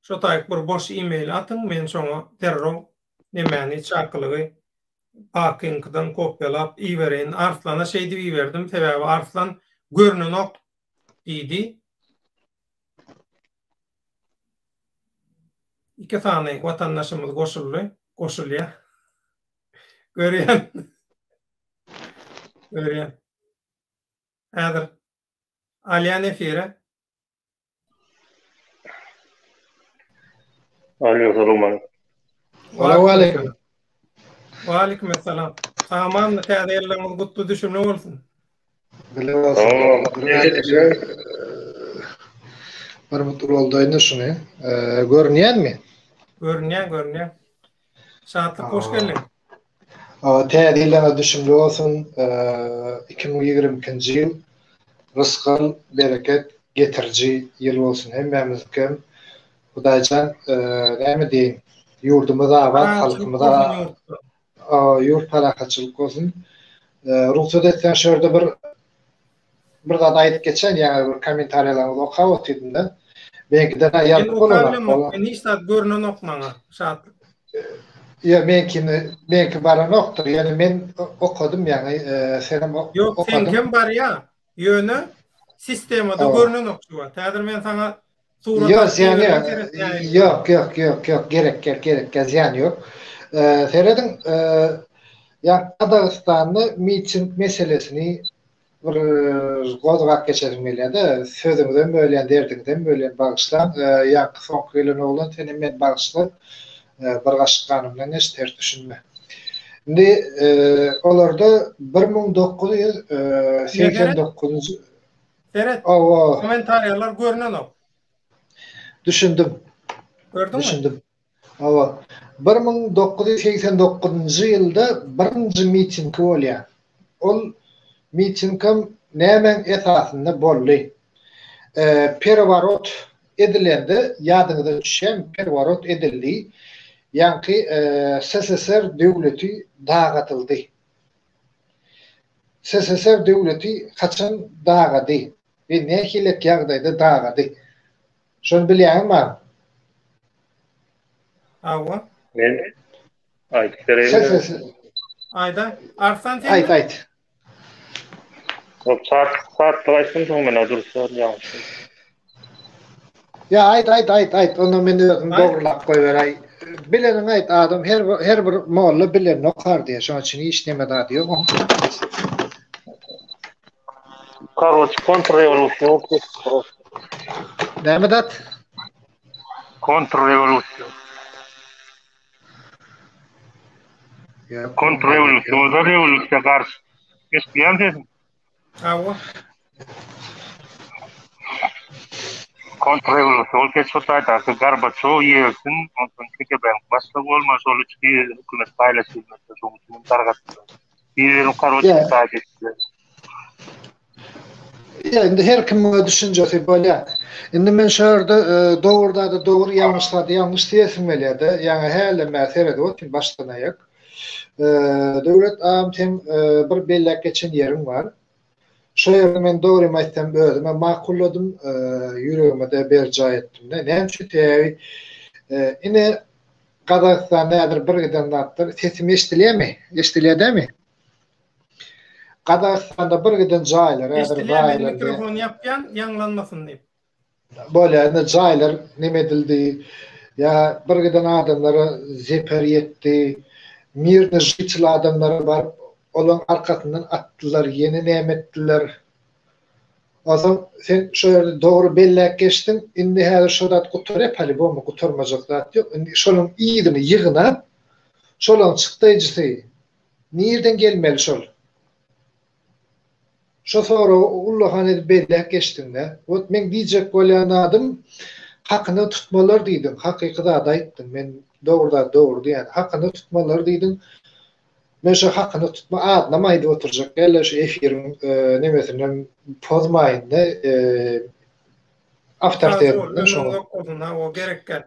Şo taýyk bir boş e-mail atyň, men şoňa derrew nemäni, çakylygy Bakyňkydan kopýalap ibereýin. Arslana şeýdip iberdim, sebäbi Arslan görnenok diýdi. Iki sany watandaşymyz goşuldy, goşulýar. Görýän. Görýän. Häzir alýan efire. Alo, salam aleyküm. Waleýkim. Waleýkim esselam. Saman täze ýyllaryňyz gutly düşümli bolsun. Bile bolsun. Bir mut ulaldayyn şuny. Görünýärmi? Görünýär, görünýär. Şatlyk hoş geldiň. Täze ýylyňyz düşümli bolsun. 2022-nji ýyl rysgal, bereket getiriji ýyl bolsun hemmämiziňkem. Hudaýjan näme diýeýin, ýurdumyz abat, halkymyz ýurt parahatçylyk bolsun. Rugsat etseň şu ýerde bir Bir zat aýdyp geçen ýaňy bir kommentariýalaryňyzy okap otyrdım-da. Meňkiden ýazyp bolanok. Men hiç zat görnenok maňa. Şatlyk. Ýa meňkini, meňki baranokdyr. Ýöne men okadym ýaňy, senem okadyň. Ýok, seňkem barýa. Ýöne sistemada görnenok şu wagt. Häzir men saňa surat Ýok, zyýany ýok. Ýok, ýok, ýok, ýok, gerek, gerek, gerek, zyýany ýok. Serediň, ýa Gazagystanda miting meselesini bir gozgap geçesim gelýär-de, sözüňizem bölýän, derdiňizem bölýän, bagyşlaň. Ýaňky soňky gelen oglan senem meni bagyşla, bir gaşyk ganymdan geç, ters düşünme. Indi olarda 1989-njy Seret, kommentariýalar görnenok. Düşündim. Gördüňmi? Düşündim. Hawa. 1989-njy ýylda birinji mitingi bolýar. Ol mitingem nämäň esasynda boldy? Pereworot edilende, ýadyňyza düşýärmi, pereworot edildi. Ýaňky SSR döwleti dagadyldy. SSR döwleti haçan dagady we nähilek ýagdaýda dagady? Şony bilýäňmi agam? Hawa. Men aýdyp bereýin. Aýda. Arslan sen. Aýt aýt. Hop, saat saatlyk aýtsam soň men dursa ýalňyş. Ýa aýt aýt aýt aýt onda men özüm dogrulap goýberäý. Bileniňi aýt adam her bir her bir molla bilenini okar diýýär. Şonuň üçin hiç neme zady ýok oň. Karoç kontrrewolýusiýa Näme zat? Kontrrewolýusiýa. Kontrrewolýusiýa, rewolýusiýa garşy. Eşidýäňmi sesimi? Hawa. Kontrrewolýusiýa bolup geçip taýdaky Gorbaçow, Ýelsin, onsoň KGB-niň başlygy bolma, şol üç bir hökümet paýlaşylmasa, şonuň üçin hem dargatdylar. Bir-birini karoç taýda etdiler. Ýa indi her kimiň öz düşünjesi bolýar. Indi men şu ýerde dogry zada dogry, ýalňyş zada ýalňyş diýesim gelýär-de. Ýaňy hälem bäri seredip otyryn başdan aýak. Döwlet agam seň bir belläp geçen ýeriň bar. Şo ýerde men dogrymy aýtsam özümem makulladym, ýüregime-de berjaý etdim-de. Näme üçin? Sebäbi ine Gazagystanda häzir bir giden zatlar, sesim eşidilýärmi? Eşidilýär dämi? Gazagystanda bir giden jaýlar häzir Eşidilýär, men mikrofony ýapýan, ýaňlanmasyn diýip. Bolýar, indi jaýlar neme edildi, ýa bir giden adamlara zeper ýetdi, mirny žitel adamlara baryp, olaň arkasyndan atdylar, ýene näme etdiler. Onsoň sen şo ýerde dogry belläp geçdiň, indi häzir şo zat gutarýar, poliboma gutarmajak zat ýok, indi şolaň yzyny ýygnap, şolaň çykdaýjysy nirden gelmeli şol? Şo soragy ullakan edip belläp geçdiňdä. Wot meň diýjek bolýan zadym hakyna tutmalar diýdiň, hakyky zady aýtdyň. Men dogry zady dogry diýýän. Hakyna tutmalar diýdiň. Men şo hakyna tutma adynam aýdyp oturjak däl-de şu efiriň nemesinem pozmaýyn-da awtoritetinden şoňa. Ömrüň uzak bolsun, hawa gerek däl.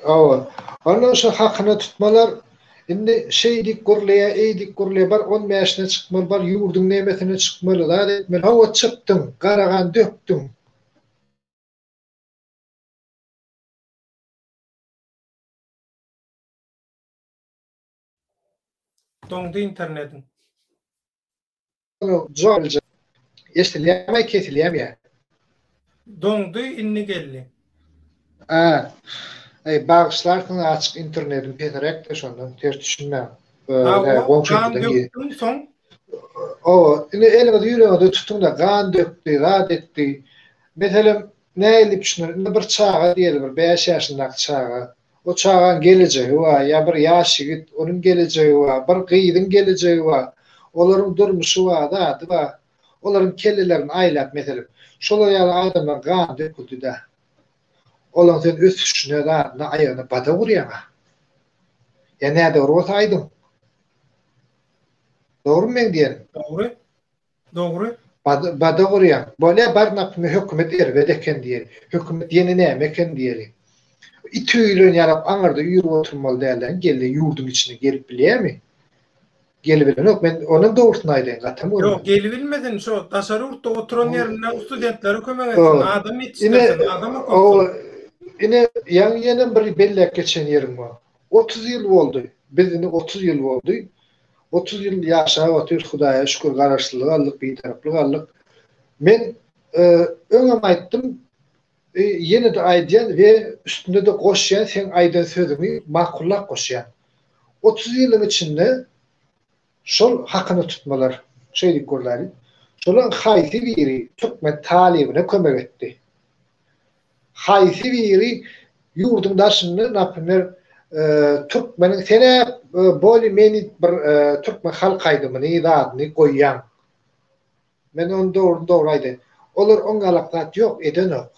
Hawa. Ondan şo hakyna tutmalar indi şeýdik gurlaýa, eýdik gurlaýa, bar on bäşine çykmaly, bar ýurduň nemesine çykmaly, zat etmeli. Hawa çykdyň, gara gan dökdüň. Doňdy internediň. Eşidilýärmi kesilýärmi ýa? Doňdy indi geldi. A. Eý bagyşlarsyňyz açyk internedim pesräkde şondan ters düşünmäň. Hawa gan dökdüň soň. Hawa indi eliňizi ýüregiňize tutuňda gan dökdi zat etdi. Meselem nähili düşüner indi bir çaga diýeli bir 5 ýaşyndaky çaga O çagaň gelejegi bar, ýa bir ýaş ýigit, onuň gelejegi bar, bir gyzyň gelejegi bar, olaryň durmuşy bar, zady bar. Olaryň kellelerini aýlap, meselem, şolar ýaly adamlaryň gany döküldi-dä. Olaryň sen ösüşine, zadyna, aýagyna badak urýaň-a. Ýa nädogry bolsa aýdyň. Dogrumy meň diýenim? Dogry. Dogry. Bada gurýaň. Bolýa bar napymy hökümet erbet eken diýeli. Hökümet ýene näme eken diýeli. It öýlen ýalak aňyrda üýrüp oturmaly dälläň gelde ýurduň içine gelip bilýämi? Gelibilenok men onam dogrusyny aýdaýyn gatam görmedim. Ýok gelibilmesin şo daşary ýurtda oturan ýerinde studentlere kömek etsin adam ýetişdirsin adam okatsyn. Ine ýaňy ýenem bir belläp geçen ýeriň bar. 30 ýyl boldy. Biz indi 30 ýyl boldy. 30 ýyl ýaşap otyrys Hudaýa şükür garaşsyzlyk aldyk, bitaraplyk aldyk. Men öňem aýtdym, ýene-de aýdýan we üstüne-de goşýan seň aýdan sözüňi makullap goşýan. 30 ýylyň içinde şol hakyna tutmalar, şeýdip gürläli, şolaň haýsy biri türkmen talybyna kömek etdi? Haýsy biri ýurduň daşynda naprimer türkmeniň senä boli meni bir türkmen halk aýdymyny zadyny goýýaň. Men ony dogryny dogry aýdaýyn. Olar oň ýalak zat ýok edenok.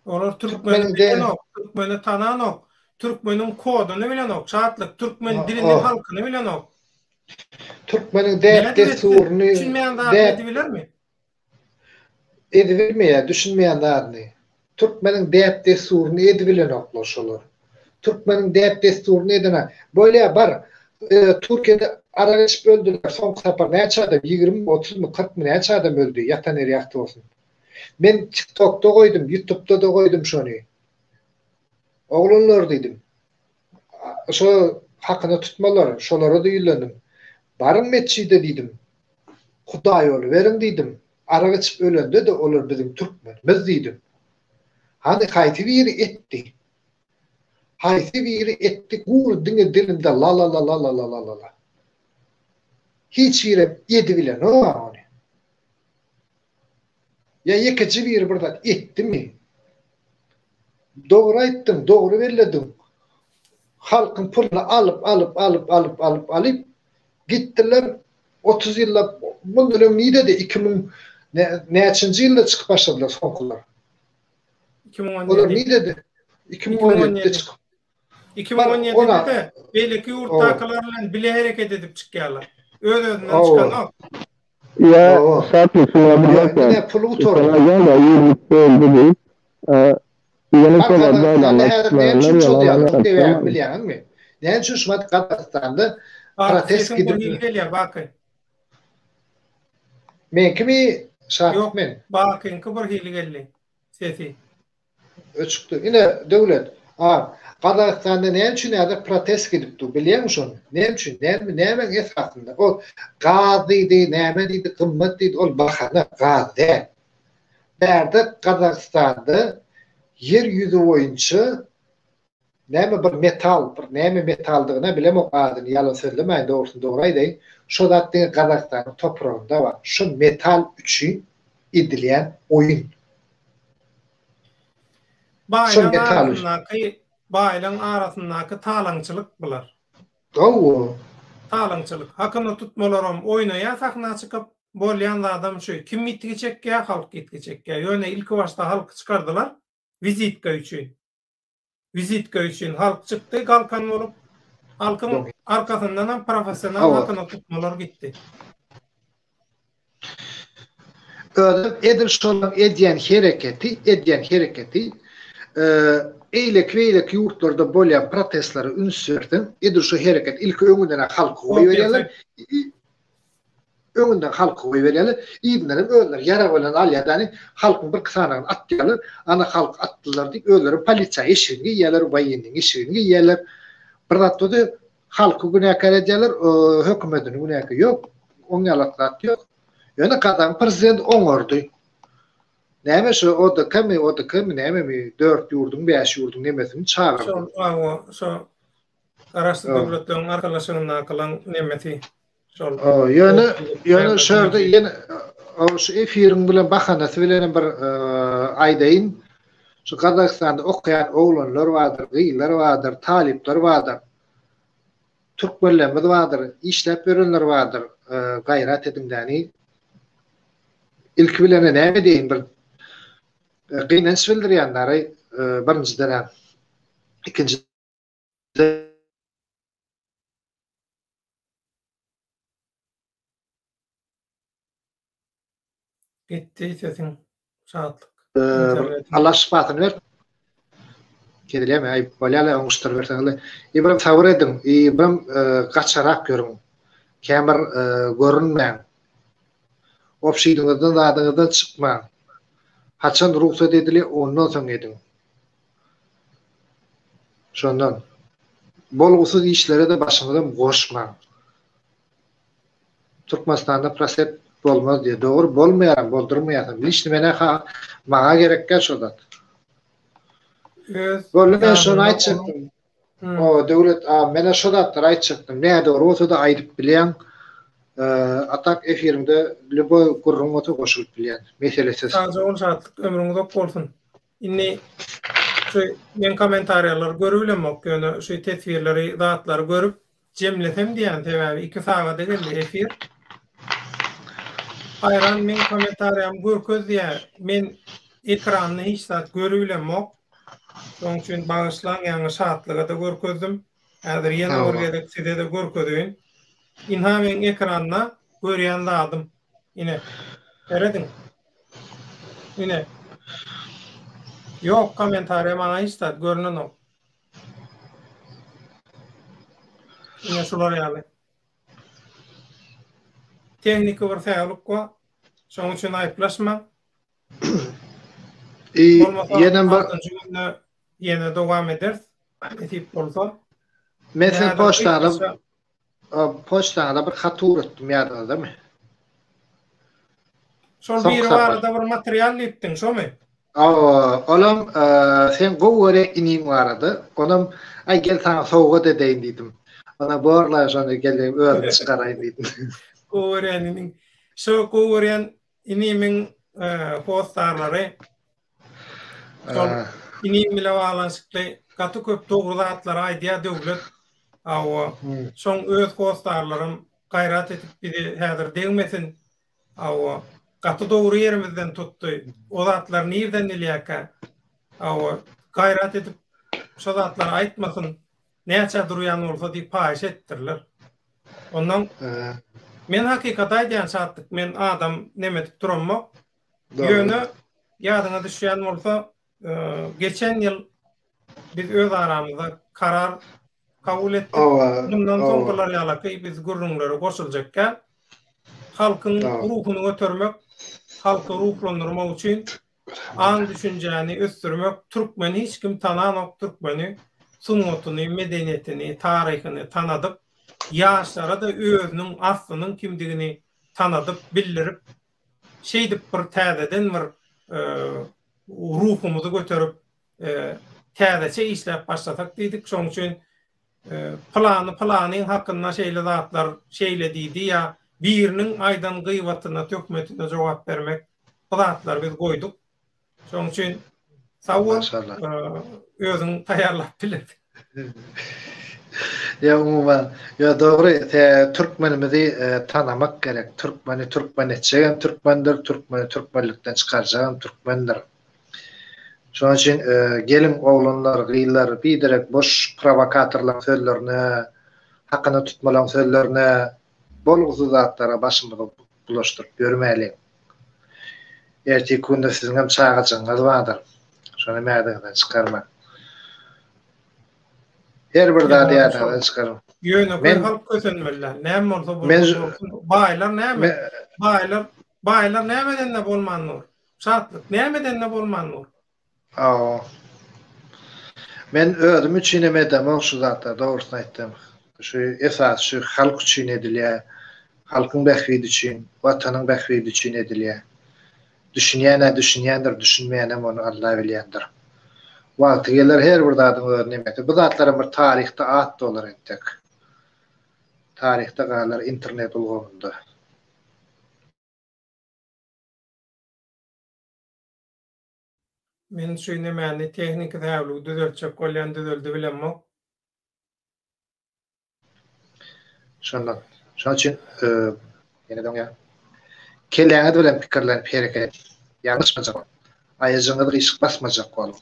Olar türkmeni bilenok, türkmeni tananok, türkmeniň kodyny bilenok, Şatlyk, türkmen dilini halkyny bilenok. Türkmeniň däp dessuryny düşünmeýän zadyny edibilermi? Edibilmeýär, düşünmeýän zadyny. Türkmeniň däp-dessuryny edibilenoklar şolar. Türkmeniň däp-dessuryny edene, bolýa bar, Türkiýede arak içip öldüler, soňky sapar näçe adam, ýigrimimi, otuzmy, kyrkmy näçe adam öldi, ýatan ýeri ýagty bolsun. Men TikTokda goýdum, ýutubda-da goýdum şony. Oglanlar diýdim. Şo hakyna tutmalar, şolara-da ýüzlendim. Baryň metjide diýdim. Hudaýoly beriň diýdim. Arak içip ölende-de olar biziň türkmenimiz diýdim. Hany haýsy biri etdi? Haýsy biri etdi gury diňe dilinde lalalalalalalalala. Hiç birem edibilenok ony. Ýa ýekeje biri bir zat etdimi? Dogry aýtdyň, dogry bellediň. Halkyň puluny alyp, alyp, alyp, alyp, alyp, alyp gitdiler. 30 ýyllap mundan öň nirede 2000 näçinji ýylda çykyp başladylar soňkular. 2017. Olar nirede? 2017-de çykyp. 2017-de beýleki ýurtdakylar bilen bile hereket edip çykýarlar. Öz-özünden çykanok. Ýa Şatlyk şuňa bir zat bar. Ine puly gutardy. Ýa-da ýurtda diýip, ýene şol Gazagystanda häzir näme üçin çozýarlar? Sebäbini bilýäňizmi? Näme üçin şumat Gazagystanda protest gidip gelýär Baky. Meňkimi Şatlyk men? Bakyňky bir hili geldi sesi. Öçükdi. Ine, Döwlet, a, Gazagystanda näme üçin häzir protest gidip dur, bilýäňmi şony? Näme üçin? Näme, nämäň esasynda? Ol gaz diýdi, näme diýdi, gymmat diýdi, ol bahana, gaz däl. Bärde Gazagystanda ýer ýüzi boýunça näme bir metal, bir näme metaldygyna bilemok adyny, ýalan sözlemäýin, dogrusyny dogry aýdaýyn, şo zat diňe Gazagystanyň topragynda bar. Şo metal üçin edilýän oýun. Baýlaň arasyndaky baýlaň arasyndaky talaňçylyk bular. Hawa. Talaňçylyk. Hakyna tutmalaram oýnaýar sahna çykyp, bolýan zadam şu. Kim ýitgi çekýär? Halk ýitgi çekýär. Ýöne ilki başda halky çykardylar wizitka üçin. Wizitka üçin halk çykdy galkan bolup. Halkyň arkasyndanam professional hakyna tutmalar gitdi. Özem edil şolaň edýän hereketi, edýän hereketi, eýleki-beýleki ýurtlarda bolýan protestlere üns berseň, edil şo hereket ilki öňünden-ä halky goýberýärler, öňünden halky goýberýärler, yzyndan hem özleri ýarag bilen alýar ýagny halkyň birki sanagyny atýarlar, ana halky atdylar diýip özleri polisiýa eşigini geýýärler, woýenniň eşigini geýýärler. Bir zat bolsa Halky günäkär edýärler, hökümetini günäkär. Ýok, oň ýalak zat ýok. Ýöne gazagyň prezidenti oňardy. Näme şu ODK-my, ODK-my, nämemi, dört ýurduň, bäş ýurduň nemesini çagyrdy. Şol, hawa, şo Garaşsyz Döwletleriň Arkalaşygyndakylaň nemesi. Şol. Ýöne, ýöne şu ýerde ýene şu efiriň bilen bahanasy bilen bir aýdaýyn. Şu Gazagystanda okaýan oglanlar bardyr, gyzlar bardyr, talyplar bardyr. Türkmenlerimiz bardyr, işläp ýörenler bardyr. Gaýrat ediň däni. Ilki bilen näme diýeýin bir gynanç bildirýänleri birinjiden ikinji Gitdi sesiň Şatlyk. Allah şypasyny ber. Kesilýärmi? Aý, bolýar-la, oňuşdyryberseňizle. I birem sabyr ediň, i birem gaçarak ýörüň. Kän bir görünmäň. Obşidiňizden zadyňyzdan çykmaň. Haçan rugsat edilýär, ondan soň ediň. Şondan. Bolgusyz işlere-de başyňyzam goşmaň. Türkmenistanda proset bolmaz diýýär. Dogry bolmaýaram, boldurmaýasam. Liçni menä ha maňa gerekgä şo zat. Öz Boldy men şony aýtjakdym. O Döwlet a menä şo zatlary aýtjakdym. Nädogry bolsa-da aýdyp bilýäň. A tak efiriňde lýuboý gürrüň bolsa goşulyp bilýän. Meselesiz. Sagja bol Şatlyk ömrüň uzak bolsun. Indi şu men kommentariýalary görübilemok ýöne şu teswirleri zatlary görüp Jemlesem diýýän sebäbi 2 sagada geldi efir. Haýran meň kommentariýamy görkez diýýär. Men ekranda hiç zat görübilemok. Şonuň üçin bagyşlaň ýaňy şatlyga-da görkezdim. Häzir ýene bir gezek size-de görkezeýin. Ynha meň ekranda görýän zadym. Ine. Serediň. Ine. Ýok kommentariýa maňa hiç zat görnenok. Ine şular ýaly. Tehniki bir säwlik bar. Şonuň üçin aýyplaşmaň. Bolmasa ýene bir günde ýene dowam ederis. Nesip bolsa. Men siziň poçtaňyza poçtaňyza bir hat ugratdym ýadyňyzdamy? Şol biri barada bir material diýipdiň, şomy? Hawa, olam seň gowy görýän iniň barada. Onam aý gel saňa sowgat edeýin diýdim. Ona borla şony gel özüm çykaraýyn diýdim. Gowy görýän iniň. Şo gowy görýän inimiň hossarlary şol inim bile baglanyşykly gaty köp dogry zatlary aýdýar Döwlet. Hawa, şoň öz hossarlarym gaýrat edip bizi häzir degmesin. Hawa, gaty dogry ýerimizden tutdy. O zatlary nirden bilýärkä? Hawa, gaýrat edip şo zatlary aýtmasyn. Näçä durýan bolsa diýip haýyş etdirler. Ondan men hakykaty aýdýan Şatlyk, men adam neme edip duramok. Ýöne ýadyňa düşýän bolsa, geçen ýyl biz öz aramyzda karar kabul etdik. Mundan soň bular ýalaky biz gürrüňlere goşuljak däl. Halkyň ruhuny götermek, halky ruhlandyrmak üçin aň-düşünjäni ösdürmek, türkmeni hiç kim tananok, türkmeni sungatyny, medeniýetini, taryhyny tanadyp, ýaşlara-da özüniň aslynyň kimdigini tanadyp, bildirip, şeýdip bir täzeden bir ruhumyzy göterip, täzeçe işläp başlasak diýdik. Şonuň üçin pylany pylanyň hakynda şeýle zatlar şeýle diýdi ýa biriniň aýdan gyýbatyna, töhmetine jogap bermek bu zatlary biz goýduk. Şonuň üçin sag bol. Özüň taýýarlap bilersiň. Ýa umuman, ýa dogry, türkmenimizi tanamak gerek. Türkmeni türkmen etjegem türkmendir, türkmeni türkmenlikden çykarjagam türkmendir. Şonuň üçin geliň oglanlar, gyzlar biderek boş prowokatorlaryň sözlerine, hakyna tutmalaryň sözlerine, bolgusyz zatlara başymyzy bulaşdyryp ýörmäliň. Ertirki günde siziňem çagajygyňyz bardyr. Şony mäziňizden çykarmaň. Her bir zady ýadyňyzdan çykaryň. Ýönekeý halk kösenmeli. Näme bolsa bolsun. Baýlar näme? Baýlar, baýlar nämeden-de bolman dur. Şatlyk nämeden-de bolman dur. Hawa. Men özüm üçinem edemok şu zatlary dogrusyny aýtsam. Şu esasy şu halk üçin edilýär. Halkyň bähbidi üçin, Watanyň bähbidi üçin edilýär. Düşünýän-ä düşünýändir, düşünmeýänem ony Alla bilýändir. Wagty geler her bir zadyň öz nemesi. Bu zatlaram bir taryhda at dolar entek. Taryhda galar internet ulgamynda. Men şu nemäni tehniki säwligi düzeltjek bolýan düzeldi bilemok. Şondan. Şonuň üçin ýene doňýar. Kelläňiz bilen pikirlenip hereket ediň. Ýalňyşmajak boluň. Aýajygyňyzy gyşyk basmajak boluň.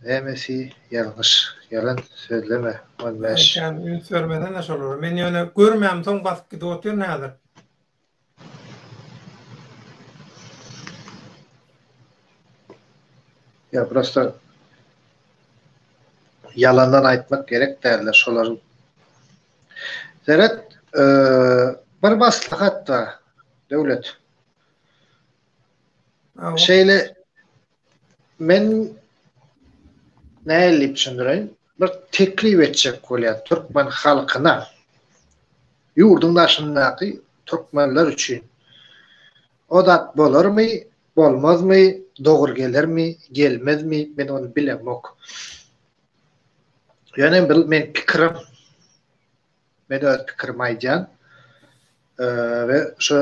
Nämesi ýalňyş? Ýalan sözleme. 15. Kän üns bermesene şolara. Men ýöne görmämsoň basyp gidip otyryn häzir. Ýa prosta ýalandan aýtmak gerek däldir şolar. Seret, bir maslahat bar, Döwlet. Şeýle men nähili diýip düşündireýin? Bir teklip etjek bolýan türkmen halkyna. Ýurduň daşyndaky türkmenler üçin o zat bolarmy, bolmazmy, dogry gelermi, gelmezmi, men ony bilemok. Ýöne bil meň pikirim. Men öz pikirimi aýdýan. We şu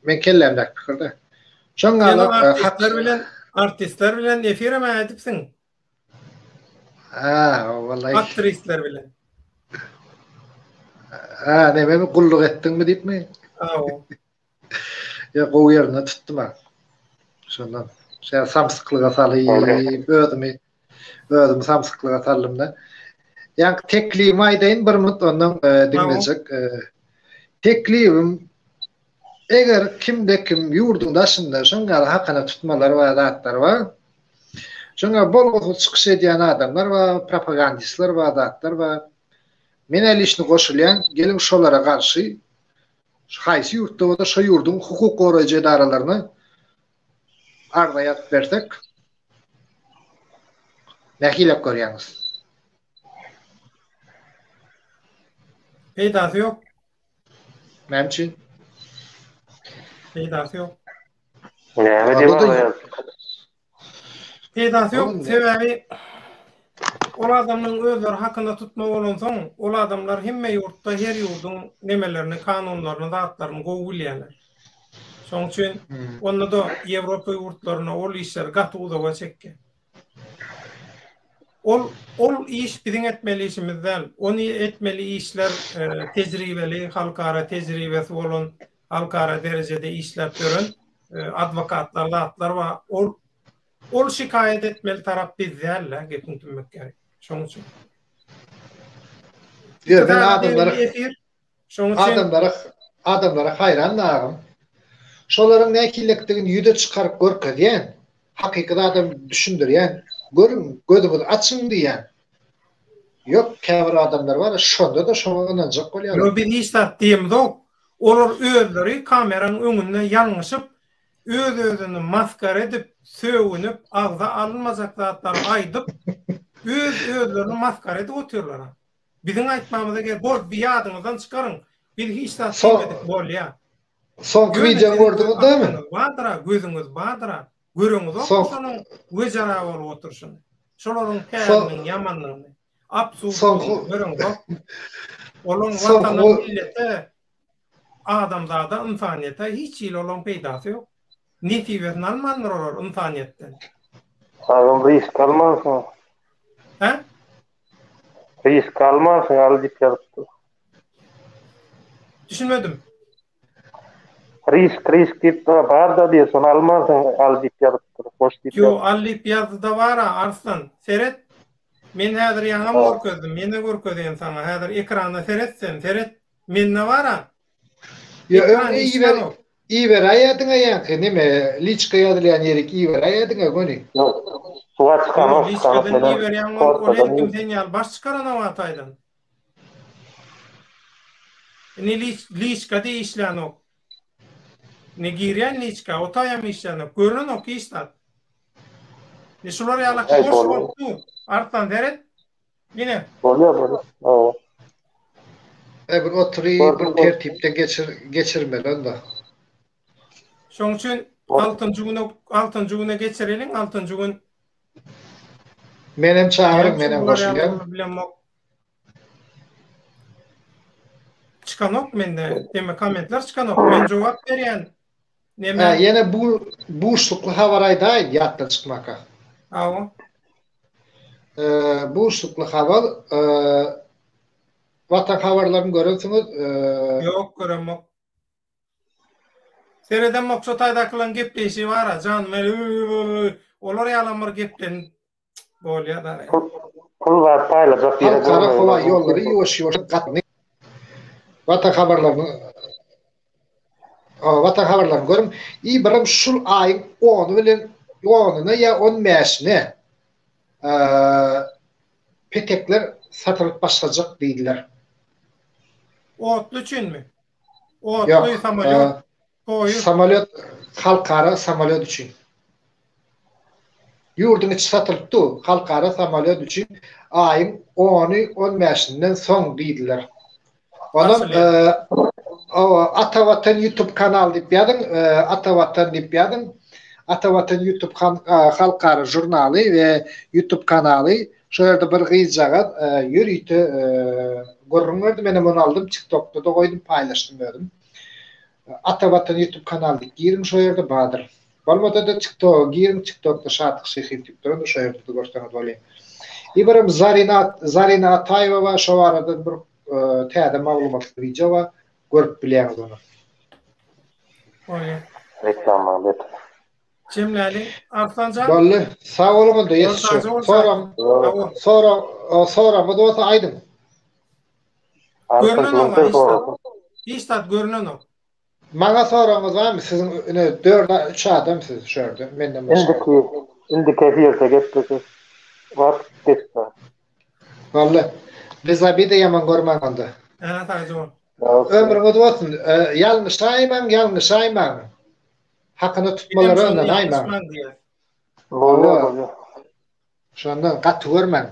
men kellämdäki pikirde. Şoň ýaly artistler bilen artistler bilen efirem edipsiň. Ha, wallahi. Aktrisler bilen. Ha, näme gulluk etdiňmi diýipmi? Hawa. Ýa gowy ýerine tutdum ha. Şondan şeýle samsyklyga salyp özümi özümi samsyklyga saldym da. Ýa teklibimi aýdaýyn bir minut ondan e, diňlejek. E, teklibim eger kimde kim ýurduň daşynda şoň ýaly hakyna tutmalar bar, zatlar bar. Şoňa bolgusyz çykyş edýän adamlar bar, propagandistler bar, zatlar bar. Men el işini goşulýan, geliň şolara garşy haýsy ýurtda bolsa şo ýurduň hukuk goraýjy edaralaryna arza ýazyp bersek nähilek görýäňiz? Peýdasy ýok. Näme üçin? Peýdasy ýok. Näme diýip Peýdasy ýok, sebäbi ol adamlaryň özleri hakyna tutma bolansoň, ol adamlar hemme ýurtda her ýurduň nemelerini, kanunlaryny, zatlaryny gowy bilýärler. Şonuň üçin onda-da Ýewropa ýurtlarynda ol işler gaty uzaga çekýär. Ol ol iş biziň etmeli işimiz däl. Ony etmeli işler tejribeli, halkara tejribesi bolan, halkara derejede işläp ýören adwokatlar zatlar bar. Ol ol şikaýat etmeli tarap biz däl-de, gepiň tümmek ýeri. Şonuň üçin. Ýok, men adamlara Şonuň üçin adamlara adamlara haýran agam. Şolaryň nähilekdigini ýüze çykaryp görkezýän, hakyky zadam düşündirýän, görüň, gözüňizi açyň diýýän. Ýok, käbir adamlar bar, şonda-da şoňa ynanjak bolýarlar. Ýok, biz hiç zat diýemzok. Olar özleri kameranyň öňünde ýalňyşyp, öz-özüni masgara edip, sögünip, agza alynmajak zatlary aýdyp, öz-özlerini masgara edip otyrlar. Biziň aýtmamyza gerek bol bir ýadyňyzdan çykaryň. Biz hiç zat diýmedik bolýa. Soňky wideony gördüňiz dämi? Bardyra gözüňiz bardyra. Göreňizokmy şonuň wejera bolup oturyşyny. Şolaryň päliniň ýamanlygyny. Absurdlygyny göreňizokmy? Olaň watana millete adamzada ynsanyýete hiç hili olaň peýdasy ýok. Nesibesini almandyr olar ynsanyýetden. Agam risk almansyň. Hä? Risk almansyň al diýip ýazypdyr. Düşünmedim. Risk risk diýip bar-da diýip şony almansyň al diýip ýazypdyr. Goş diýip. Ýo al diýip ýazdy-da bar-a Arslan. Seret. Men häzir ýaňam görkezdim. Ýene görkezeýin saňa. Häzir ekrana seret sen. Seret. Mende bar-a. Ýo öň iber iberäýediňä ýaňky neme liçka ýazylýan ýerik iberäýediňä göni. Ýok. Suwa çykanok çykanok Liçkadan iberýäň ol ol her kim sen ýaly baş çykaranok ataýdan. Indi liç liçka diý işlänok. Indi girýän liçka o taýam işlänok. Görünenok hiç zat. Indi şular ýalak boş bolup dur. Arslan seret. Ine. Bolýar bolýar. Hawa. E bir otury bir tertipde geçir geçirmeli onda. Şoň üçin altynjy güne altynjy güne geçireliň altynjy gün. Menem çagyryň menem goşulýan. Bilemok. Çykanok mende. Deme kommentler çykanok. Men jogap berýän. Neme? Hä, ýene bu buşlukly habar aýdaýyn ýatdan çykmaka. Hawa. Eee, buşlukly habar, eee, Watan habarlaryny görensiňiz, eee. Ýok, göremok. Seredemok şo taýdakylaň gepleýşi bar-a, jan, men olar ýalam bir geplenip Bolýar dara. Pul zat paýlajak ýere Halkara howa ýollary ýuwaş-ýuwaş gatnaý Watan habarlaryny Watan habarlaryny görüň. I birem şul aýyň ony bilen onuna ýa on bäşine petekler satylyp başlajak diýdiler. Otly üçinmi? Otly samolýot, poýuz. Samolýot halkara samolýot üçin. Ýurduň içi satylyp dur, halkara samolýot üçin aýyň ony, on bäşinden soň diýdiler. Onam Ata Watan YouTube kanal diýip ýazyň, Ata Watan diýip ýazyň. Ata Watan YouTube halkara žurnaly we YouTube kanaly. Şo ýerde bir gyzjagaz ýörite gürrüň berdi. Menem ony aldym, TikTokda-da goýdum, paýlaşdym özüm. Ata Watan YouTube kanaly diýip giriň şo ýerde bardyr. Bolmasa-da TikToka giriň, TikTokda Şatlyk Şyhyýew diýip durandyr, şo ýerde-de görseňiz bolýar. Ibram Zarina Zarina Ataýewa bar, şo barada bir täze maglumatly wideo bar, görüp bilýäňiz ony. Bolýar. Reklama bet. Jemläliň Arslan jan. Boldy. Sag boluň onda ýetişip. Sorag sorag soragyňyz bolsa aýdyň. Görünenok hiç zat. Hiç zat görünenok. Maňa soragyňyz barmy? Siziň ine dört üç adam siz şu ýerde menden başga. Indiki indiki efirde gepleşeris. Wagt geçdi. Boldy. Bez obida ýaman görmäň onda. Hä sagja bol. Ömrüňiz bolsun. Ýalňyşaýmaň, ýalňyşaýmaň. Hakyna tutmalara ynanaýmaň. Bolýar, bolýar. Şondan gaty görmäň.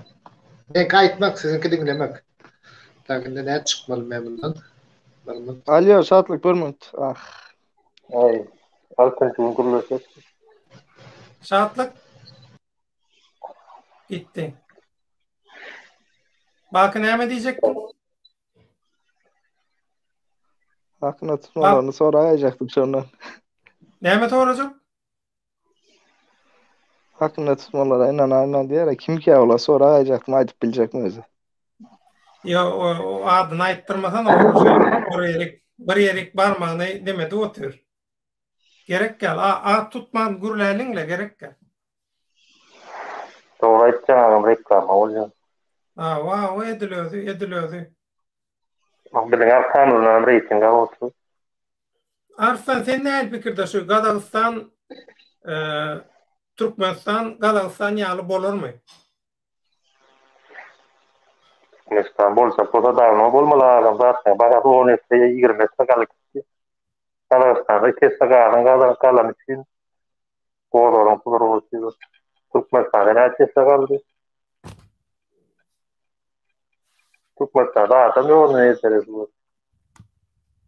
Meňki aýtmak, siziňki diňlemek. Tak indi nädip çykmaly men mundan? Bir minut. Alýo, Şatlyk bir minut. Ah. Aý, altynjy gün gürleşeris. Şatlyk. Gitdi. Baky näme diýjekdiň? Hakyna tutmalaryny soraýjakdym şondan. Näme sorajak? Hakyna tutmalara ynanaýman diýer. Kimkä olar soraýjakdym aýdyp biljekmi özi? Ýa o, o adyny aýtdyrmasan o bir ýerik bir ýerik barmagyny demedi otyr. Gerek gel. A, at tutman gürläliňle gerek gel. Dogry aýtýaň agam reklama bolýar. A, wa, edil özi, edil özi. Biziň arkamyzdan hem reýting alyp otyr. Arslan sen nähili pikirde şu Gazagystan e, Türkmenistan Gazagystan ýaly bolarmy? Türkmenistan bolsa bolsa dawno bolmaly agam zatlaryň bahasy 10 esse 20 esse galyp gitdi. Gazagystanda 2 esse gazyň galany üçin gozgalaň turar bolupdyr. Türkmenistanda näçe esse galdy? Türkmenistanda adam ýok onda meselesi bu.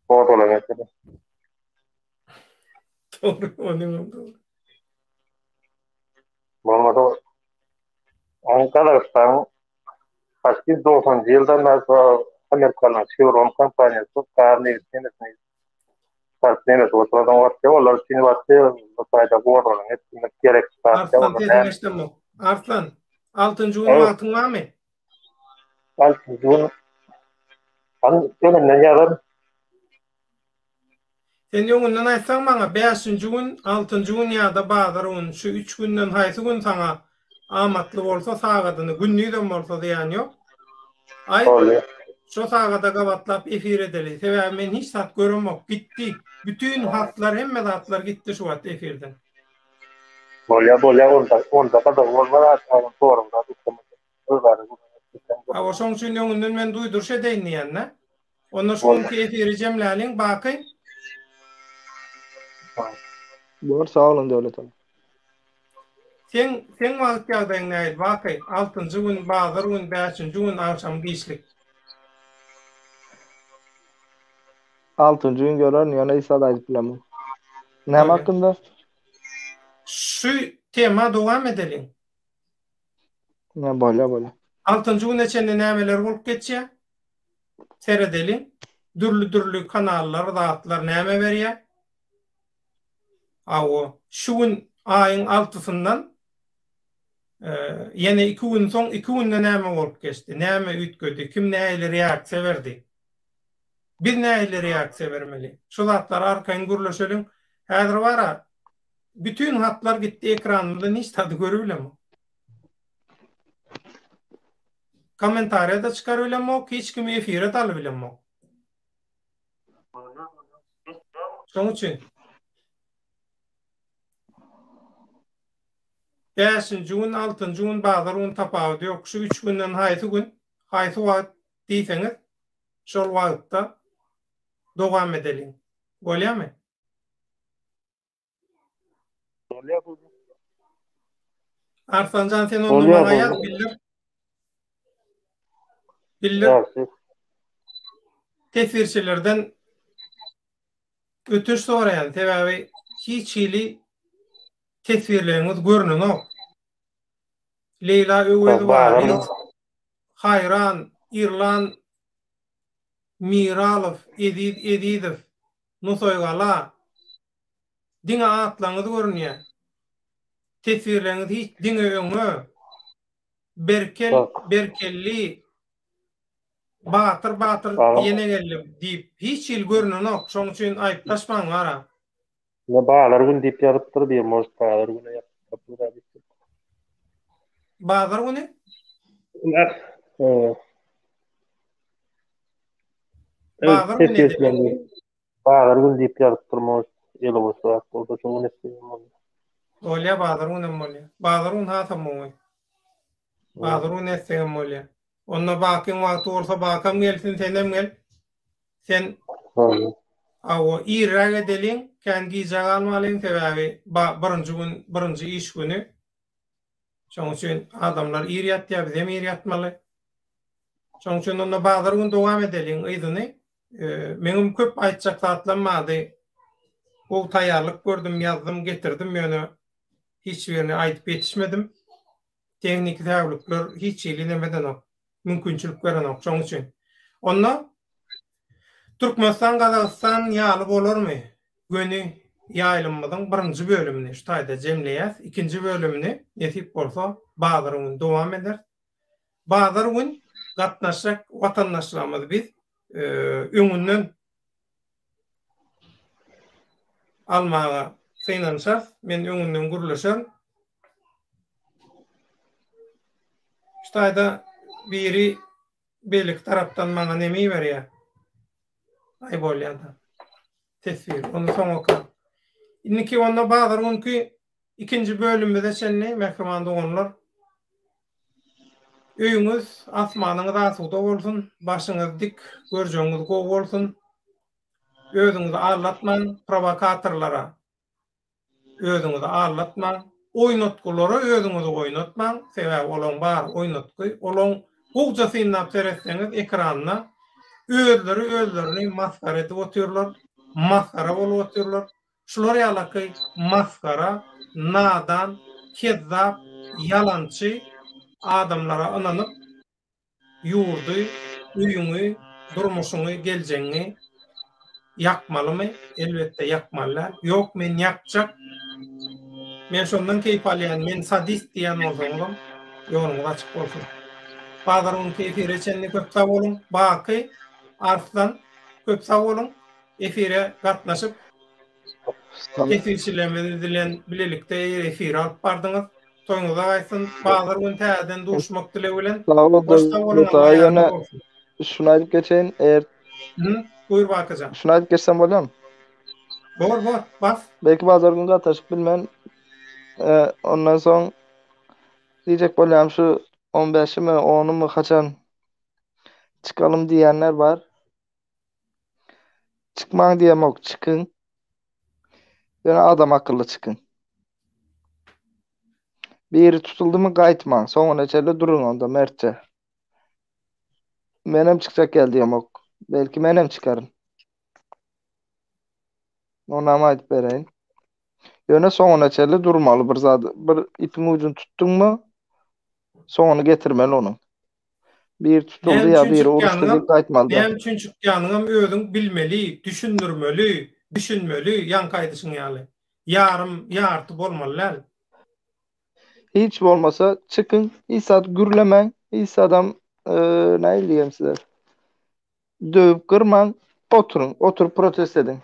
Gozgalaň mesele. Dogry, onuň dogry. Bolmasa Oň Gazagystanyň başky 90-njy ýyldan bäri şu Amerikanyň Chevron kompaniýasy gaz nebit nemesini çykaryp nemesi oturan wagtda olar üçin wagtda bu taýda gozgalaň etmek gerek zat. Arslan sesiň eşidemok. Arslan, altynjy gün wagtyň barmy? Altynjy gün Hany öňünden ýazaryn. Sen öňünden aýtsaň maňa bäşinji gün, altynjy gün ýa-da bazar gün şu üç günden haýsy gün saňa amatly bolsa sagadyny gündizem bolsa zyýany ýok. Aýt. Bolýar. Şo sagada gabatlap efir edeli. Sebäbi men hiç zat göremok. Gitdi. Bütin hatlar hemme zatlar gitdi şu wagt efirden. Bolýar bolýar onda onda gyzygy bolmaz adam soraglar özara Hawa şoň üçin öňünden men duýduryş edeýin diýende. Onda şu günki efiri jemläliň Baky. Bor sag boluň Döwlet aga. Seň seň wagt ýagdaýyň nähili Baky? Altynjy gün bazar gün bäşinji gün agşam giçlik. Altynjy gün görerin ýöne hiç zat aýdyp bilemok. Näme hakynda? Şu tema dowam edeliň. Ne bolýa bolýa. Altynjy güne çenli nämeler bolup geçýär? Seredeliň. Dürli-dürli kanallar, zatlar näme berýär? Hawa, şu gün aýyň altysyndan ýene iki gün soň iki günde näme bolup geçdi? Näme üýtgedi? Kim nähili reaksiýa berdi? Biz nähili reaksiýa bermeli? Şu zatlary arkaýyn gürleşeliň. Häzir bar-a, Bütin hatlar gitdi ekranymdan hiç zady görübilemok. Kommentariýa-da çykarybilemok, hiç kimi efire-de alybilemok. Şoň üçin bäşinji gün, altynjy gün, bazar gün tapawudy ýok. Şu üç günden haýsy gün, haýsy wagt diýseňiz, şol wagtda dowam edeliň. Bolýamy? Arslanjan sen onda maňa ýaz bildir. Bildir. Teswirçilerden ötünç soraýan sebäbi hiç hili teswirleriňiz görnenok. Leýla Öwezowa, Haýran, Irlan Miralow, Eziz Ezizow, Nusaýgala, diňe atlaryňyz görünýär. Teswirleriňiz hiç diňe öňe. Berkel, Berkelli, Batyr, Batyr ýene geldi diýip hiç hili görünenok. Şoň üçin aýyplaşmaň ara. Ine bazar gün diýip ýazypdyr bir может bazar güne ýazypdyr. Bazar güni? Bazar güni. Bazar gün diýip ýazypdyr может eli boş wagt bolsa şo gün etseň bolýar. Bolýar bazar günem bolýar. Bazar gün hasam gowy. Bazar gün etseňem bolýar. Onda Bakyň wagty bolsa Bakam gelsin senem gel. Sen Hawa, irräk edeliň, kän gijä galmalyň, sebäbi birinji gün, birinji iş güni. Şonuň üçin adamlar ir ýatýar, bizem ir ýatmaly. Şonuň üçin onda bazar gün dowam edeliň yzyny. Meňem köp aýtjak zatlam bardy. Gowy taýýarlyk gördüm, ýazdym, getirdim, ýöne hiç birini aýdyp ýetişmedim. Tehniki säwlikler hiç hili neme edenok, mümkinçilik berenok, şoň üçin. Onda Türkmenistan Gazagystan ýaly bolarmy? Göni ýaýlymymyzyň birinji bölümini şu taýda jemleýäs. Ikinji bölümini nesip bolsa bazar güni dowam ederis. Bazar gün gatnaşjak watandaşlarymyzy biz öňünden almaga synanyşarys. Men öňünden gürleşerin. Şu taýda biri beýleki tarapdan maňa neme iberýär. Aý bolýar-da. Teswir. Ony soň okaryn. Indiki onda bazar günki ikinji bölümimize çenli mähriban doganlar. Öýüňiz, asmanyňyz asuda bolsun, başyňyz dik, görjegiňiz gowy bolsun. Özüňizi aldatmaň, prowokatorlara özüňizi aldatmaň, oýnatgylara özüňizi oýnatmaň, sebäbi olaň bary oýnatgy. Olaň gowja synlap seretseňiz ekranda özleri özlerini masgara edip otyrlar, masgara bolup otyrlar. Şular ýalaky masgara, nadan, kezzap, ýalançy adamlara ynanyp ýurdy, öýüňi, durmuşyňy, geljegiňi ýakmalymy? Elbetde ýakmaly däl. Ýok men ýakjak. Men şondan keýp alýan, men sadist diýýän bolsaňyzam ýoluňyz açyk bolsun. Bazar günki efire çenli köp sag boluň. Baky, Arslan köp sag boluň. Efire gatnaşyp teswirçilerimiz bilen bilelikde efiri alyp bardyňyz. Toýuňyza gaýtsyn. Bazar güni täzeden duşmak dilegi bilen. Sag boluň. Hoş sag boluň. Allah ýöne şuny aýdyp geçeýin, eger Hı, buýur Bakyjan. Şuny aýdyp geçsem bolýarmy? Bor, bor, bas. Belki bazar güni gatnaşyp bilmen. E, ondan soň diýjek bolýan şu 15-mi, 10-my haçan çykalym diýenler bar. Çykmaň diýemok, çykyň. Ýöne adam akylly çykyň. Biri tutuldymy gaýtmaň, soňuna çenli duruň onda mertçe. Menem çykjak gel diýemok. Belki menem çykaryn. Onam aýdyp bereýin. Ýöne soňuna çenli durmaly bir zat, bir ipiň ujuny tutduňmy, soňuny getirmeli onuň. Biri tutuldy Näme ýa üçin biri uruşdy çykýanyňam, diýip gaýtmaly däl. näme üçin çykýanyňam özüň bilmeli, düşündirmeli, düşünmeli, ýaňky aýdyşyň ýaly. Ýarym, ýarty bolmaly däl. Hiç bolmasa çykyň, hiç zat gürlemäň, hiç zadam nähili diýem size. Döwüp gyrmaň, oturyň, oturyp protest ediň.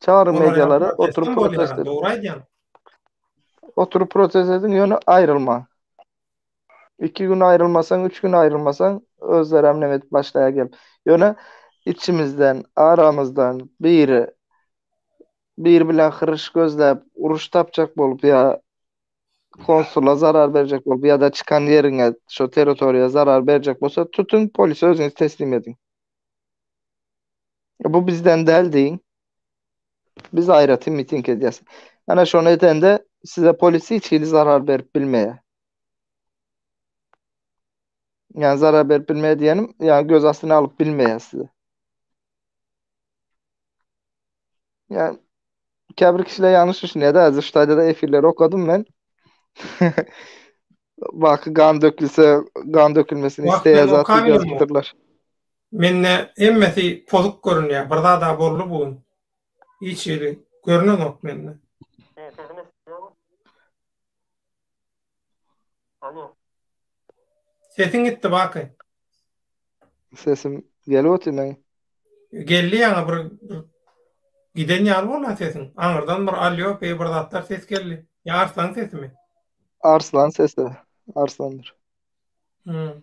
Çagyryň Olar ýaly medialary, oturyp protestem protest bolýar, ediň. dogry aýdýaň. Oturyp protest ediň, ýöne aýrylmaň. Iki gün aýrylmasaň, üç gün aýrylmasaň, özlerem neme edip başlaýar gelip. Ýöne içimizden, aramyzdan biri biri bilen hyryş gözläp, uruş tapjak bolup ýa konsula zarar berjek bolup ýa-da çykan ýeriňe, şo territoriýa zarar berjek bolsa, tutuň, polise özüňiz teslim ediň. Bu bizden däl diýiň. Biz aýratyn miting edýäs. Ana şony edende size polis hiç hili zarar berip bilmeýär. Ýani zarar berip bilmeýär diýenim, ýani göz astyna alyp bilmeýär sizi. Ýani käbir kişiler ýalňyş düşünýär-de, häzir şu taýda-da efirleri okadym men. Baky gan dökülse, gan dökülmesini Wah, men isleýär zat diýip okabilemok. ýazypdyrlar. Mende hemmesi pozuk görünýär. Bir zada boldy bu gün. Hiç hili görünenok mende. Meň sesim eşidilýärmi? Alo. Sesiň gitdi Baky. Sesim gelip otyr meň. Geldi ýaňy bir giden ýaly bolýar sesiň. Aňyrdan bir alýo peý bir zatlar ses geldi. Ýa Arslaň sesimi? Arslan sesi. Arslandyr. Hmm.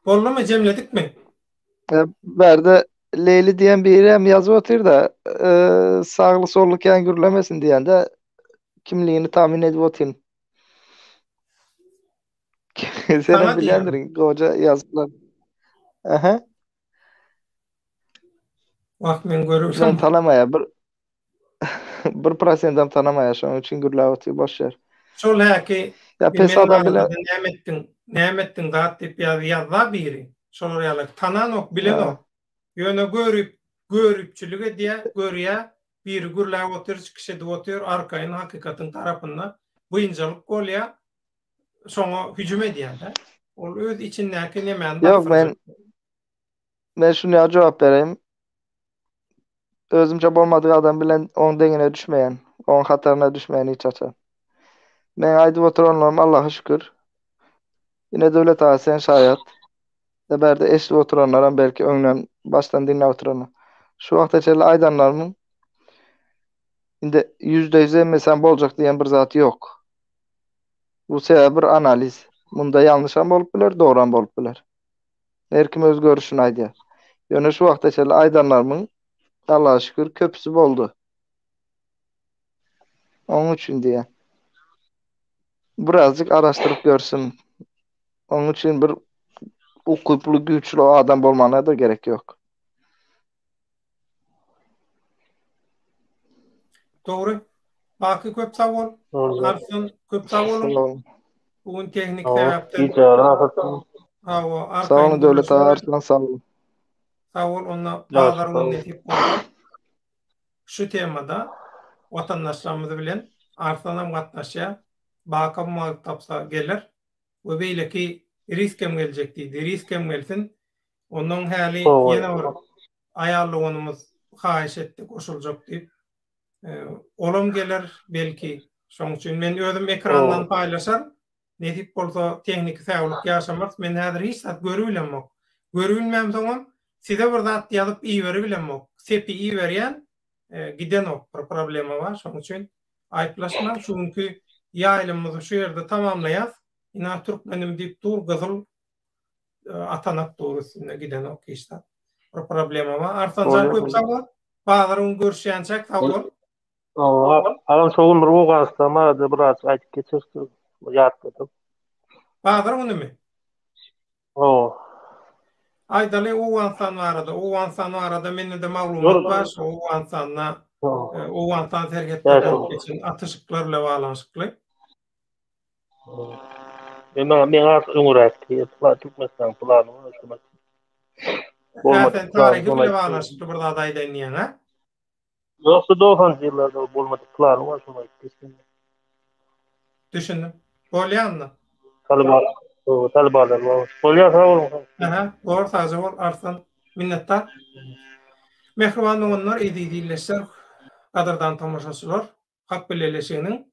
Boldumy jemledikmi? E, bärde Leýli diýen biri hem ýazyp otyr-da, e, sagly solly kän gürlemesin diýende kimligini tahmin edip otyryn. Senem Saňa diýýän. bilýändirin, goja ýazyplar. Aha. Wah men Men görürsem. tanamaýar. Bir bir prosentam tanamaýar, şonuň üçin gürläp otyr, boş ýer. Şol häki Ýa pes men adam bilen barada näme etdiň, näme etdiň zat diýip ýaz ýazda biri. Şolar ýaly tananok, bilenok. Ýöne görüp. Göripçilik edýär, görýär, biri gürläp otyr, çykyş edip otyr, arkaýyn hakykatyň tarapynda biynjalyk bolýar, şoňa hüjüm edýär-de. Ol öz içindäki nemäni Ýok, men men şuny jogap bereýin. Özümçe bolmadyk adam bilen oň deňine düşmeýän, oň hataryna düşmeýän hiç haçan. Meň aýdyp oturanlarym Allaha şükür. Ine Döwlet aga sen şaýat. De bärde eşidip oturanlaram belki öňden başdan diňläp oturanlar. Şu wagta çenli aýdanlarymyň indi %100 hemmesem boljak diýen bir zat ýok. Bu sebäbi bir analiz. Munda ýalňyşam bolup biler, dogram bolup biler. Her kim öz görüşini aýdýar. Ýöne şu wagta çenli aýdanlarymyň Allaha şükür köpüsi boldy. Onuň üçin diýýän. Birazjyk araşdyryp görsün. Onuň üçin bir ukyply, güýçli adam bolmana-da gerek ýok. Dogry. Baky köp sag bol. Arslan köp sag boluň. Bu gün tehnik sebäpden. Hawa, Sag boluň Döwlet aga, Arslan sag bol. Sag bol, onda bazar gün nesip bolsa. Şu temada watandaşlarymyz bilen Arslanam gatnaşýar. Bakam wagt tapsa geler. We beýleki riskem geljek diýdi. Riskem gelsin. Ondan häli ýene bir aýal doganymyz haýyş etdi goşuljak diýip. Olam geler belki. Şoň üçin men özüm ekrandan paýlaşar. Nesip bolsa tehniki säwlik ýaşamarys. Men häzir hiç zat görübilemok. Görübilmämsoňam size bir zat ýazyp iberibilemok. Sepi iberýän gidenok bir problema bar. Şoň üçin aýyplaşmaň. Şu günki ýaýlymymyzy şu ýerde tamamlaýas. Ina türkmenim diýip dur gyzyl atanak dur üstünde gidenok hiç zat. Bir problema bar. Arslanjan köp sag bol. Bazar gün görüşýänçäk sag bol. Agam şo gün bir Owganystan barada biraz aýdyp geçersiň. Ýatladym. Bazar günümi? Hawa. Aýdaly Owganystan barada. Owganystan barada mende-de maglumat bar. Şo Owganystanda Owganystan serhetde bolup geçen atyşyklar bilen baglanyşykly. Men maňa men has öňüräk Türkmenistan plany bar şuna. Bolmadyk. Sen taryhy bile baglanyşykly bir zat aýdaýyn diýýäň, ha? Ýoksa 90-njy ýyllarda bolmadyk plany bar şony aýdyp geçdim. Düşündim. Bolýar onda. Talyban, talybanlar bar. Bolýar sag boluň. Aha, bor sagja bol Arslan. Minnetdar. Mähriban doganlar, eziz ildeşler, gadyrdan tomaşaçylar, Hak bileleşiginiň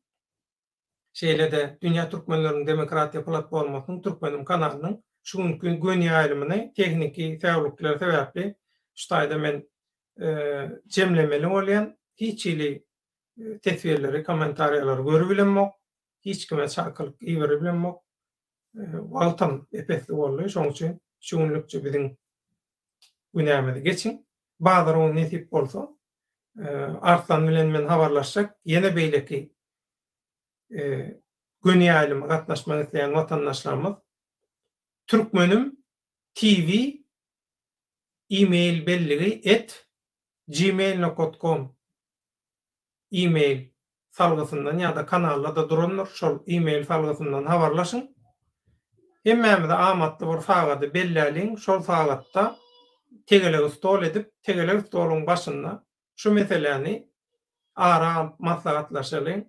Şeýle-de Dünýä Türkmenleriniň Demokratiýa Platformasynyň Türkmenim kanalynyň şu günki göni ýaýlymyny tehniki säwlikler sebäpli şu taýda men jemlemeli bolýan. Hiç hili teswirleri, kommentariýalary görübilemok. Hiç kime çakylyk iberibilemok. Wagtam ep-esli boldy. Şonuň üçin şu günlükçe biziň günämizi geçiň. Bazar güni nesip bolsa Arslan bilen men habarlaşjak. Ýene beýleki göni ýaýlyma gatnaşmak isleýän watandaşlarymyz Türkmenim TV e-mail belligi et gmail nokat kom e-mail salgysyndan ýa-da kanalda-da durandyr şol e-mail salgysyndan habarlaşyň. Hemmämize amatly bir sagady belläliň, şol sagatda tegelek stol edip, tegelek stoluň başynda Şu meseläni ara alyp maslahatlaşalyň.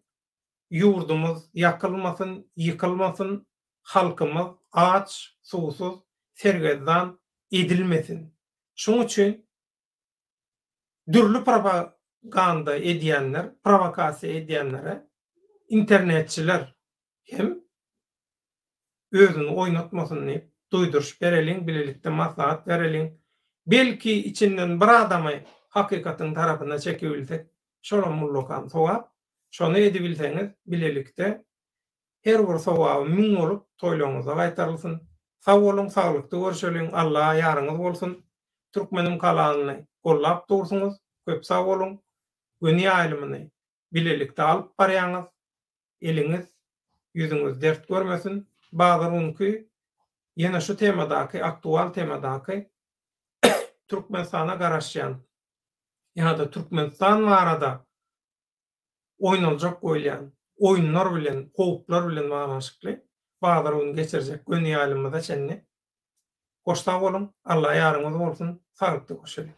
Ýurdumyz ýakylmasyn, ýykylmasyn, halkymyz aç, suwsuz, sergezdan edilmesin. Şuň üçin dürli propaganda edýänler, prowokasiýa edýänlere internetçiler hem özüni oýnatmasyn diýip duýduryş bereliň, bilelikde maslahat bereliň. Belki içinden bir adamy hakykatyň tarapyna çekibilsek, şolam ullakan sogap. Şony edibilseňiz bilelikde her bir sogaby müň bolup toýlaryňyzda gaýtarylsyn. Sag boluň, saglykda görşeliň, Alla ýaryňyz bolsun. Türkmeniň kanalyny gollap dursuňyz, köp sag boluň. Göni ýaýlymyny bilelikde alyp barýaňyz. Eliňiz, ýüzüňiz dert görmesin. Bazar günki ýene şu temadaky, aktual temadaky Türkmenistana garaşýan ýa-da Türkmenistan barada oýnaljak goýulýan oýunlar bilen, howplar bilen baglanyşykly bazar güni geçirjek göni ýaýlymyza çenli hoş sag boluň, Alla ýaryňyz bolsun, saglykda görşeliň.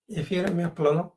Efirem ýapylanok.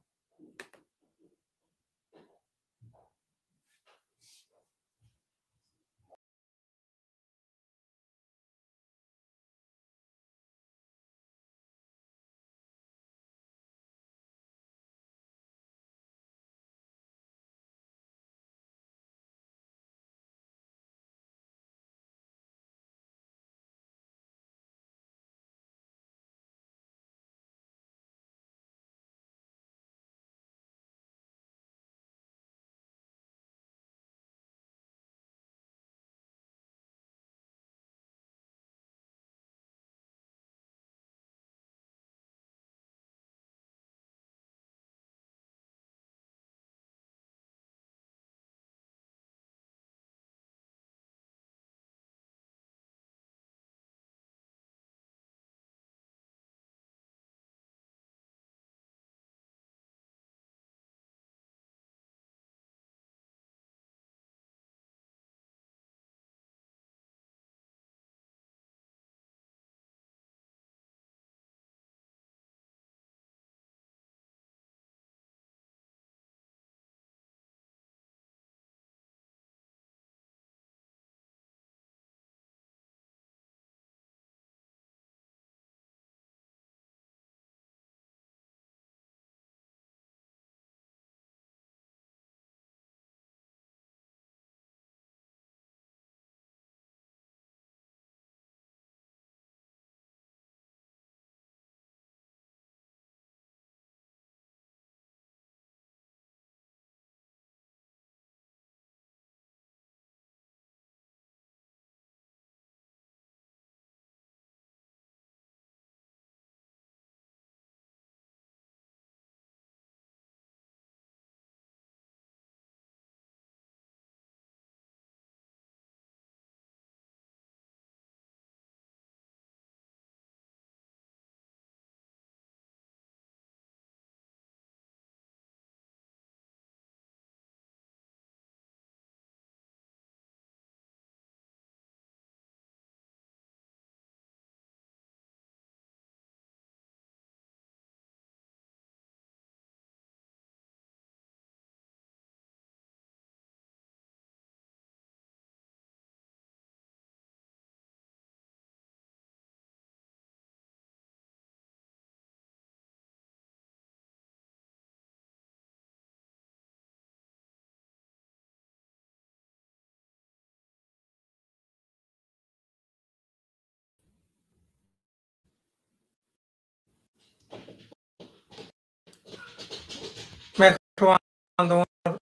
Mähriban doganlar,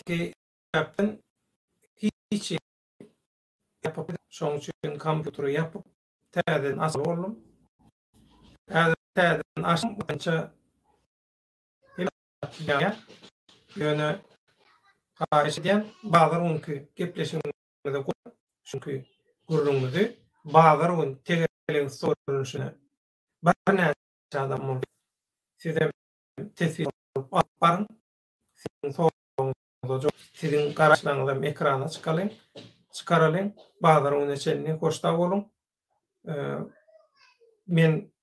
sebäpden hiç ýapyp, şonuň üçin kompýuteri ýapyp, täzeden açmaly boldum. Häzir täzeden açdym, boýunça Ýöne haýyş edýän, bazar günki gepleşigimize goşup, çünki gürrüňimizi bazar gün tegelek stol görnüşine birnäçe adam boldy. Sizem teswir bolup alyp baryň. Siziň soragyňyza jogap, siziň garaýyşlaryňyzam ekrana çykalyň, çykaralyň. Bazar gününe çenli hoş sag boluň. Men.